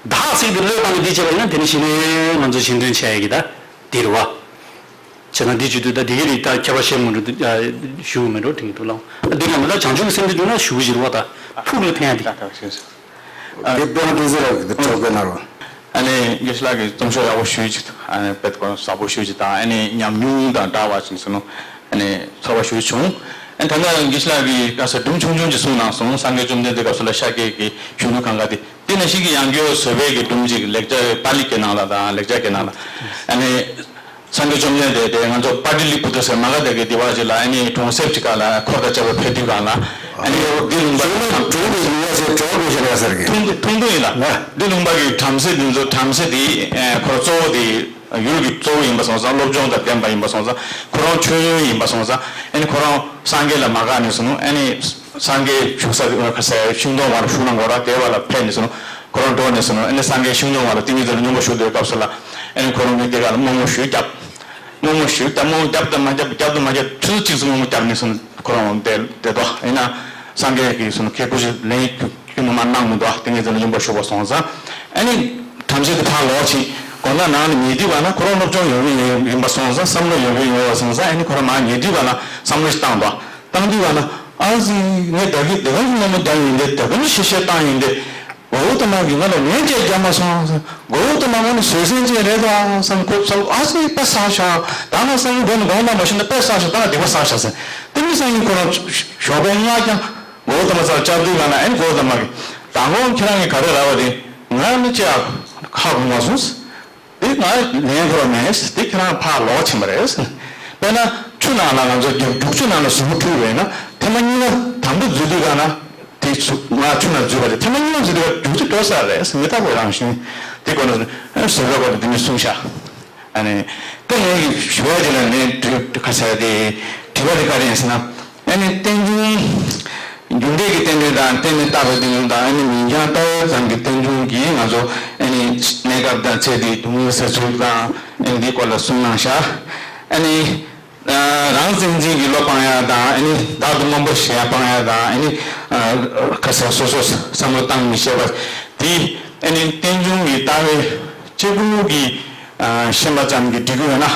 བདག་ཟེར་དེ་བློས་བཏང་ནས་འདི་བྱས་པ་ཡིན་ན་དེ་ནི་གཞི་ནས་ང་ཚོ་གཞན་དོན་བྱས་ཡ་གི་ད་འདི་རེད་བ། བྱས་ན་འདི་བྱེད་དུས་ད་འདི་གི་རིགས་ད་ཁྱད་པར་བཤད་མི་འགྲོ་འདུག་ཞུ་གི་མི་འགྲོ་དྲན་གྱི་འདུག་ལགས། འདི་ག་མི་ད་བྱང་ཆུབ་ཀྱི་སེམས་འདི་བྱུང་ན་ཞུ་གི་ཞིག་རེད་བ། ད་ཕུགས་ལ་ཕན་ཡ་འདི། ད་ད་ཤེས་སོང་། འདི་དཔེ་ཡང་ཏོག་ཙམ་རག་གི་འདུག་ཆོག་གི་ན་རོ། ཨ་ནི་དགེ་བཤེས་ལགས་ཀྱིས་རྩོམ་ཤོག་ཡག་པོ་ཞུས་ཅིག་ཨ་ནི་དཔེ་གོ་ཟབ་པོ་ཞུས་ཅིག་དང་ཨ་ནི་ཉམས་མྱོང་དང་འདྲ་བ་ཅིག་ཟེར་ནོ། ཨ་ནི་ཚོར་བ་ཞུ་བྱུང་། ཨ་ནི་ད་ལྟ་དགེ་བཤེས་ལགས་ཀྱིས་ཁ་ས་སྒྲུང་ཆུང་ཆུང་ཅིག་གསུངས་གནང་སོང་། སངས་རྒྱས་བཅོམ་ལྡན་འདས་སྐབས་སུ་ལ་ཤཱཀྱ་གི་གཞོན་ནུ་གང་ག་དེ། དེ་ནང་བཞིན་གྱི་ཡང་སྒོས་བཟོད་པའི་གི་སྒྲུང་ཅིག་ལེགས་སྦྱར་པཱ་ལི་སྐད་ནང་ལ་དང་ལེགས་སྦྱར་སྐད་ནང་ལ། ཨ་ནི་སངས་རྒྱས་བཅོམ་ལྡན་འདས་དེ་ང་ཚོ་པཱ་ཏི་ལི་བུ་ཏྲ་ཟེར་མ་ག་དྷ་གི་སྡེ་བ་ཅིག་ལ་ཨ་ནི་གྲོང་གསེབ་ཅིག་ག་ལ་འཁོར་དང་བཅས་པ་ཕེབས་དུས་གང་ལ་ཨ་ནི་འདི་ལུང་པ་གྲོང་གྲོང་གི་ལུང་པ་ཟེར་གྲོང་གི་ཟེར་ཡ་ཟེར་གི་ཐུང་ཐུང་ཐུང་ཡིན་ལ། འདི་ལུང་པ་གི་བྲམ་ཟེ་འདི་ཚོ་བྲམ་ཟེ་འདི་ཁོ་གཙོ་བོ་འདི། ཡུལ་གྱི་གཙོ་བོ་ཡིན་པ་སོང་ཙང་། སློབ་སྦྱོང་དང་ལྡན་པ་ཡིན་པ་སོང་ཙང་། ཁོ་རང་མཆོད་ཡོན་ཡིན་པ་སོང་ཙང་། ཨ་ནི་ཁོ་རང་སངས་རྒྱས་ལ་མ་དགའ་ནས་སོང་ནོ། ཨ་ནི་སངས་རྒྱས་བཞུགས་ས་དེ་ཁ་སའི་ཤིང་སྡོང་བར་བཞུགས་གནང་དགོས་ར། དེ་བ་ལ་ཕེབས་ནས་སོང་ནོ། ཁོ་རང་འགྲོ་ནས་སོང་ནོ། ཨ་ནི་སངས་རྒྱས་ཤིང་སྡོང་བར་ལ་ཏིང་ངེ་འཛིན་ལ་སྙོམས་པར་ཞུགས་དུས་སྐབས་སུ་ལ། ཨ་ནི་ཁོ་རང་གིས་དེ་ག་ལ་དམོད་མོ་ཞུས་བརྒྱབ། དམོད་མོ་ཞུས། ད་དམོད་མོ་བརྒྱབ་ད་མ་བརྒྱབ། བརྒྱབ་ད་མ་བརྒྱབ། ཆུ་ཚོད་གཅིག་ཙམ་དམོད་མོ་བརྒྱབ་ནས་སོང་ནོ། ཁོ་རང་དེ་དེ་དོ་ཡིན་ན། སངས་རྒྱས་ཀྱིས་སོང་ནོ། ཁྱེད་སྐུ་ཞབས་ལན་ཁྱོད་མ་གནང་མི་འདུག་ཏིང་ངེ་འཛིན་ལ་སྙོམས་པར་ཞུགས་པ་སོང་ཙང་། ཨ་ནི་དམ་ཚིག་དེ་ཕར་ལོག་ཕྱིན། དགོང་དག་ནང་ལ་ཉལ་དུས་བ་ན་ཁོ་རང་སློབ་སྦྱོང་ཡོད་མཁན་ཡིན་པ་སོང་ཙང་། བསམ་བློ་ཡོད་མཁན་ཡོད་པ་སོང་ཙང་། ཨ་ནི་ཁོ་རང་མར་ཉལ་དུས་བ་ན་བསམ་བློ་ཞིག་བཏང་འདུག་བཏང་དུས་བ་ན། ཨ་ཙི། ངས་ད་གིན་དེ་ག་ནས་དམོད་མོ་བརྒྱབ་ཡིན་ཏེ། དེ་ག་ནས་གཤེ་གཤེ་བཏང་ཡིན་ཏེ། གོའུ་ཏ་མ་གིས་ང་ལ་ལན་ཅིག་བརྒྱབ་མ་སོང་། གོའུ་ཏ་མ་ང་ནི་བཟོད་བསྲན་ཅན་རེད་ད་བསམ། ཁོ་བསམ། ཨ་ཙི། དཔེ་བསགས་ཤག་ད་ང་བསམ། འགྲོ་ནས་དགོངས་དག་མ་ཞུས་ན་དཔེ་བསགས་ཤག་ད་ང་སྡིག་པ་བསགས་ཤག་ཟེར། དེ་མི་སང་ཉིན་ཁོ་རང་ཞོགས་པའི་སྔ་རྐྱང་གོའུ་ཏ་མ་རྩར་བཅར་དུས་ག་ན། ཨ་ནི་གོའུ་ཏ་མ་གིས། མདང་དགོང་ཁྱེད་རང་གིས་ག་རེ་ལབ་པ་དེ་ང་ནི་ཅི་ཡང་ཧ་གོ་མ་སོང་། དེ་ང་ལན་ཁོ་རང་མེད། དེ་ཁྱེད་རང་ཕར་ལོག་ཕྱིན་པ་རེད། དཔེར་ན་ཆུ་ནང་ལ་ང་ཚོ་རྒྱུག་རྒྱུག་ཆུ་ནང་ལ་ཟུག་འཁྲུལ་བས་ན། ཐེངས་མ་གཉིས་པ། དང་པོ་འཛུལ་དུས་ག་ན། དེ་ཚུ་ང་ཆུ་ནང་འཛུལ་བ་རེད། ཐེངས་མ་གཉིས་པ་འཛུལ་དུས་ག་རྒྱུག་ཆུ་འགྲོ་ས་རེད། མི་རྟག་པའི་རང་བཞིན། དེ་སྐོར་ནས་ཟུར་པ་སྐོར་དུ་འདི་ནས་གསུངས་ཤག་ཨ་ནི་ད་ངས་ཞུ་བ་དེ་ལ་ནས་དྲི་ཁ་ཤས་དེ་དྲི་བ་དེ་ག་རེ་ཡིན་ཟེར་ན། ཨ་ནི་རྟེན་འབྱུང་། རྒྱུ་འབྲས་ཀྱི་རྟེན་འབྲེལ་དང་། རྟེན་འབྲེལ་བརྟག་པའི་རྟེན་འབྱུང་དང་། ཨ་ནི་མིང་རྐྱང་བཏགས་ཙམ་གྱི་རྟེན་འབྱུང་གིས་ང་ཚོ་ཨ་ནི་གནས་སྐབས་དང་ཚེ་འདིའི་སྡུག་བསྔལ་སེལ་ཚུལ་དང་། ཨ་ནི་འདིའི་སྐོར་ལ་གསུངས་གནང་ཤག་ཨ་ནི་རང་སེམས་ཅན་གྱི་བློ་སྤང་ཡ་དང་། ཨ་ནི་བདག་ཏུ་སྔོན་པོ་ཞེན་ཡ་སྤང་ཡ་དང་། ཨ་ནི་ཁ་སང་སོ་སོ་བསམ་བློ་བཏང་མི་ཤེས་པ་དེ། ཨ་ནི་རྟེན་འབྱུང་གི་ལྟ་བའི་གཅིག་པུ་གིས་ཤེས་པ་ཙམ་གྱིས་འགྲིག་གི་ཡོད་ན།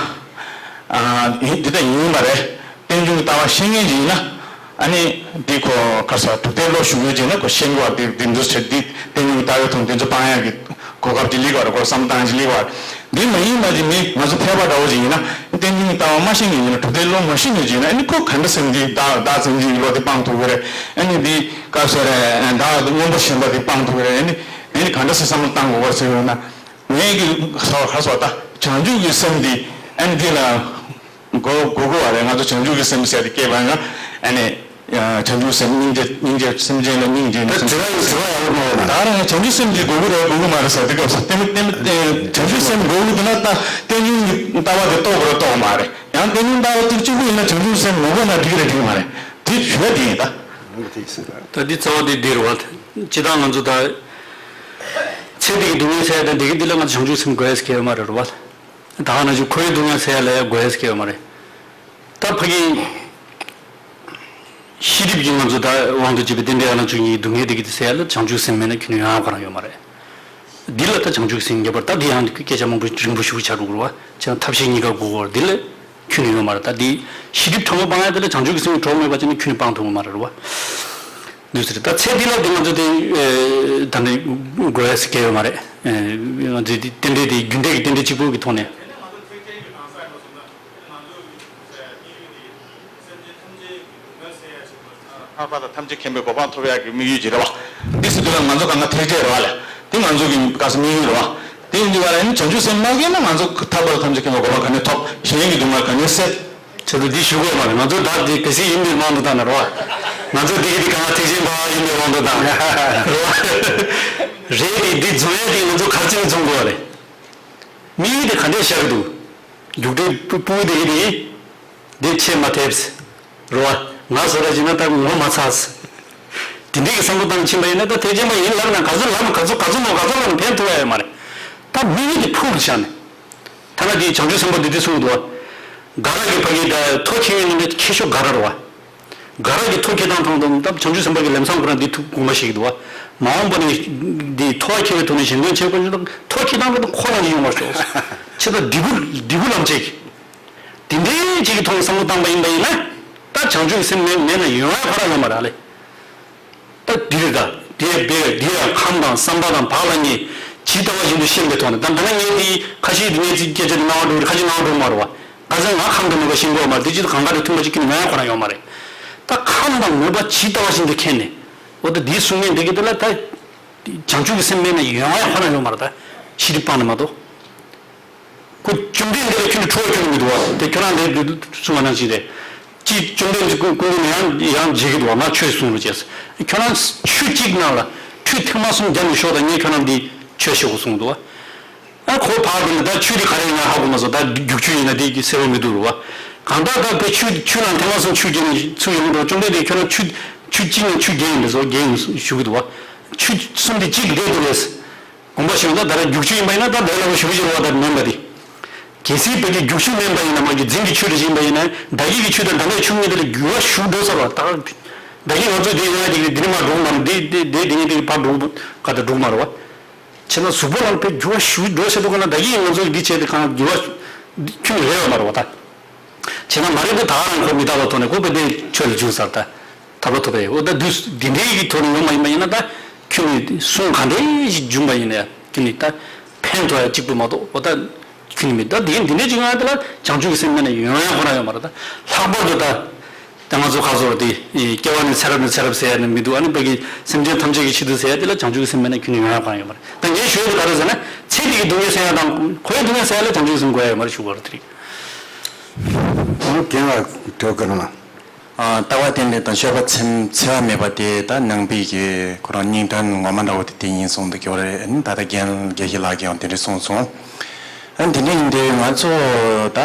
འདི་ལྟ་ཡིན་པ་རེད། རྟེན་འབྱུང་གི་ལྟ་བ་ཤེས་མཁན་ཅིག་ཡིན་ན། ཨ་ནི་འདི་ཁོ་ཁ་སང་གྲུབ་མཐའི་བློ་ཞུགས་ཡོད་ཅེ་ན། ཁོ་ཤེས་དགོས་པ་འདི་འདི་འདུག་ཟེར། འདི་རྟེན་འབྱུང་གི་ལྟ་བའི་ཐོག་འདི་ཚོ་སྤང་ཡག་གི་གོ་སྐབས་ཅིག་སླེབས་པ་རེད། ཁོ་བསམ་སྟངས་ཅིག་སླེབས་པ་རེད། འདི་མ་ཡིན་པ་ཅིག་མི་ང་ཚོ་ཕལ་པ་འདྲ་བོ་ཅིག་ཡིན་ན། རྟེན་འབྱུང་གི་ལྟ་བ་མ་ཤེས་མཁན་ཡིན་ན། གྲུབ་མཐའི་བློ་མ་ཤེས་མཁན་ཅིག་ཡིན་ན། ཨ་ནི་ཁོ་ག་འདྲ་སེམས་འདི་བདག་བདག་སེམས་ཅན་གྱི་བློ་དེ་སྤང་ཐུབ་ཀྱི་རེད། ཨ་ནི་འདི་སྐབས་སུ་རེད། བདག་སྔོན་པོ་ཞེན་པ་དེ་སྤང་ཐུབ་ཀྱི་རེད། ཨ་ནི་ཨ་ནི་ག་འདྲ་སེ་བསམ་བློ་བཏང་དགོས་པ་ཟེར་ཡོད་ན། ངས་ཀྱི་སོ་ཁ་སོ་ད་བྱང་ཆུབ་ཀྱི་སེམས་འདི་ཨ་ནི་འདི་ལ་གོ་གོ་གོ་བ་རེད། ང་ཚོ་བྱང་ཆུབ་ཀྱི་སེམས་ཟེར་དེ་སྐྱེས་པ་ཡང་ཨ་ནི་བྱང་ཆུབ་སེམས། སྙིང་རྗེ། སྙིང་རྗེ། སེམས་ཅན་ལ་སྙིང་རྗེ་ནས། ད་དྲི་བ་ཡོད། དྲི་བ་ཡག་པོ་མ་རེད། ད་རང་བྱང་ཆུབ་སེམས་འདི་གོ་གི་རེད་གོ་གི་མ་རེད་ཟེར་དུས་སྐབས་སུ། བྱང་ཆུབ་སེམས་གོ་གི་འདུག་ན། ད་རྟེན་འབྱུང་གི་ལྟ་བ་དེ་རྟོགས་དགོས་རེད་རྟོགས་མ་རེད། ཡང་རྟེན་འབྱུང་ལྟ་བ་དེ་གཅིག་པུ་ཡིན་ན། བྱང་ཆུབ་སེམས་མང་པོ་ན་འགྲིག་རེད་འགྲིག་མ་རེད། དེ་ཞུ་བ་དེ་ཡིན་ད། ད་འདི་རྩ་བ་དེ་འདི་རེད་བ། སྤྱིར་བཏང་ང་ཚོ་ད་ཚེ་འདི་གི་སྡུག་བསྔལ་སེལ་ཡ་དང་། འདི་གི་འདི་ལ་ང་ཚོ་བྱང་ཆུབ་སེམས་དགོས་ཡ་ཟེར་གྱི་ཡོད་མ་རེད་རེད་བ། ད་ག་ནང་བཞིན་འཁོར་བའི་སྡུག་བསྔལ་སེལ་ཡ་ལ་ཡ་དགོས་ཡ་ཟེར་གྱི་ཡོད་མ་རེད། ད་ཕ་གི་ཤེས་སྒྲིབ་ཀྱི་ང་ཚོ་ད་དབང་དུ་བྱས་པའི་རྟེན་འབྲེལ་ཡང་ན་བཅུ་གཉིས་སྡུག་བསྔལ་འདི་གི་དེ་སེལ་ཡ་ལ་བྱང་ཆུབ་སེམས་མེད་ན་ཁྱོན་ནས་ཡོང་ཡ་ཁོ་རང་ཡོད་མ་རེད། འདི་ལ་ད་བྱང་ཆུབ་སེམས་ངེས་པར། ད་འདི་ཡང་སྐད་ཆ་མང་པོ་རིང་པོ་ཞིག་ཆགས་འགྲོ་གི་རེད་བ། བྱས་ན་ཐབས་ཤེས་གཉིས་ཀ་དགོས་གོ། འདི་ལ་ཁྱོན་ནས་ཡོད་མ་རེད། ད་འདི་ཤེས་སྒྲིབ་ཕྲ་མོ་སྤང་ཡ་དེ་ལ་བྱང་ཆུབ་ཀྱི་སེམས་ཀྱི་གྲོགས་མེད་པ་བྱས་ན་ཁྱོན་ནས་སྤང་ཐུབ་ཀྱི་མ་རེད་བ། འདུག་ཟེར། ད་ཚེ་འདི་ལ་འདི་ང་ཚོ་དེ་ད་ནི་དགོས་ཡ་ཟེར་གྱི་ཡོད་མ་རེད། ང་ཚོའི་རྟེན་འབྲེལ་དེ་རྒྱུ་འབྲས་ཀྱི་རྟེན་འབྲེལ་གཅིག་པུ་གི་ཐོག་ནས། ལྷག་པར་དུ་ཐམས་ཅད་མཁྱེན་པའི་གོ་འཕང་ཐོབ་ཡག་གི་དམིགས་ཡུལ་ཅིག་རེད་བ། འདི་ཟེར་དུས་ལ་ང་ཚོ་གང་ག་ཐེག་ཆེན་རེད་བ་ལ། འདི་ང་ཚོ་གི་ག་ས་དམིགས་ཡུལ་རེད་བ། དེ་ཡིན་དུས་ག་ལ་ནི་བྱང་ཆུབ་སེམས་མ་སྐྱེས་ན་ང་ཚོ་ཐར་པ་དང་ཐམས་ཅད་མཁྱེན་པའི་གོ་འཕང་ག་ནས་ཐོབ། གཞན་གྱི་སྡུག་བསྔལ་ག་ནས་སེལ། ཆེད་དུ་འདི་ཞུ་དགོས་མ་རེད། ང་ཚོ་བདག་འདི་གལ་སྲིད་ཡིན་པའི་དབང་དུ་བཏང་ན་རེད་བ། ང་ཚོ་འདི་གི་འདི་གང་ག་ཐེག་ཆེན་པ་ཡིན་པའི་དབང་དུ་བཏང་ན་རེད་བ། རེད་དེ་འདི་འཛོམས་ཡ་དེ་ང་ཚོ་ག་ཚོད་འཛོམས་དགོས་བ་རེད། དམིགས་ཡུལ་དེ་ག་འདྲས་བཞག་གི་འདུག་རྒྱུགས་སྤྲོད་སྤུ་སྤུ་དེ་གི་དེ་དེ་ཆེ་མ་ཐེབས་རེད་བ། ང་བཟོ་འདྲ་བྱས་ན་ད་ངོ་མ་ཚ། དེ་འདྲས་ཀྱི་བསམ་བློ་བཏང་ཕྱིན་པ་ཡིན་ན། ད་ཐེག་ཆེན་པ་ཡིན་ལབ་ན་ག་ཚོད་ལབ་ན་ག་ཚོད་ག་ཚོད་ནོ་ག་ཚོད་ལབ་ན་ཕན་ཐོགས་ཡ་ཡོད་མ་རེད། ད་དམིགས་ཡུལ་དེ་ཕུགས་ལ་བཞག་ནས། ཐ་ན་དེའི་བྱང་ཆུབ་སེམས་དཔའ་འདི་དེ་གསུངས་འདུག་བ། དགའ་རབ་ཀྱི་ཕ་གི་ད་ཐོ་ཁེ་ཡོན་ནི་ཁེ་ཤོ་དགའ་རབ་རེད་བ། དགའ་རབ་ཀྱི་ཐོ་ཁེ་སྟངས་མཐོང་དུས་ད་བྱང་ཆུབ་སེམས་དཔའ་གི་ལམ་སང་ཁོ་རང་འདི་ཐུགས་དགོངས་པ་བཞེས་ཀྱི་འདུག་བ། མ་འོངས་པ་ནས་འདི་ཐོ་ཁེ་བའི་ཐོག་ནས་གཞན་དོན་བྱེད་དགོས་ཀྱི་འདུག་ཐོ་ཁེ་སྟངས་ཁོ་ན་ཡོང་བར་ཤོག་ཆེ་ད་འབྲས་བུ་འབྲས་བུ་ལམ་བྱེད་ཀྱི། དེ་འདྲའི་ཅིག་གི་ཐོག་ནས་བསམ་བློ་བཏང་པ་ཡིན་པ་ཡིན་ན། ད་བྱང་ཆུབ་ཀྱི་སེམས་མེད་མེད་ན་ཡོང་ཡ་ཁོ་རང་ཡོད་མ་རེད་ལེ། ད་འདི་རེད། ད་དེ་བས་འདི་ཡང་ཁམས་དང་བསམ་པ་དང་བག་ལ་ཉལ་ཇི་ལྟ་བ་བཞིན་དུ་ཤེས་པའི་ཐོག་ནས། ད་ད་ནི་ངས་འདི་ཁ་ཤས་འདི་ངས་ཅིག་སྐད་ཆ་འདི་སྣང་བ་འགྲོ་གི་རེད། ཁ་ཤས་སྣང་བ་འགྲོ་མ་རེད་བ། ག་ཚོད་ང་ཁམས་དང་མོས་པ་ཤེས་དགོས་མ་རེད། འདི་ཅི་ད་གང་ག་དེ་མཐུན་པ་ཅིག་ཁྱོན་ནས་ཡོང་ཡ་ཁོ་རང་ཡོད་མ་རེད། ད་ཁམས་དང་མོས་པ་ཇི་ལྟ་བ་བཞིན་དུ་མཁྱེན་ནས། འོ་ད་འདིའི་གསུང་ངན་འདི་གི་འདི་ལ་ད་བྱང་ཆུབ་ཀྱི་སེམས་མེད་ན་ཡོང་ཡ་ཁོ་རང་ཡོད་མ་རེད། ད་ཤེས་རིག་སྤང་ནས་མ་གཏོགས། ཁོ་བཅོམ་ལྡན་འདས་ལ་ཁྱོད་ནི་ཁྲོ་བ་ཁྱོད་ནི་མི་འདུག་བ། དེ་ཁྱོད་རང་ལས་འདི་གསུང་བ་ནང་བཞིན་རེད། ཅི་བཅོམ་ལྡན་འདས་ཀྱི་སྐུ་སྐུ་ངོ་ནས་ཡང་ཡང་བརྗེད་ཀྱི་འདུག་བ། ང་ཆོས་གསུང་རོགས་བྱས། ཁྱོད་རང་ཆུ་གཅིག་ནང་ལ་ཁྲུས་ཐེངས་མ་གསུམ་བརྒྱབ་ནས་ཤོག་དང་། ངས་ཁྱོད་རང་འདི་ཆོས་ཤོག་གསུངས་འདུག་བ། ཨ་ཁོ་ཕར་འགྲོ་ནས་ད་ཆུ་དེ་ག་རེ་ཡིན་ན་ཧ་གོ་མ་སོང་། ད་རྒྱུག་ཆུ་ཡིན་ན་དེ་གི་གསལ་པོ་མི་འདུག་རུ་བ། གང་ལྟར་ད་དཔེ་ཆུ་ཆུ་ནང་ཐེངས་མ་གསུམ་ཆུ་རྒྱག་ནས་ཚུར་ཡོང་འགྲོ། བཅོམ་ལྡན་འདས་ཁྱོད་རང་ཆུ་ཆུ་གཅིག་ནས་ཆུ་རྒྱག་ཡིན་པས་སོ་རྒྱག་ཡིན་ཞུ་གི་འདུག་བ། ཆུ་གསུམ་དེ་གཅིག་ཏུ་བསྡད་འདུག་རེད། དགོངས་པ་བཞེས་ན་ད་ལྟ་རྒྱུག་ཆུ་ཡིན་པ་ཡིན་ན་ད་ལས་སླ་པོ་ཞེ་པོ་ཅིག་རེད་བ། ད་མིན་པ་དེ། གལ་སྲིད་བོད་ཀྱི་རྒྱུག་ཆུ་མིན་པ་ཡིན་ན། མ་གི་རྫིང་གི་ཆུ་རེ་ཡིན་པ་ཡིན་ན། ད་གི་གི་ཆུ་དང་ད་ལྟའི་ཆུ་གཉིས་དེ་ལ་འགྱུར་བ་ཞུགས་འགྲོ་ས་རེད་བ། ད་ད་གི་ང་ཚོས་དེ་ཡོང་ཡ་དེ་གི་དེ་ནི་མ་འགྲོ་མ་རེད། དེ་དེ་དེ་དེ་ངས་དེ་གི་ཕར་འགྲོ་ག་ད་འགྲོ་མ་རེད་བ། བྱས་ན་གཟུགས་པོ་ནང་དཔེ་འགྱུར་བ་ཞུགས་འགྲོ་ས་འདུག་ག་ན། ད་གི་ང་ཚོས་འདི་བྱས་ཏེ་གང་འགྱུར་བ་ཁྱོན་རེ་བ་མ་རེད་བ་ད། བྱས་ན་མ་རེད་དེ་ད་ག་རང་ཁོ་མི་རྟག་པ་ཐོག་ནས་ཁོ་དཔེ་དེ་ཆོས་ལ་འཇུག་ཚར་ད། ཐར་པ་ཐོབ་པའི་འོ་ད་དུས་འདི་འདྲའི་གི་ཐོག་ནས་ཡོང་མ་ཡིན་པ་ཡིན་ན། ད་ཁྱོད་ནི་གསུང་ག་འདྲའི་ཞིག་འབྱུང་པ་ཡིན་ན་ཡང་ཁྱོད་ནི་ད་ཕན་ཐོགས་ཡ་གཅིག་པུ་མ་གཏོགས། འོ་ད་ཁྱོད་ནི་མི་ད་འདི་འདི་འདྲའི་ཅིག་ང་དེ་ལ་བྱང་ཆུབ་ཀྱི་སེམས་མེད་ན་ཡོང་ཡ་ཁོ་རང་ཡོད་མ་རེད། ད་ལྷག་པར་དུ་ད་ད་ང་ཚོ་ཁ་སོར་དེ་སྐྱེ་བ་ནས་ཚེ་རབས་ནས་ཚེ་རབས་ཟེར་ཡ་ནི་མི་འདུག་ཨ་ནི་བོད་ཀྱི་སེམས་ཅན་ཐམས་ཅད་ཀྱི་ཆེད་དུ་ཟེར་ཡ་དེ་ལ་བྱང་ཆུབ་ཀྱི་སེམས་མེད་ན་ཁྱོད་ནི་ཡོང་ཡ་ཁོ་རང་ཡོད་མ་རེད། ད་ངས་ཞུ་ཡ་དེ་ག་རེ་ཟེར་ན། ཚེ་འདི་གི་སྡུག་བསྔལ་སེལ་ཡ་དང་ཁོ་ཡི་སྡུག་བསྔལ་སེལ་ཡ་ལ་བྱང་ཆུབ་ཀྱི་སེམས་དགོས་ཡ་ཡོད་མ་རེད་ཞུ་དགོས་རེད། དེ་རིང་། ཨོ་རྒན་ལགས་དྲི་བ་ག་རེ་ལ། ཨ། ལྟ་བ་རྟེན་འབྲེལ་དང་སྤྱོད་པ་འཚེ་འཚེ་བ་མེད་པ་དེ་ད་ནང་པའི་གི་ཁོ་རང་སྙིང་དོན་ངོ་མ་འདྲ་བོ་དེ་དེ་ཡིན་གསུངས་འདུག་གི་རེད། ཨ་ནི་ད་ལྟ་རྒན་དགེ་བཤེས་ལགས་ཀྱིས་ཡང་དེ་འདྲ་གསུངས་སོང་། ཨ་ནི་དེ་འདྲ་ཡིན་དུས་ང་ཚོ་ད་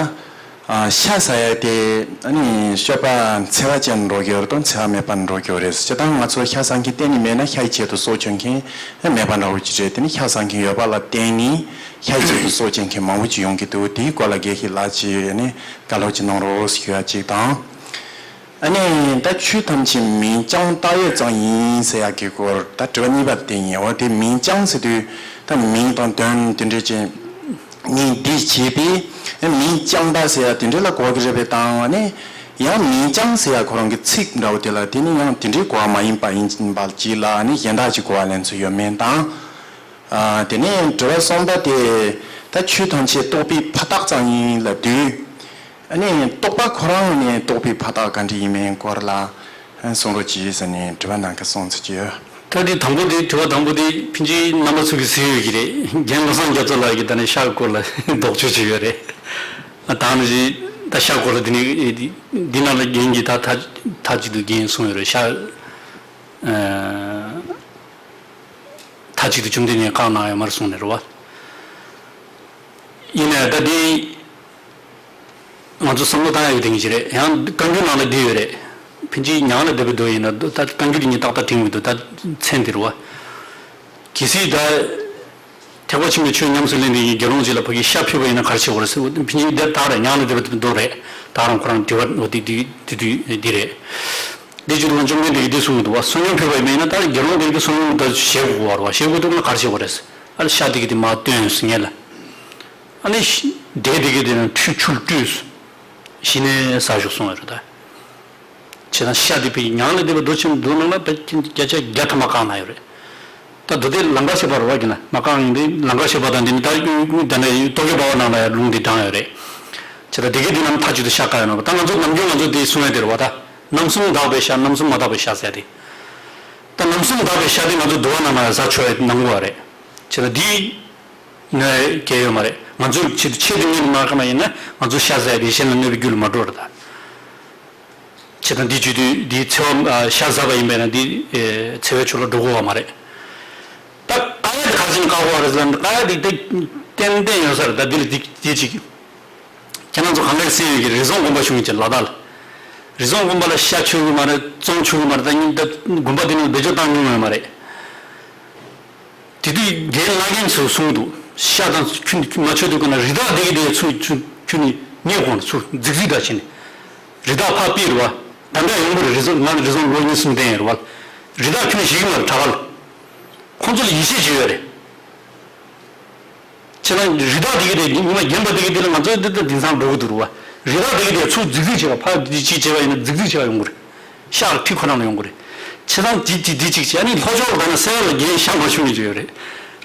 ཨ་ཤ་ཟ་ཡ་དེ་ཨ་ནི་སྤྱོད་པ་འཚེ་བ་ཅན་འགྲོ་གི་ཡོད་རེད་དང་འཚེ་བ་མེད་པ་འགྲོ་གི་ཡོད་རེད། སྤྱིར་བཏང་ང་ཚོ་ཤ་ཟ་མཁན་གཏན་ནས་མེད་ན་ཤ་ཡི་ཆེད་དུ་སྲོག་གཅོད་མཁན་མེད་པ་འདྲ་བོ་ཅིག་རེད། དེ་ནི་ཤ་ཟ་མཁན་ཡོད་པ་ལ་བརྟེན་ནས་ཤ་ཡི་ཆེད་དུ་སྲོག་གཅོད་མཁན་མང་པོ་ཅིག་ཡོང་གི་འདུག་དེའི་སྐོར་ལ་དགེ་བཤེས་ལགས་ཀྱིས་ཨ་ནི་བཀའ་སློབ་ཅིག་གནང་རོགས་ཞུ་ཡ་གཅིག་དང་། ཨ་ནི་ད་ཆོས་ཐམས་ཅད་མིང་རྐྱང་བཏགས་ཡོད་ཙམ་ཡིན་ཟེར་ཡག་གི་སྐོར་ད་དྲི་བ་གཉིས་པ་དེ་ཡིན། འོ་དེ་མིང་རྐྱང་ཟེར་དུས་ད་མིང་དང་དོན་དེ་འདྲ་ཅན་གཉིས་འདི་བྱས་པས་མིང་རྐྱང་པ་ཟེར་ཡ་དེ་འདྲ་ལ་གོ་གི་རེད་པས། དང་ཨ་ནི་ཡང་མིང་རྐྱང་ཟེར་ཡ་ཁོ་རང་གི་ཚིག་འདྲ་བོ་དེ་ལ་དེ་ནི་ཡང་དེ་འདྲའི་གོ་བ་མ་ཡིན་པ་ཡིན་པ་གཅིག་ལ། ཨ་ནི་གཞན་དག་ཅིག་གོ་བ་ལེན་ཚུལ་ཡོད་མེད་དང་། ཨ། དེ་ནས་དྲི་བ་གསུམ་པ་དེ་ད་ཆོས་ཐམས་ཅད་རྟོགས་པའི་ཕ་རྟགས་ཙམ་ཡིན་ལབ་དུས། ཨ་ནི་རྟོགས་པ་ཁོ་རང་ནས་རྟོགས་པའི་ཕ་རྟགས་ག་འདྲ་ཡིན་མིན་སྐོར་ལ་གསུང་རོགས་གྱིས་ཟེར་ནས་དྲི་བ་གནང་གི་གསུང་ཚུལ་གྱི་ཡོད། ད་དེ་དང་པོ་དེ་དྲི་བ་དང་པོ་དེ་ཕལ་ཆེར་རྣམ་པ་ཚོ་གིས་གཟིགས་ཡོད་ཀྱི་རེད། རྒན་བློ་བཟང་རྒྱ་མཚོ་ལགས་ཀྱིས་ད་ནི་ཤ་སྐོར་ལ་ལྡོག་ཕྱོགས་ཅིག་ཡོད་རེད། ཨ། ད་ནི་ད་ཤ་སྐོར་ལ་དེ་ནི་འདི་ནང་ལ་རྒན་གྱིས་ད་མཐའ་མཐའ་གཅིག་ཏུ་རྒན་གསུངས་ཡོད་རེད། ཤ། ཨ། མཐའ་གཅིག་ཏུ་བཅོམ་ལྡན་འདས་བཀག་གནང་ཡོད་མ་རེད་གསུངས་ནས་རེད་བ། ཡིན་ནའི་ད་འདི་ང་ཚོ་བསམ་བློ་བཏང་ཡག་གི་དེ་ཅིག་རེད། ཡང་བཀའ་འགྱུར་ནང་ལ་འདི་ཡོད་རེད། ཕལ་ཆེར་མྱང་ལ་བསྡད་པའི་མདོ་ཡིན་ན་ད་བཀའ་འགྱུར་དེ་ཉིད་ཏག་ཏག་དྲན་གྱི་མི་འདུག་ད་མཚན་དེ་རེད་བ། གལ་སྲིད་ད་ཐེག་པ་ཆེན་པོའི་ཆོས་ཉམས་སུ་ལེན་མཁན་གྱི་དགེ་སློང་ཅིག་ལ་ཕ་གི་ཤ་ཕུལ་བ་ཡིན་ན་ག་རེ་བྱེད་དགོས་རེད་ཟེར་བ། ཕལ་ཆེར་འདིར་ད་རེད། མྱང་ལ་བསྡད་པའི་མདོ་རེད། ད་རང་ཁོ་རང་དྲི་བ་འོ་དེ་དེ་དེ་དེ་འདི་རེད། འདི་བྱེད་དུས་བཅོམ་ལྡན་འདས་ཀྱིས་འདི་གསུངས་འདུག་བ། བསོད་སྙོམས་ཕུལ་བ་ཡིན་ན་ད་དགེ་སློང་དེ་གིས་བསོད་སྙོམས་ད་བཞེས་དགོས་པ་རེད་བ། བཞེས་དགོས་འདུག་ན་ག་རེ་བྱེད་དགོས་རེད། ཨ་ལ་ཤ་དེ་གི་དེ་མར་བཏོན་ངེས་ལ། ཨ་ནི་འབྲས་དེ་གི་དེ་ནང་ཆུ་ཆུར་བཀྲུས། གཞི་ནས་ཟ་ཤོག་གསུངས་ཡོད་རེད་ད། བྱས་ཙང་ཤ་དེ་ཕ་གི་མྱང་ལ་བསྡད་པའི་མདོ་ཆེན་མདོ་ནང་ལ་ད་བརྒྱ་ཆ་བརྒྱ་ཐམ་པ་བཀག་གནང་ཡོད་རེད། ད་མདོ་སྡེ་ལང་ཀར་གཤེགས་པ་རེད་བ། ཡིན་ན་མ་བཀག་ཡིན་དེ་ལང་ཀར་གཤེགས་པ་དང་དེ་ནི་ད་ད་ནས་རྟོག་གེ་པ་བ་ནང་ལ་ཡང་ལུང་འདི་དྲངས་ཡོད་རེད། བྱས་ཙང་དེ་གི་དེ་རྣམས་མཐའ་གཅིག་ཏུ་ཤ་བཀག་ཡོད་ན་བ། ད་ང་ཚོ་ནམ་རྒྱུན་ང་ཚོ་དེ་གསུང་ཡ་དེ་རེད་བ། ད་རྣམ་གསུམ་དག་པའི་ཤ་རྣམ་གསུམ་མ་དག་པའི་ཤ་ཟེར་ཏེ། ད་རྣམ་གསུམ་དག་པའི་ཤ་དེ་ང་ཚོ་འདུལ་བ་ནང་ལ་ཡང་ཟ་ཆོག་ཡ་གནང་གི་ཡོད་རེད། བྱས་ཙང་འདི་ནས་གལ་ཡོད་མ་རེད། ང་ཚོའི་ཆེད་དུ་ཆེད་དུ་གཉེར་མ་ཁ་མ་ཡིན་ན་ང་ཚོ་ཤ་ཟ་ཡ་དེ་གཞན་ལ་གནོད་པའི་རྒྱུ་ལ་མ་འགྲོ་རེད་ད། བྱས་ཙང་འདི་བརྗོད་དུས་འདི་འཚེ་བ། ཨ། ཤ་ཟ་བ་ཡིན་པས་ན་འདི་ཨེ་འཚེ་བའི་ཕྱོགས་ལ་འགྲོ་དགོས་པ་མ་རེད། ད་བཀག་ཡ་དེ་ག་རེ་བྱས་ནས་བཀག་དགོས་པ་རེད་ཟེར་ན། བཀག་ཡ་དེ་ཏན་ཏན་ཡོད་ས་རེད། ད་འདི་ལ་འདི་འདི་གཅིག་ཁྱེད་རང་ཚོ་གང་ག་གསན་ཡོད་ཀྱི་རེ་ཟུང་དགོན་པ་ཆུང་ཆེ་ལ་དྭགས་ལ། རེ་ཟུང་དགོན་པ་ལ་ཤ་མཆོད་ཀྱི་མ་རེད། བཙོང་མཆོད་ཀྱི་མ་རེད། ད་ཉིན་ད་དགོན་པ་དེ་ནང་བེད་སྤྱོད་བཏང་མྱོང་ཡོད་མ་རེད། དེ་དུས་རྒན་བླ་རྒན་ཚོས་གསུངས་འདུག་ཤ་དང་ཁྱོད་མ་མཆོད་དུས་ག་ན་རི་དྭགས་དེ་གི་དེ་ཚུར་ཚུར་ཁྱོད་ནི་རྙེད་དགོས་ན་ཚུར་རྫིག་རྫིག་ད་བྱས་ནས། རི་དྭགས་ཕར་ཕུད་རེད་བ། ད་ལྟ་ཡོང་གི་རེད། རེ་ཟུང་ང་རེ་ཟུང་ལོ་གཉིས་གསུམ་བསྡད་ཡོད་རེད་བ། རི་དྭགས་ཁྱོད་ནི་ཞིག་གི་མ་རེད། གྲྭ་པ་ལ། ཁོང་ཚོ་ལ་ཡིད་ཆེས་བྱེད་ཡོད་རེད། ཁྱེད་རང་རི་དྭགས་དེ་གི་དེ་ཉི་མ་རྒན་པ་དེ་གི་དེ་ལ་ང་ཚོ་འདི་ལྟ་དེང་སང་འགྲོ་གི་འདུག་རུ་བ། རི་དྭགས་དེ་གི་དེ་ཚུར་རྫིག་རྫིག་བྱེད་པ། ཕར་འདི་ཅིག་བྱེད་པ་ཡིན་ན་རྫིག་རྫིག་བྱེད་པ་ཡོང་གི་རེད། ཤ་ལ་ཁྲིད་ཁོ་རང་ལ་ཡོང་གི་རེད། ཁྱེད་རང་འདི་འདི་འདི་ཅིག་བྱས། ཨ་ནི་ལྷོ་ཕྱོགས་ལ་ད་ནི་སེ་ར་ལ་རྒན་ཤ་མ་མཆོད་མཁན་ཅིག་ཡོད་རེད།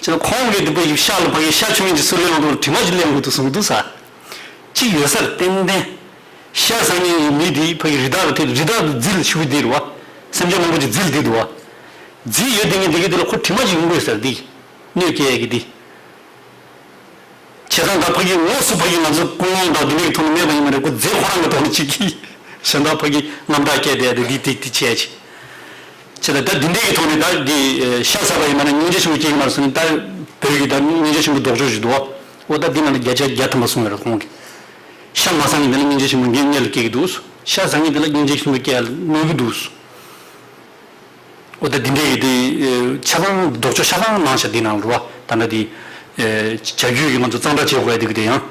ཁྱེད་རང་ཁོང་གིས་འདི་པ་ཡི་ཤ་ལ་ཕ་གི་ཤ་མཆོད་མཁན་ཅིག་སུ་ལེན་དགོས་འདུག་དྲི་མ་ཅིག་ལེན་དགོས་འདུག་གསུངས་འདུག་ས། ཅིག་ཡོད་ས་རེད་ཏན་ཏན། ཤ་ཟ་མཁན་གྱི་མི་དེ་ཕ་གི་རི་དྭགས་ལ་དེ་རི་དྭགས་དེ་རྫི་ལ་ཞུ་གི་འདི་རུ་བ། སེམས་ཅན་མང་པོ་ཅིག་རྫི་ལ་དེ་འདུག་བ། རྫི་ཡོད་དེ་ངས་འདི་གི་དེ་ལ་ཁོ་དྲི་མ་ཅིག་ཡོང་དགོས་ས་རེད་འདི། གནོད་སྐྱེལ་ཡས་ཀྱི་འདི། བྱས་ཙང་ད་ཕ་གི་དངོས་སུ་ཕ་གི་ང་ཚོ་ཀུན་སློང་དང་འདི་འདྲའི་ཐོག་ནས་མེད་པ་ཡིན་ན་རེད། ཁོ་རྫི་ཁོ་རང་གི་ཐོག་ནས་ཅིག་གིས་གཞན་དག་ཕ་གི་རྔམ་སྐྲག་སྐྱེས་བསྡད་དེ་འདི་འདི་འདི་བྱས་ཅིག་བྱས་ཙང་ད་འདི་འདྲའི་གི་ཐོག་ནས་ད་འདི་ཤ་ཟ་བ་ཡིན་ན་སྙིང་རྗེ་ཆེན་པོ་སྐྱེ་གི་མ་རེད་ཟེར་ནས། ད་བོད་ཀྱི་ད་སྙིང་རྗེ་ཆེན་པོ་ལྡོག་ཕྱོགས་ཤིག་འདུག་བ། ཨོ་ད་འདི་ནང་ལ་བརྒྱ་ཆ་བརྒྱ་ཐམ་པ་གསུངས་ཡོད་རེད་ཁོང་གིས། ཤ་མ་ཟ་མཁན་དེ་ལ་སྙིང་རྗེ་ཆེན་པོ་ངས་སྔོན་ལ་སྐྱེ་གི་འདུག་ཤ་ཟ་མཁན་དེ་ལ་སྙིང་རྗེ་ཆེན་པོ་སྐྱེ་ཡ་གནོད་ཀྱི་འདུག་ཨོ་ད་འདི་འདྲའི་གི་དེ་ཆ་ཚང་ལྡོག་ཕྱོགས་ཆ་ཚང་གནང་བཞག་འདི་ནང་ལ་རེད་བ། ད་ལྟ་དེ་བྱ་རྒྱུད་ཀྱི་ང་ཚོ་གཙང་སྦྲ་བྱེད་དགོས་ཡ་དེ་གི་དེ་ཡང་།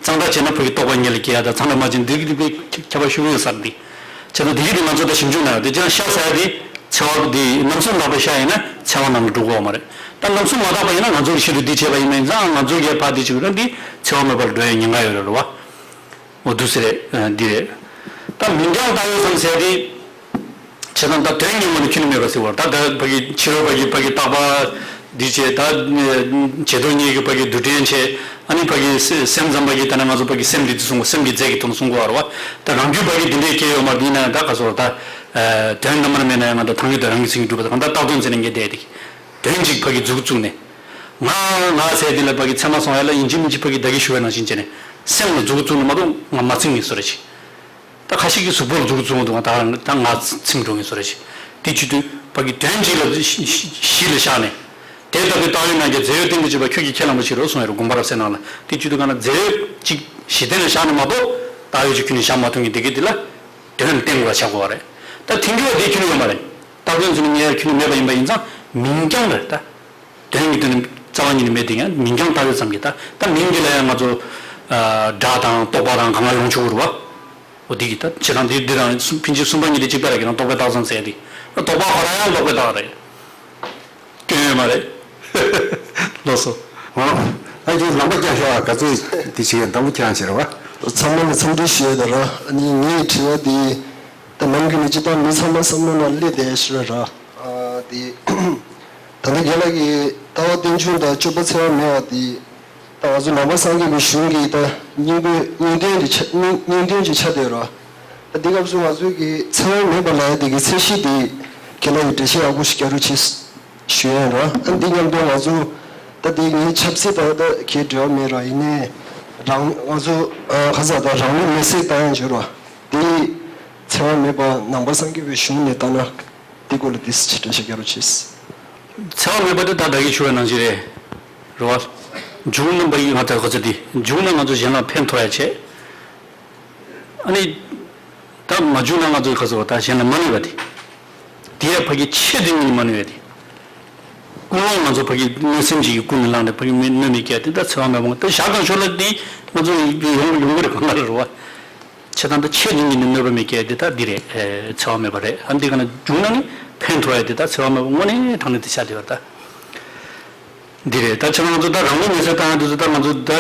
གཙང་སྦྲ་བྱས་ན་ཕ་གི་རྟོགས་པ་སྔོན་ལ་སྐྱེ་ཡ་དང་གཙང་སྦྲ་མ་བྱས་ན་འདི་གི་དེ་དཔེ་ཁྱད་པར་ཤོར་གི་ཡོད་ས་རེད་འདི། བྱས་ཙང་དེ་གི་དེ་ང་ཚོ་ད་ཞིབ་འཇུག་གནང་ཡ་དེ་ཅང་ཤ་ཟ་ཡ་དེ་ཚེ་བ་དེ་རྣམ་གསུམ་ལག་པའི་ཤ་ཡིན་ན་ཚེ་བ་ནང་ལ་འགྲོ་གི་ཡོད་མ་རེད། ད་རྣམ་གསུམ་མ་དག་པ་ཡིན་ན་ང་ཚོ་གི་ཆེད་དུ་འདི་བྱས་པ་ཡིན་པ་ཡིན་ཙང་ང་ཚོ་གི་ཕ་དེ་ཅིག་རེད་འདི་ཚེ་བ་མེད་པར་འགྲོ་ཡ་ཉེན་ཁ་ཡོད་རེད་རེད་བ། འོ་འདུག་སེ་རེད། ཨ་འདི་རེད། ད་མིང་རྐྱང་བཏགས་ཡོད་ཙམ་ཟེར་ཏེ། བྱས་ཙང་ད་དོན་ངོ་མ་ནི་ཁྱོན་ནས་མེད་པ་ཟེར་བ་རེད། ད་ད་ཕ་གི་ཕྱི་རོལ་པ་གི་ཕ་གི་བཏགས་པ་འདི་བྱས། ད་བྱེ་བྲག་སྙེད་ཀྱི་ཕ་གི་རྡུལ་ཕྲན་བྱས། ཨ་ནི་ཕ་གི་སེ་སེམས་ཙམ་པ་གི་ད་ནི་ང་ཚོ་ཕ་གི་སེམས་འདི་འདི་གསུང་གོ་སེམས་ཀྱི་རྫས་ཀྱི་དོན་གསུང་གོ་བ་རེད་བ། ད་རང་རྒྱུད་ཕ་གི་འདི་འདྲའི་སྐྱེ་ཡོད་མ་རེད། ཡིན་ན་ཡང་ད་ག་ཚོད་ད་དོན་རྣམ་པར་དམན་ན་ཡང་ང་ད་ཐང་གི་དོན་རང་གི་ཚིག་གི་སྒྲུབ་པ་ད་གང་ལྟར་བཏགས་དོན་ཟེར་ནས་ངས་བསྡད་དེ། དོན་གཅིག་ཕ་གི་མཛུབ་བཙུགས་ནས། ང་ང་ཟེར་དེ་ལ་ཕ་གི་ཚད་མ་སོང་ཡ་ལ་ཡིན་གཅིག་མིན་གཅིག་ཕ་གི་བདག་གིས་ཞུ་བའི་ནང་བཞིན་བྱས་ནས་སེམས་ལ་མཛུབ་བཙུགས་ནས་མ་གཏོགས་ང་མ་ཚིམ་ངེས་བཟོ་རེ་ཞིག་ད་ཁ་ཤས་ཀྱིས་གཟུགས་པོ་ལ་མཛུབ་བཙུགས་འདུག་ང་ད་ང་ཚིམ་འགྲོ་ངེས་བཟོ་རེ་ཞིག་དེ་བྱེད་དུས་ཕ་གི་དོན་གཅིག་ལ་གཞི་ལ་བཞག་ནས། དེ་ལྟ་བུའི་བཏགས་ཡོད་རྣམས་ཀྱི་རྫས་ཡོད་རྟེན་དུ་བྱེད་པ་ཁྱོད་ཀྱིས་ཁས་བླངས་པ་ཕྱིར་རོ་གསུངས་ཡོད་རེད། དགོངས་པ་རབ་གསལ་ནང་ལ། དེ་བྱེད་དུས་གང་ན་རྫས་ཡོད་གཅིག་གཞི་རྟེན་ལ་བཞག་ནས་མ་གཏོགས་བཏགས་ཡོད་ཅིག་ཁྱོན་ནས་བཞག་མ་ཐུབ་ངེས་དེ་གི་དེ་ལ་དོན་བསྟན་དགོས་པ་ཆགས་དགོས་པ་རེད། ད་དེང་གི་བ་དེ་ཁྱོན་ནས་ཡོད་མ་རེད། བཏགས་དོན་ཚུལ་ནི་ངས་ཁྱོན་ནས་མེད་པ་ཡིན་པ་ཡིན་ཙང་མིང་རྐྱང་རེད་ད། དོན་གྱི་དོན་ནི་རྩ་བ་ཉིད་ནས་མེད་དེ་ཡང་མིང་རྐྱང་བཏགས་ཡོད་ཙམ་གྱིས་ད་ད་མིང་འདི་ལ་ཡང་ང་ཚོ་སྒྲ་དང་རྟོག་པ་དང་གང་ག་ཡོང་ཆོག་གི་རེད་བ། འོ་འདི་གི་ད་ཕྱི་དང་འདི་འདི་དང་ཕིན་ཅི་གསུམ་པ་གཉིས་དེ་གཅིག་པ་རེད་གི་ན་རྟོག་པས་བཏགས་ཙམ་ཟེར་ཏེ། རྟོག་པ་ཁོ་རང་ཡང་ལོག་པས་བཏགས་རེད། སྐྱོན་ཡོད་མ་རེད། ལགས་སོ། ཨ་ཅེ་ལམ་པ་རྒྱག་ཤོག་ཨ་ག་ཚོད་འདི་བྱེད་དང་པོ་ཁྱེད་རང་བྱེད་རེད་བ། ཚང་མ་ལ་འཚམས་འདྲི་ཞུ་ཡ་ད་ར། ཨ་ནི་ངའི་དྲི་བ་འདི་ད་ནམ་རྒྱུན་ནས་སྤྱིར་བཏང་མི་ཚང་མ་བསམ་བློ་ནང་སླེབས་བསྡད་ཤི་ར་ར། ཨ་དེ། ད་ལྟ་རྒན་ལགས་ཀྱིས་ལྟ་བ་རྟེན་འབྱུང་དང་སྤྱོད་པ་འཚེ་བ་མེད་པ་དེ། ད་ང་ཚོ་ནང་པ་སངས་རྒྱས་པའི་གཞུང་གི་ད་སྙིང་པོའི་སྙིང་དོན་དེ་ཆ་སྙིང་སྙིང་དོན་ཅིག་ཆགས་བསྡད་རོགས། ད་འདི་སྐབས་སུ་ང་ཚོའི་གི་འཚེ་བ་མེད་པ་ལབ་ཡ་དེ་གི་ཚད་གཞི་དེ་རྒན་ལགས་ཀྱིས་འགྲེལ་བཤད་ཡག་པོ་ཞིག་རྒྱག་རོགས་གྱིས་ཞུ་ཡ་ཡིན་རོགས། ཨ་འདི་མཉམ་དུ་ང་ཚོ་ད་དེ་ངའི་ཆབ་སྲིད་དང་ད་གའི་འབྲེལ་བ་མེད་རོགས། ཡིན་ནའི་རང་ང་ཚོ་ཨ་ཁ་ས་ད་རང་ལུས་མེར་སྲེག་བཏང་ཡ་བྱོས་རོགས། དེ་འཚེ་བ་མེད་པ་ནང་པ་སངས་རྒྱས་པའི་གཞུང་ནས་བལྟས་ན། འདི་སྐོར་ལ་ཏིས་ཅིག་འགྲེལ་བཤད་རྒྱག་རོགས་གྱིས། འཚེ་བ་མེད་པ་དེ་ད་བདག་གིས་ཞུ་བའི་ནང་བཞིན་རེད། རེད་བ། འབྱུང་རྣམ་པ་ཡིས་ང་ལྟར་གོ་ཚེ་འདི་འབྱུང་ན་ང་ཚོ་གཞན་ལ་ཕན་ཐོགས་ཡ་བྱེད། ཨ་ནི། ད་མ་འབྱུང་ན་ང་ཚོ་ག་ཚོད་ད་གཞན་ལ་མ་གནོད་པ་དེ། དེ་ཡ་ཕ་གི་ཆེད་དུ་ཉིད་མ་གནོད་པ་དེ། ཀུན་སློང་ང་ཚོ་ཕ་གི་གནོད་སེམས་ཅིག་གི་ཀུན་ནས་བསླངས་ནས་ཕ་གི་མི་གནོད་མི་སྐྱེ་དེ་ད་འཚེ་བ་མེད་པ་ད་ཞག་དང་ཞོར་ལ་དེ་ང་ཚོ་ཡོང་ཡོང་གི་རེད་གང་ལ་རེད་བ། ཆེ་དང་དུ་ཆེ་ཉིད་ཀྱི་ནི་གནོད་པ་མི་སྐྱེ་དེ་ད་འདི་རེད། འཚེ་བ་མེད་པ་རེད། ཨ་འདི་ག་ན་བྱུང་ན་ནི་ཕན་ཐོགས་ཡ་དེ་ད་འཚེ་བ་མེད་པ་དངོས་གནས་དྲང་གནས་དེ་ཆགས་བསྡད་པ་ད་འདི་རེད། ད་ཆ་ང་ཚོ་ད་རང་ལུས་མེར་སྲེག་བཏང་ཡ་དེ་ཚོ་ད་ང་ཚོ་ད་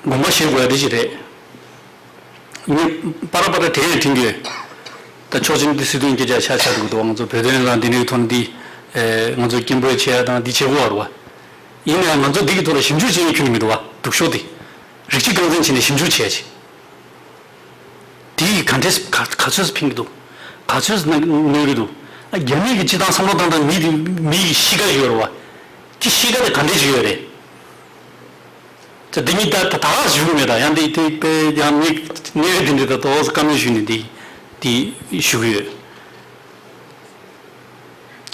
དགོངས་པ་བཞེས་དགོས་ཡ་དེ་ཅིག་རེད། ངས་པ་ར་པ་ར་དྲན་ཡང་དྲན་གྱི་ཡོད། ད་ཕྱོགས་གཅིག་ནས་འདི་སྲིད་དོན་སྐད་ཆ་ཆགས་ཆགས་འདུག་འདུག་ང་ཚོ་བོད་དོན་ལ་འདི་འདྲའི་ཐོག་ནས་འདི་ང་ཚོ་སྐད་འབོད་བྱེད་ཡ་དང་འདི་བྱེད་དགོས་པ་རེད་བ། ཡིན་ནའང་ང་ཚོ་འདི་གི་ཐོག་ལ་ཞིབ་འཇུག་བྱེད་ཡ་ཁྱོན་ནས་མི་འདུག་བ། སྡུག་ཤོས་དེ། རིགས་གཅིག་རྐང་འཛིན་བྱས་ནས་ཞིབ་འཇུག་བྱས་ཅིག་དེ་ཡིས་ག་འདྲས་ག་ག་ཚོད་ཕན་གྱི་འདུག་ག་ཚོད་གནོད་གནོད་ཀྱི་འདུག་ཨ་རྒྱ་མི་གི་སྤྱི་བཏང་བསམ་བློ་བཏང་སྟངས་མི་དེ་མི་ཡི་གཤིས་ཀ་ཡོད་རེད་བ། ཀྱི་གཤིས་ཀ་དེ་ག་འདྲས་ཅིག་ཡོད་རེད། ད་འདི་གཉིས་ད་ད་ད་ག་ཞུ་གི་མེད། ད་ཡང་འདི་དེ་དཔེ་ཡང་མི་གནས་རིགས་འདི་འདྲ་ད་ཏོག་ཙམ་བཀའ་མོལ་ཞུས་ནས་འདི་འདི་ཞུ་གི་ཡོད།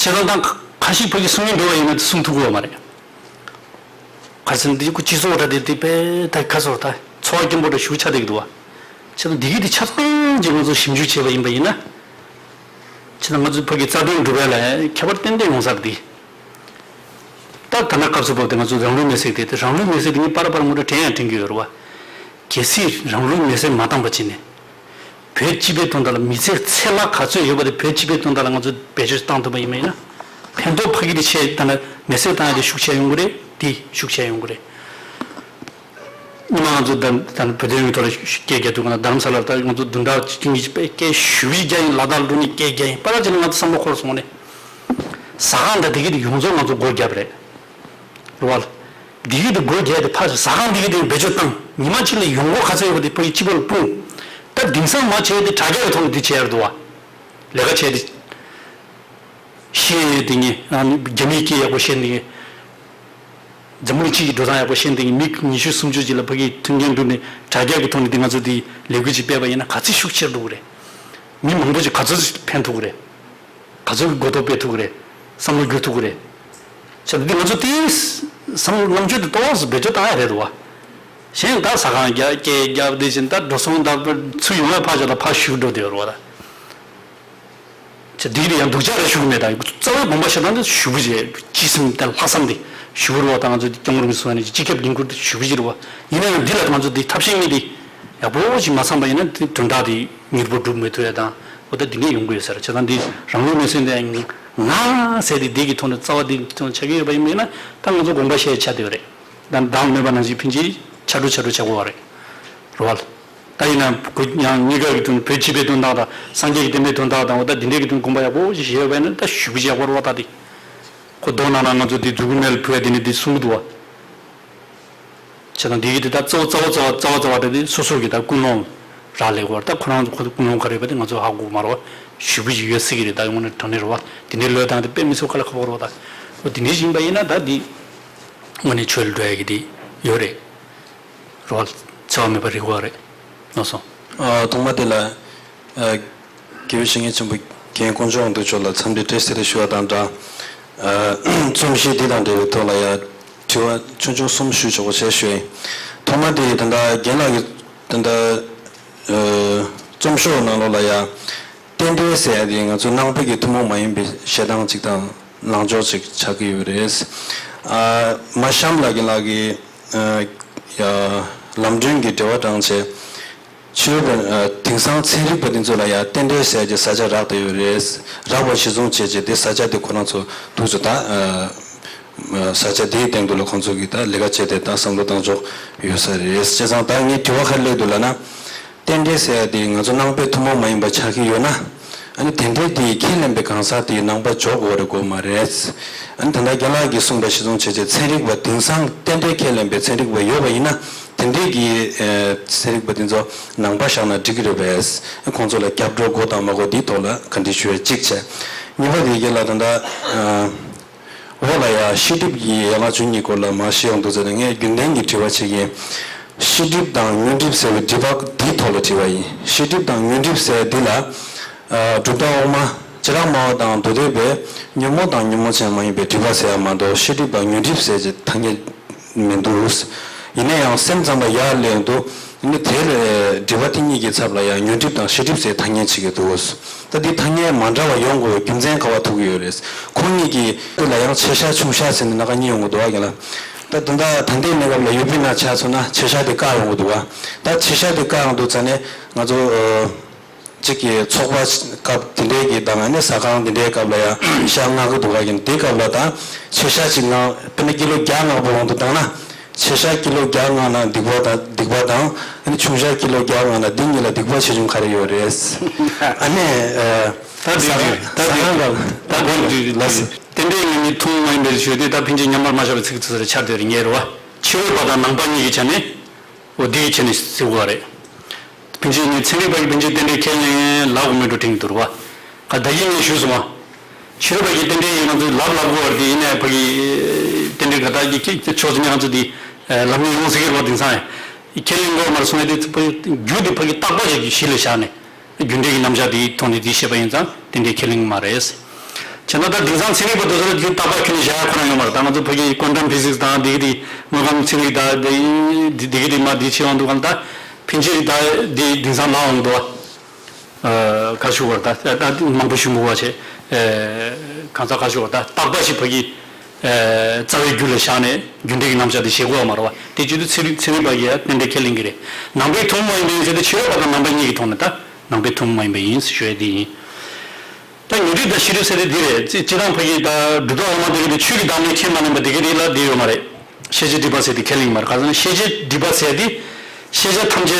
ཁྱེད་རང་དང་ཁ་ཤས་ཕ་གི་གསུང་གི་འགྲོ་བ་ཡིན་ན་གསུང་ཐུབ་གི་ཡོད་མ་རེད། ག་ཚོད་འདི་ཁོ་སྤྱི་ཚོགས་འདྲ་དེ་དེ་དཔེ་ད་ཁ་སོར་ད་འཚོ་བ་སྐྱིན་པོ་འདྲ་ཞུ་ཆ་དེ་གི་འདུག་བ། ཁྱེད་རང་འདི་གི་དེ་ཆ་ཚང་ཅིག་ང་ཚོ་ཞིབ་འཇུག་བྱས་པ་ཡིན་པ་ཡིན་ན། ཁྱེད་རང་ང་ཚོ་ཕ་གི་རྩ་དོན་སྒྲུབ་ཡ་ལ་ཁྱད་པར་ཏན་ཏན་ཡོང་ས་རེད་འདི། ད་ད་ལྟ་སྐབས་སུ་བབས་ཏེ་ང་ཚོ་རང་ལུས་མེར་སྲེག་དེ་དེ་རང་ལུས་མེར་སྲེག་དེ་ངས་པར་པར་ངོ་སྤྲོད་དྲན་ཡང་དྲན་གྱི་ཡོད་རེད་བ། གལ་སྲིད་རང་ལུས་མེར་སྲེག་མ་བཏང་པ་བྱས་ནས། བོད་སྤྱི་པའི་དོན་དག་ལ་མི་ཚེ་ཚེ་ལྷག་ག་ཚོད་ཡོད་པ་དེ་བོད་སྤྱི་པའི་དོན་དག་ལ་ང་ཚོ་བེད་སྤྱོད་བཏང་ཐུབ་པ་ཡིན་པ་ཡིན་ན། ཕན་ཐོགས་ཕ་གི་དེ་ཆེ་ད་ནི་མེར་སྲེག་བཏང་ཡ་དེ་ཤུགས་ཆེ་ཡོང་གི་རེད་དེ་ཤུགས་ཆེ་ཡོང་གི་རེད། ཉི་མ་ང་ཚོ་ད་ད་བོད་དོན་གྱི་ཐོག་ལ་སྐད་རྒྱག་དུས་ག་ན་རྡ་རམ་ས་ལར་ད་ང་ཚོ་བདུན་ཕྲག་གཅིག་གཉིས་ཀྱི་དཔེ་སྐད་ཞུ་བའི་རྒྱ་ཡིན་ལ་དྭགས་འགྲོ་ནས་སྐད་རྒྱ་ཡིན་པ་ར་ཅིག་ན་ང་ཚོ་བསམ་བློ་འཁོར་སོང་ནས། ཟ་ཁང་ད་དེ་གི་དེ་ཡོངས་རྫོགས་ང་ཚོ་སྒོ་བརྒྱབ་རེད། རེད་བ། འདི་གི་དེ་སྒོ་བརྒྱབ་དེ་ཕར་ཟ་ཁང་འདི་གི་དེ་བེད་སྤྱོད་བཏང་ཉི་མ་གཅིག་ལ་ཡོང་སྒོ་ག་ཚོད་ཡོད་པ་དེ་ཕ་གི་སྤྱི་པ་ལ་སྤུངས། ད་དེང་སང་མ་བྱས་ཏེ་དྲ་རྒྱ་གི་ཐོག་ནས་འདི་བྱས་ཡར་འདུག་བ། ལས་ཀ་བྱས་ཏེ། ཤེས་ཡོན་དེ་ངས་རང་ནི་རྒྱ་མིའི་སྐད་ཡག་པོ་ཤེས་འདི་ངས། འཛམ་གླིང་སྤྱི་ཡི་འགྲོ་སྟངས་ཡག་པོ་ཤེས་འདི་ངས་མི་ཉི་ཤུ་སུམ་ཅུ་ཅིག་ལ་ཕ་གི་མཐུན་རྐྱེན་བསྒྲུབས་ནས་དྲ་རྒྱ་གི་ཐོག་ནས་འདི་ང་ཚོ་འདི་ལས་འགུལ་ཅིག་སྤེལ་བ་ཡིན་ན་ག་ཚོད་ཤུགས་ཆེར་འགྲོ་གི་རེད། མི་མང་པོ་ཅིག་ག་ཚོད་ཕན་ཐོགས་གི་རེད། ག་ཚོད་ཀྱི་གོ་རྟོགས་སྤེལ་ཐུབ་ཀྱི་རེད། བསམ་བློ་འགྱུར་ཐུབ་ཀྱི་རེད། བྱས་ བྱས་ཙང་འདི་ང་ཚོ་དེའི་བསམ་བློ་རྣམ་དཔྱོད་དེ་ཏོག་ཙམ་བེད་སྤྱོད་བཏང་ཡ་རེད་འདུག་བ། གཞན་ད་ཟ་ཁང་རྒྱག་སྐས་རྒྱབ་དེ་བཞིན་ད་འགྲོ་སོང་ད་ཚུར་ཡོང་ཡ་ཕར་བཞག་ད་ཕར་བཞུགས་འགྲོ་བསྡད་ཡོད་རེད་བ་ད། བྱས་འདི་ལ་ཡང་སྡུག་ཅག་རེ་ཞུ་གི་མེད་ད། རྩ་བའི་དགོངས་པ་བཞེས་སྟངས་དེ་ཞུ་བ་ཞིག་རེད། སྤྱི་སེམས་དེ་ལྷག་བསམ་དེ་ཞུ་བ་རེད་བ་ད། ང་ཚོ་སྐྱབས་མགོན་རིན་པོ་ཆེ་གསུངས་ནས་སྤྱི་ཁྱབ་འགན་ཁུར་དེ་ཞུ་བ་ཞིག་རེད་བ། ཡིན་ན་ཡང་འདི་ལ་ང་ཚོ་འདི་ཐབས་ཤེས་གཉིས་དེ་ཡག་པོ་ཞིག་མ་འཚམས་པ་ཡིན་ན་དེ་དོན་དག་དེ་མྱུར་པོ་སྒྲུབ་མི་ཐུབ་ཡ་དང་འོ་ད་འདི་འདྲས་ཡོང་གི་ཡོད་ས་རེད། བྱས་ཙང་འདི་རང་ལུས་མེར་སྲེག་འདི་ང་ཟེར་དེ་འདི་གི་ཐོག་ནས་རྩ་བ་འདི་ཐོག་ཆགས་ཀྱི་ཡོད་པ་ཡིན་ན་ད་ང་ཚོ་དགོངས་པ་བཞེས་ཆགས་བསྡད་ཡོད་རེད། ད་མདང་སྨོས་པ་ནང་བཞིན་ཕན་ཆད་ཕྱར་གྲུ་ཕྱར་གྲུ་བྱ་དགོས་པ་རེད། རེད་བ། ད་ཡིན་ན་གུ་ཡང་རྙེད་དཀའ་གི་དོན་བོད་སྤྱི་པའི་དོན་དག་དང་སངས་རྒྱས་ཀྱི་བསྟན་པའི་དོན་དག་དང་འོ་ད་འདི་འདྲའི་གི་དོན་དགོངས་པ་ཡག་པོ་ཞིག་བཞེས་པ་ཡིན་ན་ད་ཞུ་གི་བཞག་པ་རེད་བ། ད་དེ་ཁོ་མདོར་ན་ན་ང་ཚོ་འདི་མཛུབ་གུ་མེ་ལ་ཕུལ་ཡ་འདི་ནི་འདི་གསུང་གི་འདུག་བ། བྱས་ཙང་འདི་གི་འདི་ད་གཙོ་བོ་རྩ་བ་རྩ་བ་རྩ་བ་ད་འདི་སོ་སོ་གི་ད་ཀུན་སློང་རག་ལས་དགོས་བ། ད་ཁོ་རང་ཚོ་ཁོ་ཚོ་ཀུན་སློང་ག་རེ་ཡོད་པ་དེ་ང་ཚོ་ཧ་གོ་གི་མ་རེད་བ། ཞུ་གི་ཡོད་སྲིད་ཀྱི་རེད། ད་དངོས་གནས་དྲང་གནས་རེད་བ། འདི་འདྲའི་ལོས་དང་དེ་དཔེ་མི་སྲིད་དཀའ་ལས་ཁག་པོ་རེད་བ། ད་འོ་འདི་འདྲའི་ཞིག་ཡིན་པ་ཡིན་ན་ད་འདི་དངོས་གནས་ཆོས་ལ་འགྲོ་ཡ་གི་འདི་ཡོད་རེད། རོལ་འཚེ་བ་མེད་པར་རིག་པ་རེད། ལགས་སོ། ཨ། ཐོག་མ་དེ་ལ། ཨ། དགེ་བའི་བཤེས་གཉེན་ཆེན་པོ་རྒན་དཀོན་མཆོག་དབང་འདུས་མཆོག་ལ་འཚམས་འདྲི་བཀྲ་ཤིས་བདེ་ལེགས་ཞུ་བ་དང་སྦྲགས། ཨ། རྩོམ་གཞི་འདི་དང་འབྲེལ་བའི་ཐོག་ལ་ཡང་དྲི་བ་ཆུང་ཆུང་གསུམ་ཞུ་ཆོག་པ་བྱས་ཞུ་ཡིན། ཐོག་མ་དེ་ད་ལྟ་རྒན་ལགས་ཀྱིས་ད་ལྟ། ཨ། རྩོམ་ཤོག་ནང་ལོགས་ལ་ཡང་། རྟེན་འབྲེལ་ཟེར་ཡ་དེ་ང་ཚོ་ནང་པའི་གི་ཐུན་མོང་མ་ཡིན་པའི་བཤད་སྟངས་ཅིག་དང་ལངས་ཕྱོགས་ཅིག་ཆགས་ཀྱི་ཡོད་རེད། ཨ། མ་གཤམ་ལ་རྒན་ལགས་ཀྱིས། ཨ། ཡ། ལམ་སྒྲོན་གྱི་འགྲེལ་པ་དྲངས་བྱས། ཆོས་པ། ཨ། དེང་སང་ཚན་རིག་པ་དེ་ཚོ་ལ་ཡང་རྟེན་འབྲེལ་ཟེར་གྱི་བཟའ་བཅའ་རག་བསྡད་ཡོད་རེད། རག་པ་གཞིར་བཟུང་བྱས་རྗེས་དེ་བཟའ་བཅའ་དེ་ཁོ་རང་ཚོ་འདུག་ཚོ་ད། ཨ། བཟའ་བཅའ་དེའི་སྟེང་དུ་ལ་ཁོང་ཚོ་གིས་ད་ལས་ཀ་བྱས་ཏེ་ད་བསམ་བློ་བཏང་ཕྱོགས་ཡོད་ས་རེད། བྱས་ཙང་ད་ངས་དྲི་བ་ག་རེ་སླེབས་འདུག་ལབ་ན། རྟེན་འབྲེལ་ཟེར་ཡ་དེ་ང་ཚོ་ནང་པའི་ཐུན་མོང་མ་ཡིན་པ་ཆགས་ཀྱི་ཡོད་ན། ཨ་ནི་དེ་འདྲའི་དེ་ཁས་ལེན་པའི་གང་ཟག་དེའི་ནང་པ་འཇོག་དགོས་རེད་དགོས་མ་རེད། ཨ་ནི་ད་ལྟ་རྒན་ལགས་ཀྱིས་གསུངས་པ་གཞིར་བཟུང་བྱས་རྗེས་ཚན་རིག་པ་དེང་སང་རྟེན་འབྲེལ་ཁས་ལེན་པའི་ཚན་རིག་པ་ཡོད་པ་ཡིན་ན། དེ་འདྲའི་གི། ཨ། ཚན་རིག་པ་དེ་ཚོ་ནང་པ་བཞག་ན་འགྲིག་གི་རེད་པས། ཁོང་ཚོ་ལ་རྒྱབ་སྐྱོར་དགོས་དང་མ་དགོས་འདིའི་ཐོག་ལ་བཀའ་འདྲི་ཞུ་ཡ་གཅིག་བྱས། གཉིས་པ་དེ་རྒན་ལགས་ད་ལྟ། ཨ། འོག་ལ་ཡ་ཤེས་སྒྲིབ་ཀྱི་ཡན་ལག་བཅུ་གཉིས་སྐོར་ལ་མར་བཤད་ཡོང་དུས་ཙམ་ནས་ངས་རྒྱུན་ལྡན་གྱི་དྲི་བ་བྱེད་ཀྱི་ཡིན། ཤེས་སྒྲིབ་དང་ཉོན་སྒྲིབ་ཟེར་བའི་སྒྲིབ་པ་འདིའི་ཐོག་ལ་དྲི་བ་ཡིན། ཤེས་སྒྲིབ་དང་ཉོན་སྒྲིབ་ཟེར་འདི་ལ། ཨ། གྲུབ་མཐའ་འོག་མ་བྱེ་བྲག་སྨྲ་བ་དང་མདོ་སྡེ་པས་ཉོན་མོངས་དང་ཉོན་མོངས་ཅན་མ་ཡིན་པའི་སྒྲིབ་པ་ཟེར་ཡ་མ་གཏོགས་ཤེས་སྒྲིབ་དང་ཉོན་སྒྲིབ་ཟེར་གྱི་ཐ་སྙད་མི་འདུག། ཡིན་ན་ཡང་སེམས་ཙམ་པ་ཡར་སླེབས་དུས་ནི་དེ་ལས་སྒྲིབ་པ་དེ་གཉིས་ཀྱི་ཚབ་ལ་ཡང་ཉོན་སྒྲིབ་དང་ཤེས་སྒྲིབ་ཟེར་ཐ་སྙད་བྱེད་ཀྱི་འདུག། ད་འདི་ཐ་སྙད་མ་འདྲ་བ་ཡོང་དགོས་པའི་རྒྱུ་མཚན་ག་པར་ཐུག་གི་ཡོད་རེད། ཁོང་གཉིས་ཀྱི་དེ་ལ་ཡང་ཆེ་ཤ་ཆུང་ཤ་ཟེར་ནས་སྣ་ཁ་གཉིས་ཡོང་གི་འདུག་བ་རྒན་ལགས། ད་ད་ལྟ་ད་ལྟའི་གནས་སྐབས་ལ་ཡུ་པི་ནང་ཆ་མཚོན་ན་ཆེ་ཤ་དེ་བཀག་ཡོང་གི་འདུག་བ། ད་ཆེ་ཤ་དེ་བཀག་ཡོང་དུས་ཙ་ནས་ང་ཚོ། ཨ། གཅིག་གི་ཚོགས་པ་སྐབས་དེ་འདྲའི་གི་དང་ནི་ཟ་ཁང་དེ་འདྲའི་སྐབས་ལ་ཡང་ཤ་མངག་གི་འདུག་ག་ཡིན་དེ་སྐབས་ལ་ད་ཆེ་ཤ་ཅིག་མངགས་དཔེར་ན་ཀི་ལོ་བརྒྱ་མངགས་པ་དབང་དུ་བཏང་ན་ཆེ་ཤ་ཀི་ལོ་བརྒྱ་མངགས་ན་སྡིག་པ་དང་སྡིག་པ་དང་ཨ་ནི་ཆུང་ཤ་ཀི་ལོ་བརྒྱ་མངགས་ན་འདི་གཉིས་ལ་སྡིག་པ་ཆེ་ཆུང་ག་རེ་ཡོད་རེད། ཨ་ནི་ཨ། ད་འདི་ཟ་ཁང་ད་ཟ་འདི་ཁང་སྐབས་ད་འདི་འདི་ལགས་སོ། རྟེན་འབྲེལ་ཡིན་ནི་ཐུན་མོང་མ་ཡིན་པའི་ཆོས་དེ་ད་ཕན་ཆད་ཉམས་པར་མ་བཞག་པའི་ཚིག་ཚོད་རེ་ཆར་དེ་རེ་ཉེ་རུ་བ་ཕྱི་རོལ་པ་དང་ནང་པ་གཉིས་ཀྱི་ཆ་ནས། འོ་འདི་ཡི་ཆེད་ནས་ཟེར་དགོས་པ་རེད། ཕན་ཆད་ནི་ཚན་རིག་པ་ཡིས་ཕན་ཆད་རྟེན་འབྲེལ་ཁས་ལེན་ལབ་དགོས་མེད་འགྲོ་དྲན་གྱི་འདུག་རེད་བ། ག་ད་ཡིན་ངས་ཞུས་སོང་བ། ཕྱི་རོལ་པ་ཡིས་རྟེན་འབྲེལ་ཡིན་ང་ཚོས་ལབ་ལབ་དགོས་པ་རེད་དེ་ཡིན་ནའི་ཕ་གི་རྟེན་འབྲེལ་ག་ད་ཀྱི་ཁྱེད་ཕྱོགས་ཟིན་ང་ཚོ་འདི་ལབ་ནས་ཡོང་ཟེར་གི་རེད་བ། དེང་སང་ཡང་ཁས་ལེན་དགོས་མ་རེད་གསུངས་ཡ་དེ་རྒྱུ་དེ་ཕ་གི་རྟག་པ་ཞིག་གི་གཞི་ལ་བཞག་ནས། རྒྱུ་འབྲས་ཀྱི་རྣམ་གཞག་དེའི་ཐོག་ནས་འདི་བཤད་པ་ཡིན་ཙང་རྟེན་འབྲེལ་ཁས་ལེན་གྱི་མ་རེད། བྱས་ན་ད་དེང་སང་ཚན་རིག་པ་དེ་ཚོ་ལ་རྒྱུ་རྟག་པ་ཁྱོན་ནས་བཞག་ཡ་ཁོ་རང་ཡོད་མ་རེད། ད་ང་ཚོ་ཕ་གི་ཀོན་ཊམ་ཕི་ཟིག་སི་དང་དེ་གི་དེ་དངོས་ཁམས་ཚན་རིག་དང་དེ་དེ་དེ་གི་དེ་མ་དེ་ཆེ་བ་འདུག་ག་ལ་ད་ཕན་ཆད་རིག་ད་དེ་དེང་སང་ལག་འོང་འདུག་བ། ཁ་ཤུ་བར་ད་ད་མང་པོ་ཞུ་མི་དགོས་བ་བྱས། གང་ཟག་ཁ་ཤུ་བར་ད་རྟག་པ་ཞིག་ཕ་གི་རྩ་བའི་རྒྱུ་ལ་བཞག་ནས་རྒྱུ་འབྲས་ཀྱི་རྣམ་གཞག་དེ་བྱེད་དགོས་བ་མ་རེད་བ། དེ་བྱེད་དུས་ཚན་རིག་ཚན་རིག་པ་གིས་རྟེན་འབྲེལ་ཁས་ལེན་གྱི་རེད། ནང་པའི་ཐུན་མོང་མ་ཡིན་པ་ཡིན་ཟེར་ཏེ་ཕྱི་རོལ་པ་དང་ནང་པ་གཉིས་ཀྱི་ཐོག་ནས་ད། ནང་པའི་ཐུན་མོང་མ་ཡིན་པ་ཡིན་ཞུ་ཡ་དེ་ཡིན། ད་ཉོན་སྒྲིབ་དང་ཤེས་སྒྲིབ་ཟེར་དེ་འདི་རེད། སྤྱི་སྤྱི་བཏང་ཕ་གི་ད་གྲུབ་མཐའ་འོག་མ་དེ་གི་དེ་ཆོས་ཀྱི་བདག་མེད་ཁས་མ་ལེན་པ་དེ་གི་དེ་ལ་འདི་ཡོད་མ་རེད། ཤེས་བྱའི་སྒྲིབ་པ་ཟེར་དེ་ཁས་ལེན་མ་རེད། ག་ཟེར་ན་ཤེས་བྱའི་སྒྲིབ་པ་ཟེར་དེ་ཤེས་བྱ་ཐམས་ཅད་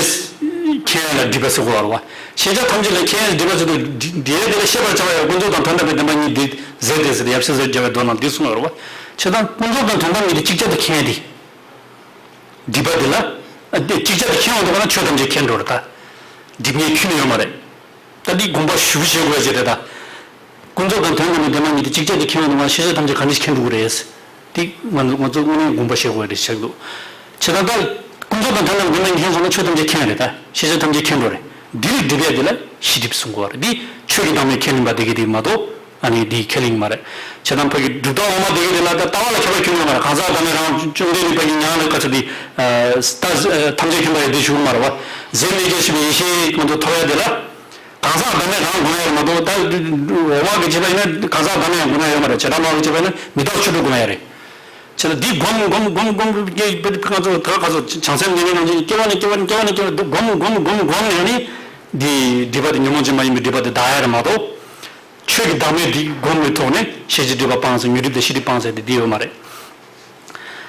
མཁྱེན་ཡ་ལ་སྒྲིབ་པ་ཟེར་དགོས་པ་རེད་བ། ཤེས་བྱ་ཐམས་ཅད་ལ་མཁྱེན་ཡ་ལ་སྒྲིབ་པ་ཟེར་དུས་འདི་འདི་ཡ་དེ་ལ་ཤེས་པར་བྱ་བ་ཡང་ཀུན་རྫོབ་དང་དོན་དམ་པའི་བདེན་པ་གཉིས་འདི་ཟེར་དེ་ཟེར་ཡབ་སྲས་ཟེར་བྱ་བའི་མདོ་ནང་འདི་གསུངས་ཡོད་རེད་བ། བྱས་ཙང་ཀུན་རྫོབ་དང་དོན་དམ་གཉིས་དེ་གཅིག་ཅར་དུ་མཁྱེན་ཡ་དེ། སྒྲིབ་པ་འདི་ལ། ཨ། འདི་ཅིག་ཅར་དུ་མཁྱེན་འོང་དུས་ན་ཆོས་ཐམས་ཅད་མཁྱེན་འགྲོ་རེད་ད། སྒྲིབ་ངེས་ཁྱོན་ནས་ཡོད་མ་རེད། ད་འདི་དགོངས་པ་ཞུ་ཞུ་དགོས་ཅེས་རེད་ད། ཀུན་རྫོབ་དང་དོན་དམ་པའི་བདེན་པ་གཉིས་དེ་ཅིག་ཅར་དུ་མཁྱེན་འོང་དུས་ན་ཤེས་བྱ་ཐམས་ཅད་ག་འདྲ་ཞིག་མཁྱེན་འགྲོ་གི་རེད། འདི་ང་ང་ཚོ་དངོས་གནས་དགོངས་པ་བཞེས་དགོས་རེད་ཆགས་འདུག་བྱས་ཙང་ད་ཀུན་རྫོབ་དང་དོན་དམ་བདེན་པ་མཁྱེན་སོང་ན་ཆོས་ཐམས་ཅད་མཁྱེན་རེད་ད། ཤེས་བྱ་ཐམས་ཅད་མཁྱེན་འགྲོ་རེད། འདི་ལ་སྒྲིབ་ཡ་འདི་ལ་ཤེས་སྒྲིབ་གསུང་དགོས་རེད། འདི་ཆོས་ཀྱི་བདག་མེད་ཁས་ལེན་པ་དེ་གི་དེ་མ་གཏོགས། ཨ་ནི་འདི་ཁས་ལེན་གྱི་མ་རེད། བྱས་ཙང་ཕ་གི་སྒྲུབ་རྟགས་དབུ་མ་དེ་གི་དེ་ལ་ད་ལྟ་བ་ལ་ཁྱད་པར་ཁྱོན་ཡོད་མ་རེད། གང་ཟག་བདག་མེད་རང་བཅོམ་ལྡན་འདས་ཕ་གི་མྱ་ངན་ལས་ག་ཚོད་དེ་ད་ཐམས་ཅད་མཁྱེན་པ་ཡོད་དེ་ཞུ་གི་མ་རེད་བ། ཟད་མི་སྐྱེ་ཞི་བའི་ཡེ་ཤེས་ང་ཚོ་ཐོབ་ཡ་དེ་ལ། གང་ཟག་བདག་མེད་རང་དགོངས་ཡ་རེད་མ་གཏོགས་ད་འོག་མ་གི་བྱས་པ་ཡིན་ན་གང་ཟག་བདག་མེད་ཡང་དགོངས་ཡ་ཡོད་མ་རེད། བྱེ་བྲག་སྨྲ་བ་གི་བྱས་པ་ཡིན་ན་མི་རྟག་ཆོས་དྲུག་དགོངས་ཡ་རེད། བྱས་ཙང་འདི་སྒོམ་སྒོམ་སྒོམ་སྒོམ་སྒོམ་སྒོམ་སྒོམ་སྒོམ་སྒོམ་སྒོམ་སྒོམ་སྒོམ་སྒོམ་སྒོམ་སྒོམ་སྒོམ་སྒོམ་ཡང་ནི་འདི་སྒྲིབ་པ་དེ་ཉོན་མོངས་ཅན་མ་ཡིན་པའི་སྒྲིབ་པ་དེ་དག་ཡ་རེད་མ་གཏོགས། ཆོས་ཀྱི་བདག་མེད་འདི་སྒོམ་པའི་ཐོག་ནས་ཤེས་བྱའི་སྒྲིབ་པ་སྤངས་ཟེར་ཉོན་སྒྲིབ་དང་ཤེས་སྒྲིབ་སྤངས་ཟེར་དེ་འདི་ཡོད་མ་རེད།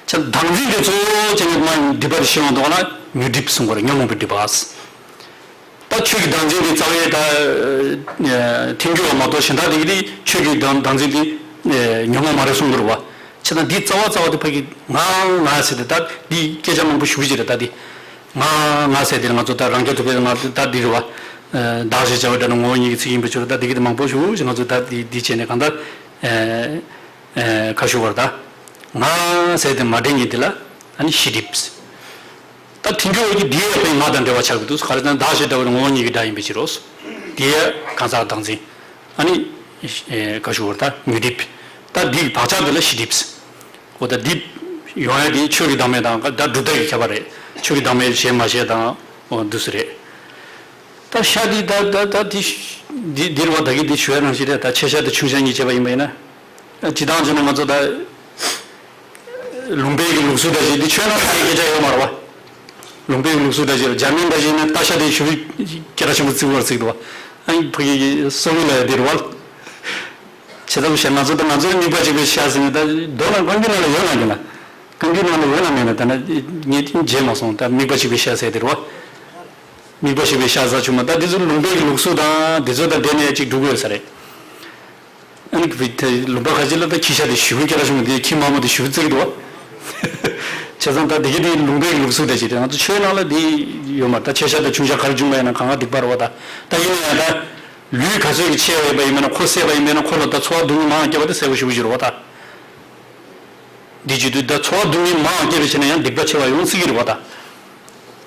ཆ་བདག་འཛིན་དེ་གཙོ་བོ་བྱས་ནས་མ་སྒྲིབ་པ་དེ་ཤེས་ཡོང་དོགས་ན་ཉོན་སྒྲིབ་གསུང་དགོས་རེད། ཉོན་མོངས་པའི་སྒྲིབ་པ། ད་ཆོས་ཀྱི་བདག་འཛིན་དེ་རྩ་བའི་ད་ཐལ་འགྱུར་བ་མ་གཏོགས་གཞན་དག་དེ་གི་དེ་ཆོས་ཀྱི་བདག་བདག་འཛིན་དེ་ཉོན་མོངས་མ་རེད་གསུང་དགོས་རེད་བ། བྱས་ཙང་འདི་རྩ་བ་རྩ་བ་དེ་ཕ་གི་ང་ང་ཟེར་ཏེ་ད་འདི་སྐད་ཆ་མང་པོ་ཞུ་གི་ཅི་རེད་ད་འདི། ང་ང་ཟེར་ཏེ་ང་ཚོ་ད་རང་རྐྱ་ཐུབ་པའི་ང་ད་འདི་རེད་བ། བདག་ཞེས་བྱ་བའི་སྒྲ་ནི་ངོ་བོ་ཉིད་ཀྱི་ཚིག་ཡིན་པའི་ཕྱིར་ད་འདི་གི་དེ་མང་པོ་ཞུ་ཞེས་ང་ཚོ་ད་འདི་འདི་བྱས་ནས་གང་ལྟར་ཁ་ཞུ་བར་ད། ང་ཟེར་ཏེ་མ་འདྲེན་གྱི་འདི་ལ་ཨ་ནི་ཤེས་སྒྲིབ། ད་ཐལ་འགྱུར་བ་གི་འདི་ཡང་ང་དང་འབྲེལ་བ་ཆགས་ཀྱི་འདུག་ག་རེ་ཟེར་ན་བདག་ཞེས་བྱ་བའི་ངོ་བོ་ཉིད་ཀྱི་སྒྲ་ཡིན་པའི་ཕྱིར་རོ། འདི་ཡང་གང་ཟག་བདག་འཛིན། ཨ་ནི། ཨེ་ཁ་ཞུ་བར་ད་ཉོན་སྒྲིབ། ད་འདི་བག་ཆགས་འདི་ལ་ཤེས་སྒྲིབ། འོ་ད་འདི་ཡོང་ཡ་འདི་ཆོས་ཀྱི་བདག་མེད་དང་ད་སྒྲུབ་རྟགས་ཀྱི་ཁྱད་པར་རེད། ཆོས་ཀྱི་བདག་མེད་ཞེས་མ་ཞེས་དང་འོ་འདུག་སེ་རེད། ད་ཤ་འདི་ད་ད་ད་འདི་འདི་འདིར་བ་ད་གི་འདི་ཞུ་ཡ་རང་ཞིག་རེད། ད་ཆེ་ཤ་དང་ཆུང་ཤ་གཉིས་བྱས་པ་ཡིན་པ་ཡིན་ན། སྤྱིར་བཏང་བྱས་ན་ང་ཚོ་ད། ལུང་པའི་གི་ལུགས་སྲོལ་འདྲ་ཞིག་འདི་ཆོས་ནང་ལ་སྐད་ཆ་ཡོད་མ་རེད་བ། ལུང་པའི་གི་ལུགས་སྲོལ་འདྲ་ཞིག་འཇར་མན་འདྲ་ཞིག་ནི་སྟག་ཤ་དེ་ཞུ་བའི་སྐད་གྲགས་ཆེན་པོ་བརྩི་བར་བརྩིགས་འདུག་བ། ཨ་ནི་ཕ་གི་གི་སོག་ཡུལ་ལ་ཡང་འདི་རེད་བ། བྱས་ཙང་བཤད་ང་ཚོ་ད་ང་ཚོའི་དམིགས་པ་གཅིག་པའི་ཤ་ཟེར་ནས་ད་མདོར་ན་རྐང་རྒྱུད་ནང་ལ་ཡོད་ན་གི་ན། རྐང་རྒྱུད་ནང་ལ་ཡོད་ན་མེད་ན་ད་ན་ངས་མཇལ་མ་སོང་། ད་དམིགས་པ་གཅིག་པའི་ཤ་ཟེར་དེ་རེད་བ། དམིགས་པ་གཅིག་པའི་ཤ་ཟ་བཅུག་མ་ད་འདི་ཚོ་ལུང་པའི་གི་ལུགས་སྲོལ་དང་འདི་ཚོ་དང་འབྲེལ་ནས་ཅིག་སྒྲུབ་དགོས་ས་རེད། ཨ་ནི་བི་དེ་ལུང་པ་ཁ་ཅིག་ལ་ད་ཁྱི་ཤ་དེ་ཞུ་བའི་སྐད་གྲགས་ཆེན་པོ་དེ་ཁྱི་དམར་མོ་དེ་ཞུ་བའི་བརྩིགས་འདུག་བ། བྱས་ཙང་ད་དེ་གི་དེ་ལུང་པའི་ལུགས་སྲོལ་དེ་ཅིག་རེད། ང་ཚོ་ཆོས་ནང་ལ་དེ་ཡོད་མ་རེད། ད་ཆེ་ཤ་དང་ཆུང་ཤ་ག་རེ་བྱུང་བ་ཡིན་ན་གང་ག་སྡིག་པ་རེད་བ། ད་ད་ཡིན་ན་ཡང་ད་ལུས་ག་ཚོད་ཀྱི་ཆེ་བ་ཡིན་པ་ཡིན་མིན་ན་ཁོ་བསད་པ་ཡིན་པས་ན་ཁོ་ལ་ད་ཚོར་བ་སྡུག་བསྔལ་མང་བ་སྐྱེ་བ་དེ་བསད་པ་ཞུ་བ་ཞིག་རེད་བ་ད། འདི་བྱེད་དུས་ད་ཚོར་བ་སྡུག་བསྔལ་མང་བ་སྐྱེ་བ་བྱས་ན་ཡང་སྡིག་པ་ཆེ་བ་ཡོང་སྲིད་ཀྱི་རེད་བ་ད།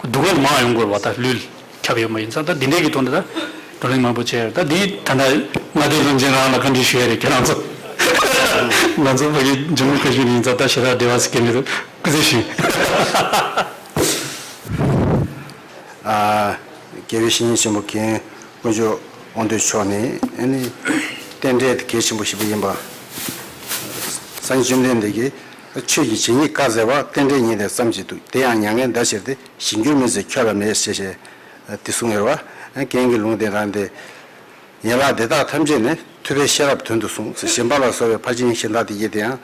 སྡུག་བསྔལ་མང་ཡོང་དགོས་རེད་བ་ད་ལུས་ལ་ཁྱབ་ཡོད་མ་ཡིན་ཙང་ད་འདི་འདྲའི་གི་དོན་དུ་ད་བགྲོ་གླེང་མང་པོ་བྱས་ཡོད། ད་འདི་ད་ལྟ་ལྔ་སྡེ་སློབ་ཆེན་རང་ལ་བཀའ་འདྲི་ཞུ་ཡ་རེད་ཁྱེད་རང་ཚོ། ང་ཚོ་ཕ་གི་འབྱུང་པོ་བཀའ་བཞིན་ཡིན་ཙང་ད་ཞེ་དྲག་འབྲེལ་བ་ཟེར་མཁན་མི་འདུག་སྐུ་ཚེ་ཞུ། ཨ། རྒྱལ་བའི་བཤེས་གཉེན་ཆེན་པོ་མཁན་དཀོན་མཆོག་དབང་འདུས་མཆོག་ནས་ཨ་ནི་རྟེན་འབྲེལ་དེ་གལ་ཆེན་པོ་ཞིག་ཡིན་པ། སངས་རྒྱས་བཅོམ་ལྡན་འདས་ཀྱིས་ཆོས་ཀྱི་བྱེ་སྙེད་ཀ་ཟེར་བ་རྟེན་འབྲེལ་ཉིད་ལས་བརྩམས་ཀྱི་འདུག་དེ་ཡང་མྱ་ངན་འདའ་ཕྱིར་ཏེ། གཞན་འགྱུར་མེད་ཟེར་ཁྱོད་ལ་མེད་ཞེས་ཞེས་དེ་གསུངས་ཡོད་པ། རྐྱེན་གྱི་ལུང་དེ་རང་སྟེ། ཡན་ལག་འདི་དག་ཐམས་ཅད་ནི་ཐུབ་པའི་ཤེས་རབ་དོན་དུ་གསུངས། གཞན་པ་ལ་སོགས་པའི་ཕར་ཕྱིན་གཞན་དག་དེ་ཡིས་དེ་ཡང་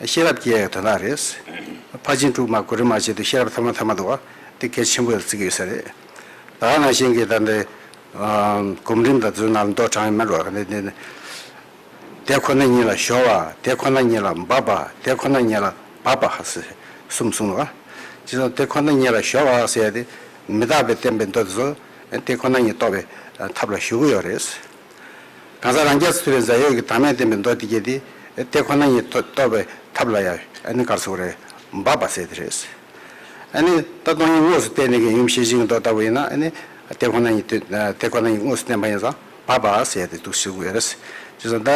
ཤེས་རབ་སྐྱེ་ཡག་དོན་དག་རེད། ཕར་ཕྱིན་དྲུག་མ་གོ་རིམ་མ་བྱས་ཏེ་ཤེས་རབ་ཐ་མ་ཐ་མ་འདུག་པ། དེ་གལ་ཆེན་པོ་ཡང་བརྩི་གི་ཡོད་ས་རེད། ད་ག་ནང་བཞིན་གྱི་ད་འདི་གོམ་རིམ་དང་དེ་ཚོ་ནང་ལ་མདོ་དྲངས་ཡོད་མེད་རོགས་ག་འདི་འདི་དེ་ཁོ་ན་ཉིད་ལ་སྦྱོར་བ། དེ་ཁོ་ན་ཉིད་ལ་འབབ་པ། དེ་ཁོ་ན་ཉིད་ལ་འབབ་པ་ཟེར་གསུམ་གསུངས་པ། བྱས་ཙང་དེ་ཁོ་ན་ཉིད་ལ་སྦྱོར་བ་ཟེར་ཡ་དེ་མི་རྟག་པས་བསྟན་པའི་མདོ་དེ་ཚོ་དེ་ཁོ་ན་ཉིད་རྟོགས་པའི་ཐབས་ལ་ཞུགས་ཀྱི་ཡོད་རེད། གང་ཟག་རང་རྒྱལ་ཚུད་པའི་རྫས་ཡོད་ཀྱི་བདག་མེད་བསྟན་པའི་མདོ་དེ་གྱད་དེ་དེ་ཁོ་ན་ཉིད་རྟོགས་པའི་ཐབས་ལ་ཡ་ཨ་ནི་ག་རེ་ཟེར་དགོས་རེད། འབབ་པ་ཟེར་དེ་རེད། ཨ་ནི་ད་སྟོང་ཉིད་དངོས་སུ་བསྟན་ནས་ཀྱི་ཡུམ་ཤེར་ཕྱིན་གྱི་མདོ་ལྟ་བུ་ཡིན་ན་ཨ་ནི་དེ་ཁོ་ན་ཉིད་དེ་དེ་ཁོ་ན་ཉིད་དངོས་སུ་བསྟན་པ་ཡིན་ཙང་འབབ་པ་ཟེར་ཏེ་འདུག་ཞུ་དགོས་རེད། བྱས་ཙང་ད་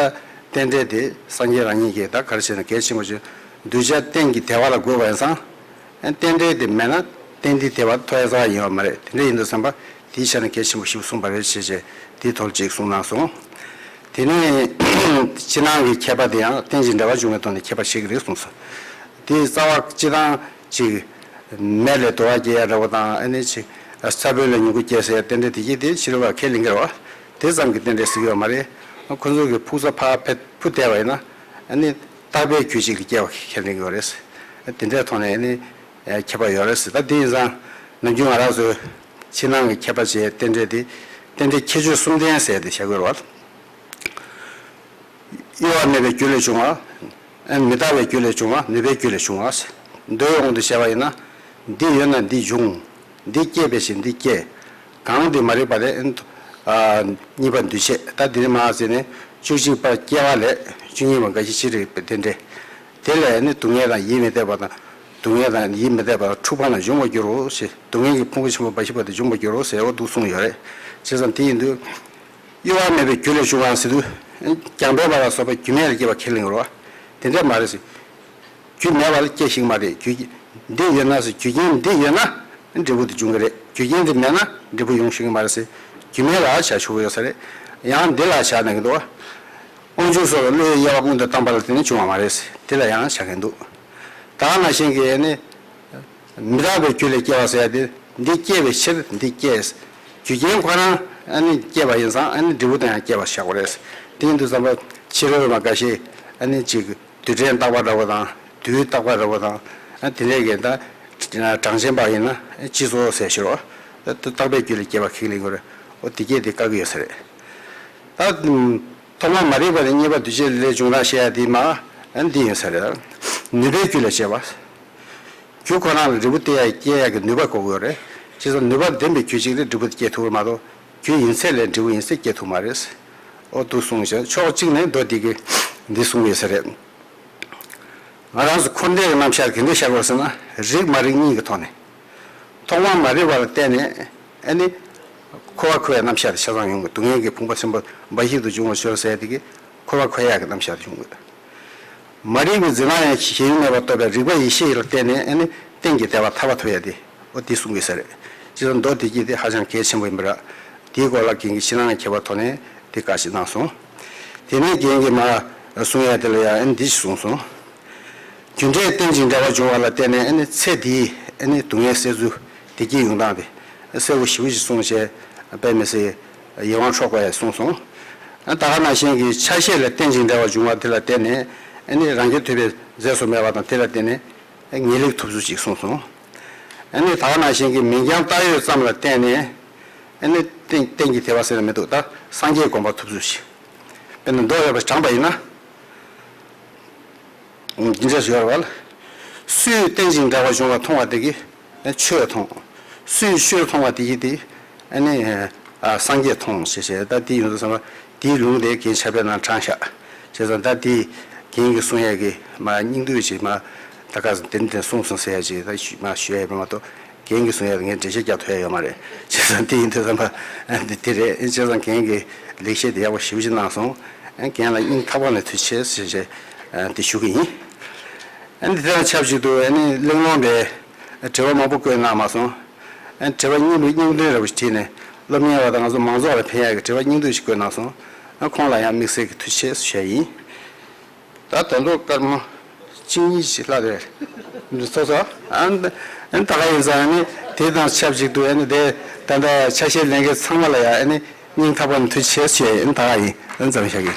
རྟེན་འབྲེལ་དེ་སངས་རྒྱས་རང་ཉིད་ཀྱིས་ད་ག་རེ་བྱས་ན་གལ་ཆེན་པོ་ཞིག་གདུལ་བྱ་རྟེན་གྱི་བདེ་བ་ལ་འགོད་པ་ཡིན་ཙང་། རྟེན་འབྲེལ་དེ་མེད་ན་རྟེན་འབྲེལ་བདེ་བ་ཐོབ་ཡ་རྩ་བ་ཡིན་པ་མ་རེད། དེ་འདྲ་ཡིན་དུས་ཙམ་པ་དེའི་ཆ་ནས་གལ་ཆེན་པོ་ཞིག་གསུངས་པ་རེད་ཞེས་བྱས་དེའི་ཐོག་ཅིག་གསུངས་གནང་སོང་། དེ་ནས་ཕྱི་ནང་གི་ཁྱད་པར་དེ་ཡང་རྟེན་ཅིང་འབྲེལ་བར་འབྱུང་བའི་ཐོག་ནས་ཁྱད་པར་ཕྱེ་གི་རེད་གསུངས་སོང་། དེའི་རྩ་བ་སྤྱི་དང་ཅིག་མེ་ལས་དུ་བ་སྐྱེ་ཡ་འདྲ་བོ་དང་ཨ་ནི་ཅིག་ས་བོན་ལས་མྱུ་གུ་སྐྱེ་ཟེར་ཡ་རྟེན་འབྲེལ་དེ་གྱད་དེ་ཕྱི་རོལ་པ་ཁས་ལེན་གྱི་རེད་བ། དེ་ཙམ་གྱི་རྟེན་འབྲེལ་ཟེར་གྱི་ཡོད་མ་རེད། ཁོ་ཚོ་གི་ཕུགས་ས་ཕར་ཕེབས་ཕུ་བལྟས་པ་ཡིན་ན་ཨ་ནི་རྟག་པའི་རྒྱུད་གཅིག་གིས་སྐྱེ་བ་ཁས་ལེན་གྱི་ཡོད་རེད། དེ་འདྲའི་ཐོག་ནས་ཨ་ནི་ཁྱད་པར་ཡོད་རེད་ཟེར། ད་དེ་ཡིན་ཙང་ནམ་རྒྱུན་ང་རང་ཚོའི་ཕྱི་ནང་གི་ཁྱད་པར་བྱེད་རྟེན་འབྲེལ་དེ་རྟེན་འབྲེལ་ཁྱད་ཆོས་གསུམ་ལྡན་ཟེར་ཏེ་བྱ་དགོས་རེད་བ། གཡོ་བ་མེད་པའི་རྒྱུ་ལས་བྱུང་བ། མི་རྟག་པའི་རྒྱུ་ལས་བྱུང་བ། ནུས་པའི་རྒྱུ་ལས་བྱུང་བ། མདོའི་དབང་དུ་བྱས་པ་ཡིན་ན། འདི་ཡོད་ན་འདི་འབྱུང་། འདི་སྐྱེས་པའི་ཕྱིར་འདི་སྐྱེ། གང་འདི་མ་རིག་པ་ལས། གཉིས་པ་འདུས་བྱས། ད་འདི་ནི་མ་ཟེར་ནས་བཅུ་གཅིག་པ་སྐྱེ་བ་ལས་བཅུ་གཉིས་པ་འགའ་ཞིག་ཅི་རིགས་པའི་རྟེན་འབྲེལ། དེ་ལས་ནི་སྡུག་བསྔལ་དང་ཡིད་མི་བདེ་བ་དང་། སྡུག་བསྔལ་དང་ཡིད་མི་བདེ་བ་དང་འཁྲུག་པ་རྣམས་འབྱུང་བར་འགྱུར་རོ་ཞེས་སྡུག་བསྔལ་གྱི་ཕུང་པོ་ཆེན་པོ་འབའ་ཞིག་པ་དེ་འབྱུང་བར་འགྱུར་རོ་ཟེར་འོ་འདུག་གསུངས་ཡོད་རེད། བྱས་ཙང་དེ་ཡིན་དུས། གཡོ་བ་མེད་པའི་རྒྱུ་ལས་བྱུང་བ་ཟེར་དུས། རྒྱང་འཕེན་པ་ལ་སོགས་པ་རྒྱུ་མེད་ལ་སྐྱེ་བ་ཁས་ལེན་དགོས་རེད་བ། དེ་འདྲ་མ་རེད་ཟེར། རྒྱུ་མེད་པ་ལ་སྐྱེ་ཤེས་ཀྱི་མ་རེད། རྒྱུ་འདི་ཡོད་ན་ཟེར། རྒྱུ་རྐྱེན་འདི་ཡོད་ན་འབྲས་བུ་དེ་འབྱུང་གི་རེད། རྒྱུ་རྐྱེན་འདི་མེད་ན་འབྲས་བུ་ཡོང་ཤེས་ཀྱི་མ་རེད་ཟེར། རྒྱུ་མེད་ལ་བྱ་ཆོག་གི་ཡོད་ས་རེད། ཡང་འདི་ལ་བྱ་ན་གི་འདུག་བ། དབང་ཕྱུག་སོགས་ལ་བློའི་དབྱེ་བ་སྔོན་དུ་བཏང་པ་ལ་བརྟེན་ནས་བྱུང་བ་མ་རེད་ཟེར། འདི་ལ་ཡང་བྱ་མཁན་འདུག། ད་ག་ནང་བཞིན་གྱི་ནི། མི་རྟག་པའི་རྒྱུ་ལས་སྐྱེ་བ་ཟེར་ཡ་དེ། འདི་སྐྱེ་བའི་ཕྱིར་འདི་སྐྱེ། རྒྱུ་རྐྱེན་ཁོ་རང་ཨ་ནི་སྐྱེས་པ་ཡིན་ཙང་། ཨ་ནི་འབྲས་བུ་དེ་ཡང་སྐྱེ་བ་བཞག་དགོས་རེད། དེ་ཡིན་དུས་ཙམ་པ་ཕྱི་རོལ་པ་འགའ་ཤས་ཨ་ནི་ཅིག་རྡུལ་ཕྲན་རྟག་པ་འདྲ་བོ་དང་། རྡུལ་རྟག་པ་འདྲ་བོ་དང་། ཨ་དེ་འདྲས་ཀྱི་ད་གྲངས་ཅན་པ་ཡིན་ན་སྤྱི་ཚོགས་ཟེར་ཞོར་བ། ད་རྟག་པའི་རྒྱུ་ལས་སྐྱེ་བ་ཁས་ལེན་དགོས་རེད། འོ་དེ་སྐད་དེ་བཀག་གི་ཡོད་ས་རེད། ད། ཐོག་མ་མ་རིག་པ་ནས་རྙེད་པ་འདུས་བྱས་ལས་བྱུང་རང་བཤད་ཡ་དེ་མ། ཨ་འདི་ཡིན་ས་རེད། ནུས་པའི་རྒྱུ་ལས་བྱས་པ། རྒྱུ་ཁོ་རང་ལ་འབྲས་བུ་སྟེར་ཡ་སྐྱེ་ཡ་གི་ནུས་པ་དགོས་ཀྱི་ཡོད་རེད། བྱས་ཙང་ནུས་པ་ལྡན་པའི་རྒྱུ་གཅིག་ལས་འབྲས་བུ་དེ་སྐྱེ་ཐུབ་པ་མ་གཏོགས། རྒྱུ་ཡིན་ཚད་ལས་འབྲས་བུ་ཡིན་ཚད་སྐྱེ་ཐུབ་མ་རེད། ཨོ་འདུག་གསུངས་ཤག། ཕྱོགས་གཅིག་ནས་མདོ་འདི་གིས་འདི་གསུངས་ཡོད་ས་རེད། ང་རང་ཚོ་འཁོར་འདས་ཀྱི་རྣམ་གཞག་ག་འདྲ་བཞག་དགོས་ཟེར་ན། རིག་མ་རིག་གཉིས་ཀྱི་ཐོག་ནས། ཐོག་མ་མ་རིག་པ་ལ་བརྟེན་ནས་ཨ་ནི་འཁོར་བར་འཁོར་བའི་རྣམ་གཞག་དེ་ཆ་ཚང་ཡོང་གི། སྡུག་བསྔལ་གྱི་ཕུང་པོ་ཆེན་པོ་འབའ་ཞིག་ཏུ་འབྱུང་བར་འགྱུར་ཟེར་དེ་གི་འཁོར་བར་འཁོར་ཡག་གི་རྣམ་གཞག་དེ་ཡོང་གི། མ་རིག་པའི་འཛིན་སྣང་ཡང་ཞེན་ཡུལ་མེད་པར་རྟོགས་པའི་རིག་པ་ཡེ་ཤེས་ལ་བརྟེན་ནས་ཨ་ནི་གཏན་གྱི་བདེ་བ་ཐར་པ་ཐོབ་ཡ་དེ། འོ་དེ་གསུང་གི་ས་རེད། སྤྱིར་མདོ་དེ་གྱིས་དེ་ཧ་ཅང་གལ་ཆེན་པོ་ཡིན་པ་རེད། དེའི་སྐོར་ལ་རྒན་གྱིས་ཕྱི་ནང་ཁྱད་པར་ཐོག་ནས་དེ་བཀའ་ཞིག་གནང་སོང་། དེ་ནས་རྒན་གྱིས་མ་གསུང་ཡ་དེ་ལ་ཡང་ཨ་ནི་འདི་ཞིག་གསུངས་སོང་། རྒྱུ་འབྲས་རྟེན་ཅིང་འབྲེལ་བར་འབྱུང་བ་ལ་བརྟེན་ནས་ཨ་ནི་ཚེ་འདིའི་ཨ་ནི་སྡུག་བསྔལ་སེལ་ཚུལ། བདེ་སྐྱིད་ཡོང་སྟངས་དེ་གསལ་པོ་ཞེ་པོ་ཞིག་གསུངས་བྱས། དཔེ་མི་སྲིད་ཡིད་དབང་འཕྲོག་པ་ཡང་གསུངས་སོང་། ད་ག་ནང་བཞིན་གྱི་ཆ་ཤས་ལ་རྟེན་ཅིང་འབྲེལ་བར་འབྱུང་བ་དེ་ལ་བརྟེན་ནས་ཨ་ནི་རང་རྒྱུད་ཐོས་པའི་རྫས་སུ་སྨྲས་པ་དང་། དེ་ལ་བརྟེན་ནས་ངེས་ལེགས་ཐོབ་ཚུལ་ཅིག་གསུངས་སོང་། ཨ་ནི་ད་ག་ནང་བཞིན་གྱི་མིང་རྐྱང་བཏགས་ཡོད་ཙམ་ལ་བརྟེན་ནས་ཨ་ནི་རྟེན་རྟེན་གྱི་དེ་བ་ཟེར་ན་མི་འདུག། ད་སངས་རྒྱས་དགོངས་པ་ཐོབ་ཚུལ་ཞིག། དཔེར་ན་མདོ་ཡོད་པ་དྲངས་པ་ཡིན་ན། འདི་འདྲ་ཞིག་ཡོད་རེད་བ། སུས་རྟེན་ཅིང་འབྲེལ་བར་འབྱུང་བ་མཐོང་བ་དེ་གིས་ཆོས་མཐོང་། སུས་ཆོས་མཐོང་བ་དེ་གིས་དེ་ཨ་ནི་ཨ་སངས་རྒྱས་མཐོང་ཞེས་བྱས། ད་དེ་ཡོང་དུས་ཙམ་པ་དེའི་ལུང་དེ་རྒན་ཕྱྭ་པའི་ནང་དྲངས་ཤག། བྱས་ཙང་ད་དེ་རྒན་གྱིས་གསུང་ཡས་ཀྱི་མ་སྙིང་བསྡུས་ཅིག་མ་ད་ག་ཟེ་དེ་འདྲ་གསུངས་སོང་ཟེར་ཡ་ཅིག་ད་ཞུ་མ་ཞུ་ཡ་ཡོད་པ་མ་གཏོགས། རྒན་གྱིས་གསུང་ཡ་ངས་འགྲེལ་བཤད་རྒྱག་ཐུབ་ཡ་ཡོད་མ་རེད། བྱས་ཙང་དེ་ཡིན་དུས་ཙམ་པ་འདི་དེ་རེད། བྱས་ཙང་རྒན་གྱིས་ལེགས་བཤད་དེ་ཡག་པོ་ཞེ་པོ་ཅིག་གནང་སོང་། རྒན་ལ་སྙིང་ཐག་པ་ནས་ཐུགས་རྗེ་ཆེ་ཞེས་བྱས་འདི་ཞུ་གི་ཡིན། འདི་དེ་དང་ཆབས་ཅིག་ཏུ་ཨ་ནི་གླེང་སློང་པས་དྲི་བ་མང་པོ་བཀོད་གནང་མ་སོང་། དྲི་བ་སྙིང་པོའི་སྙིང་དོན་འདྲ་བོ་ཞིག་དྲིས་ནས། སློབ་གཉེར་བ་དང་ང་ཚོ་མང་ཚོགས་ལ་ཕན་ཡག་གི་དྲི་བ་སྙིང་བསྡུས་ཤིག་བཀོད་གནང་སོང་། ཁོང་ལ་ཡང་དམིགས་བསལ་གྱི་ཐུགས་རྗེ་ཆེ་ཞུ་ཡ་ཡིན། ད་ད་དུང་སྐར་མ་གཅིག་གཉིས་ཤིག་ལྷག་རེད། འདི་ཚོ་ཚོ། ཨ་ནི་ད་ག་ཡིན་ཙང་ནི་དེ་དང་ཆབས་ཅིག་ཏུ་ཨ་ནི་དེ་ད་ལྟ་ཆ་ཤས་ལེན་མཁན་ཚང་མ་ལ་ཡང་ཨ་ནི་སྙིང་ཐག་པ་ནས་ཐུགས་རྗེ་ཆེ་ཞུ་ཡ་ཡིན། ད་ག་ཡིན། ཨ་ནི་འཛམ་ཤག་གི།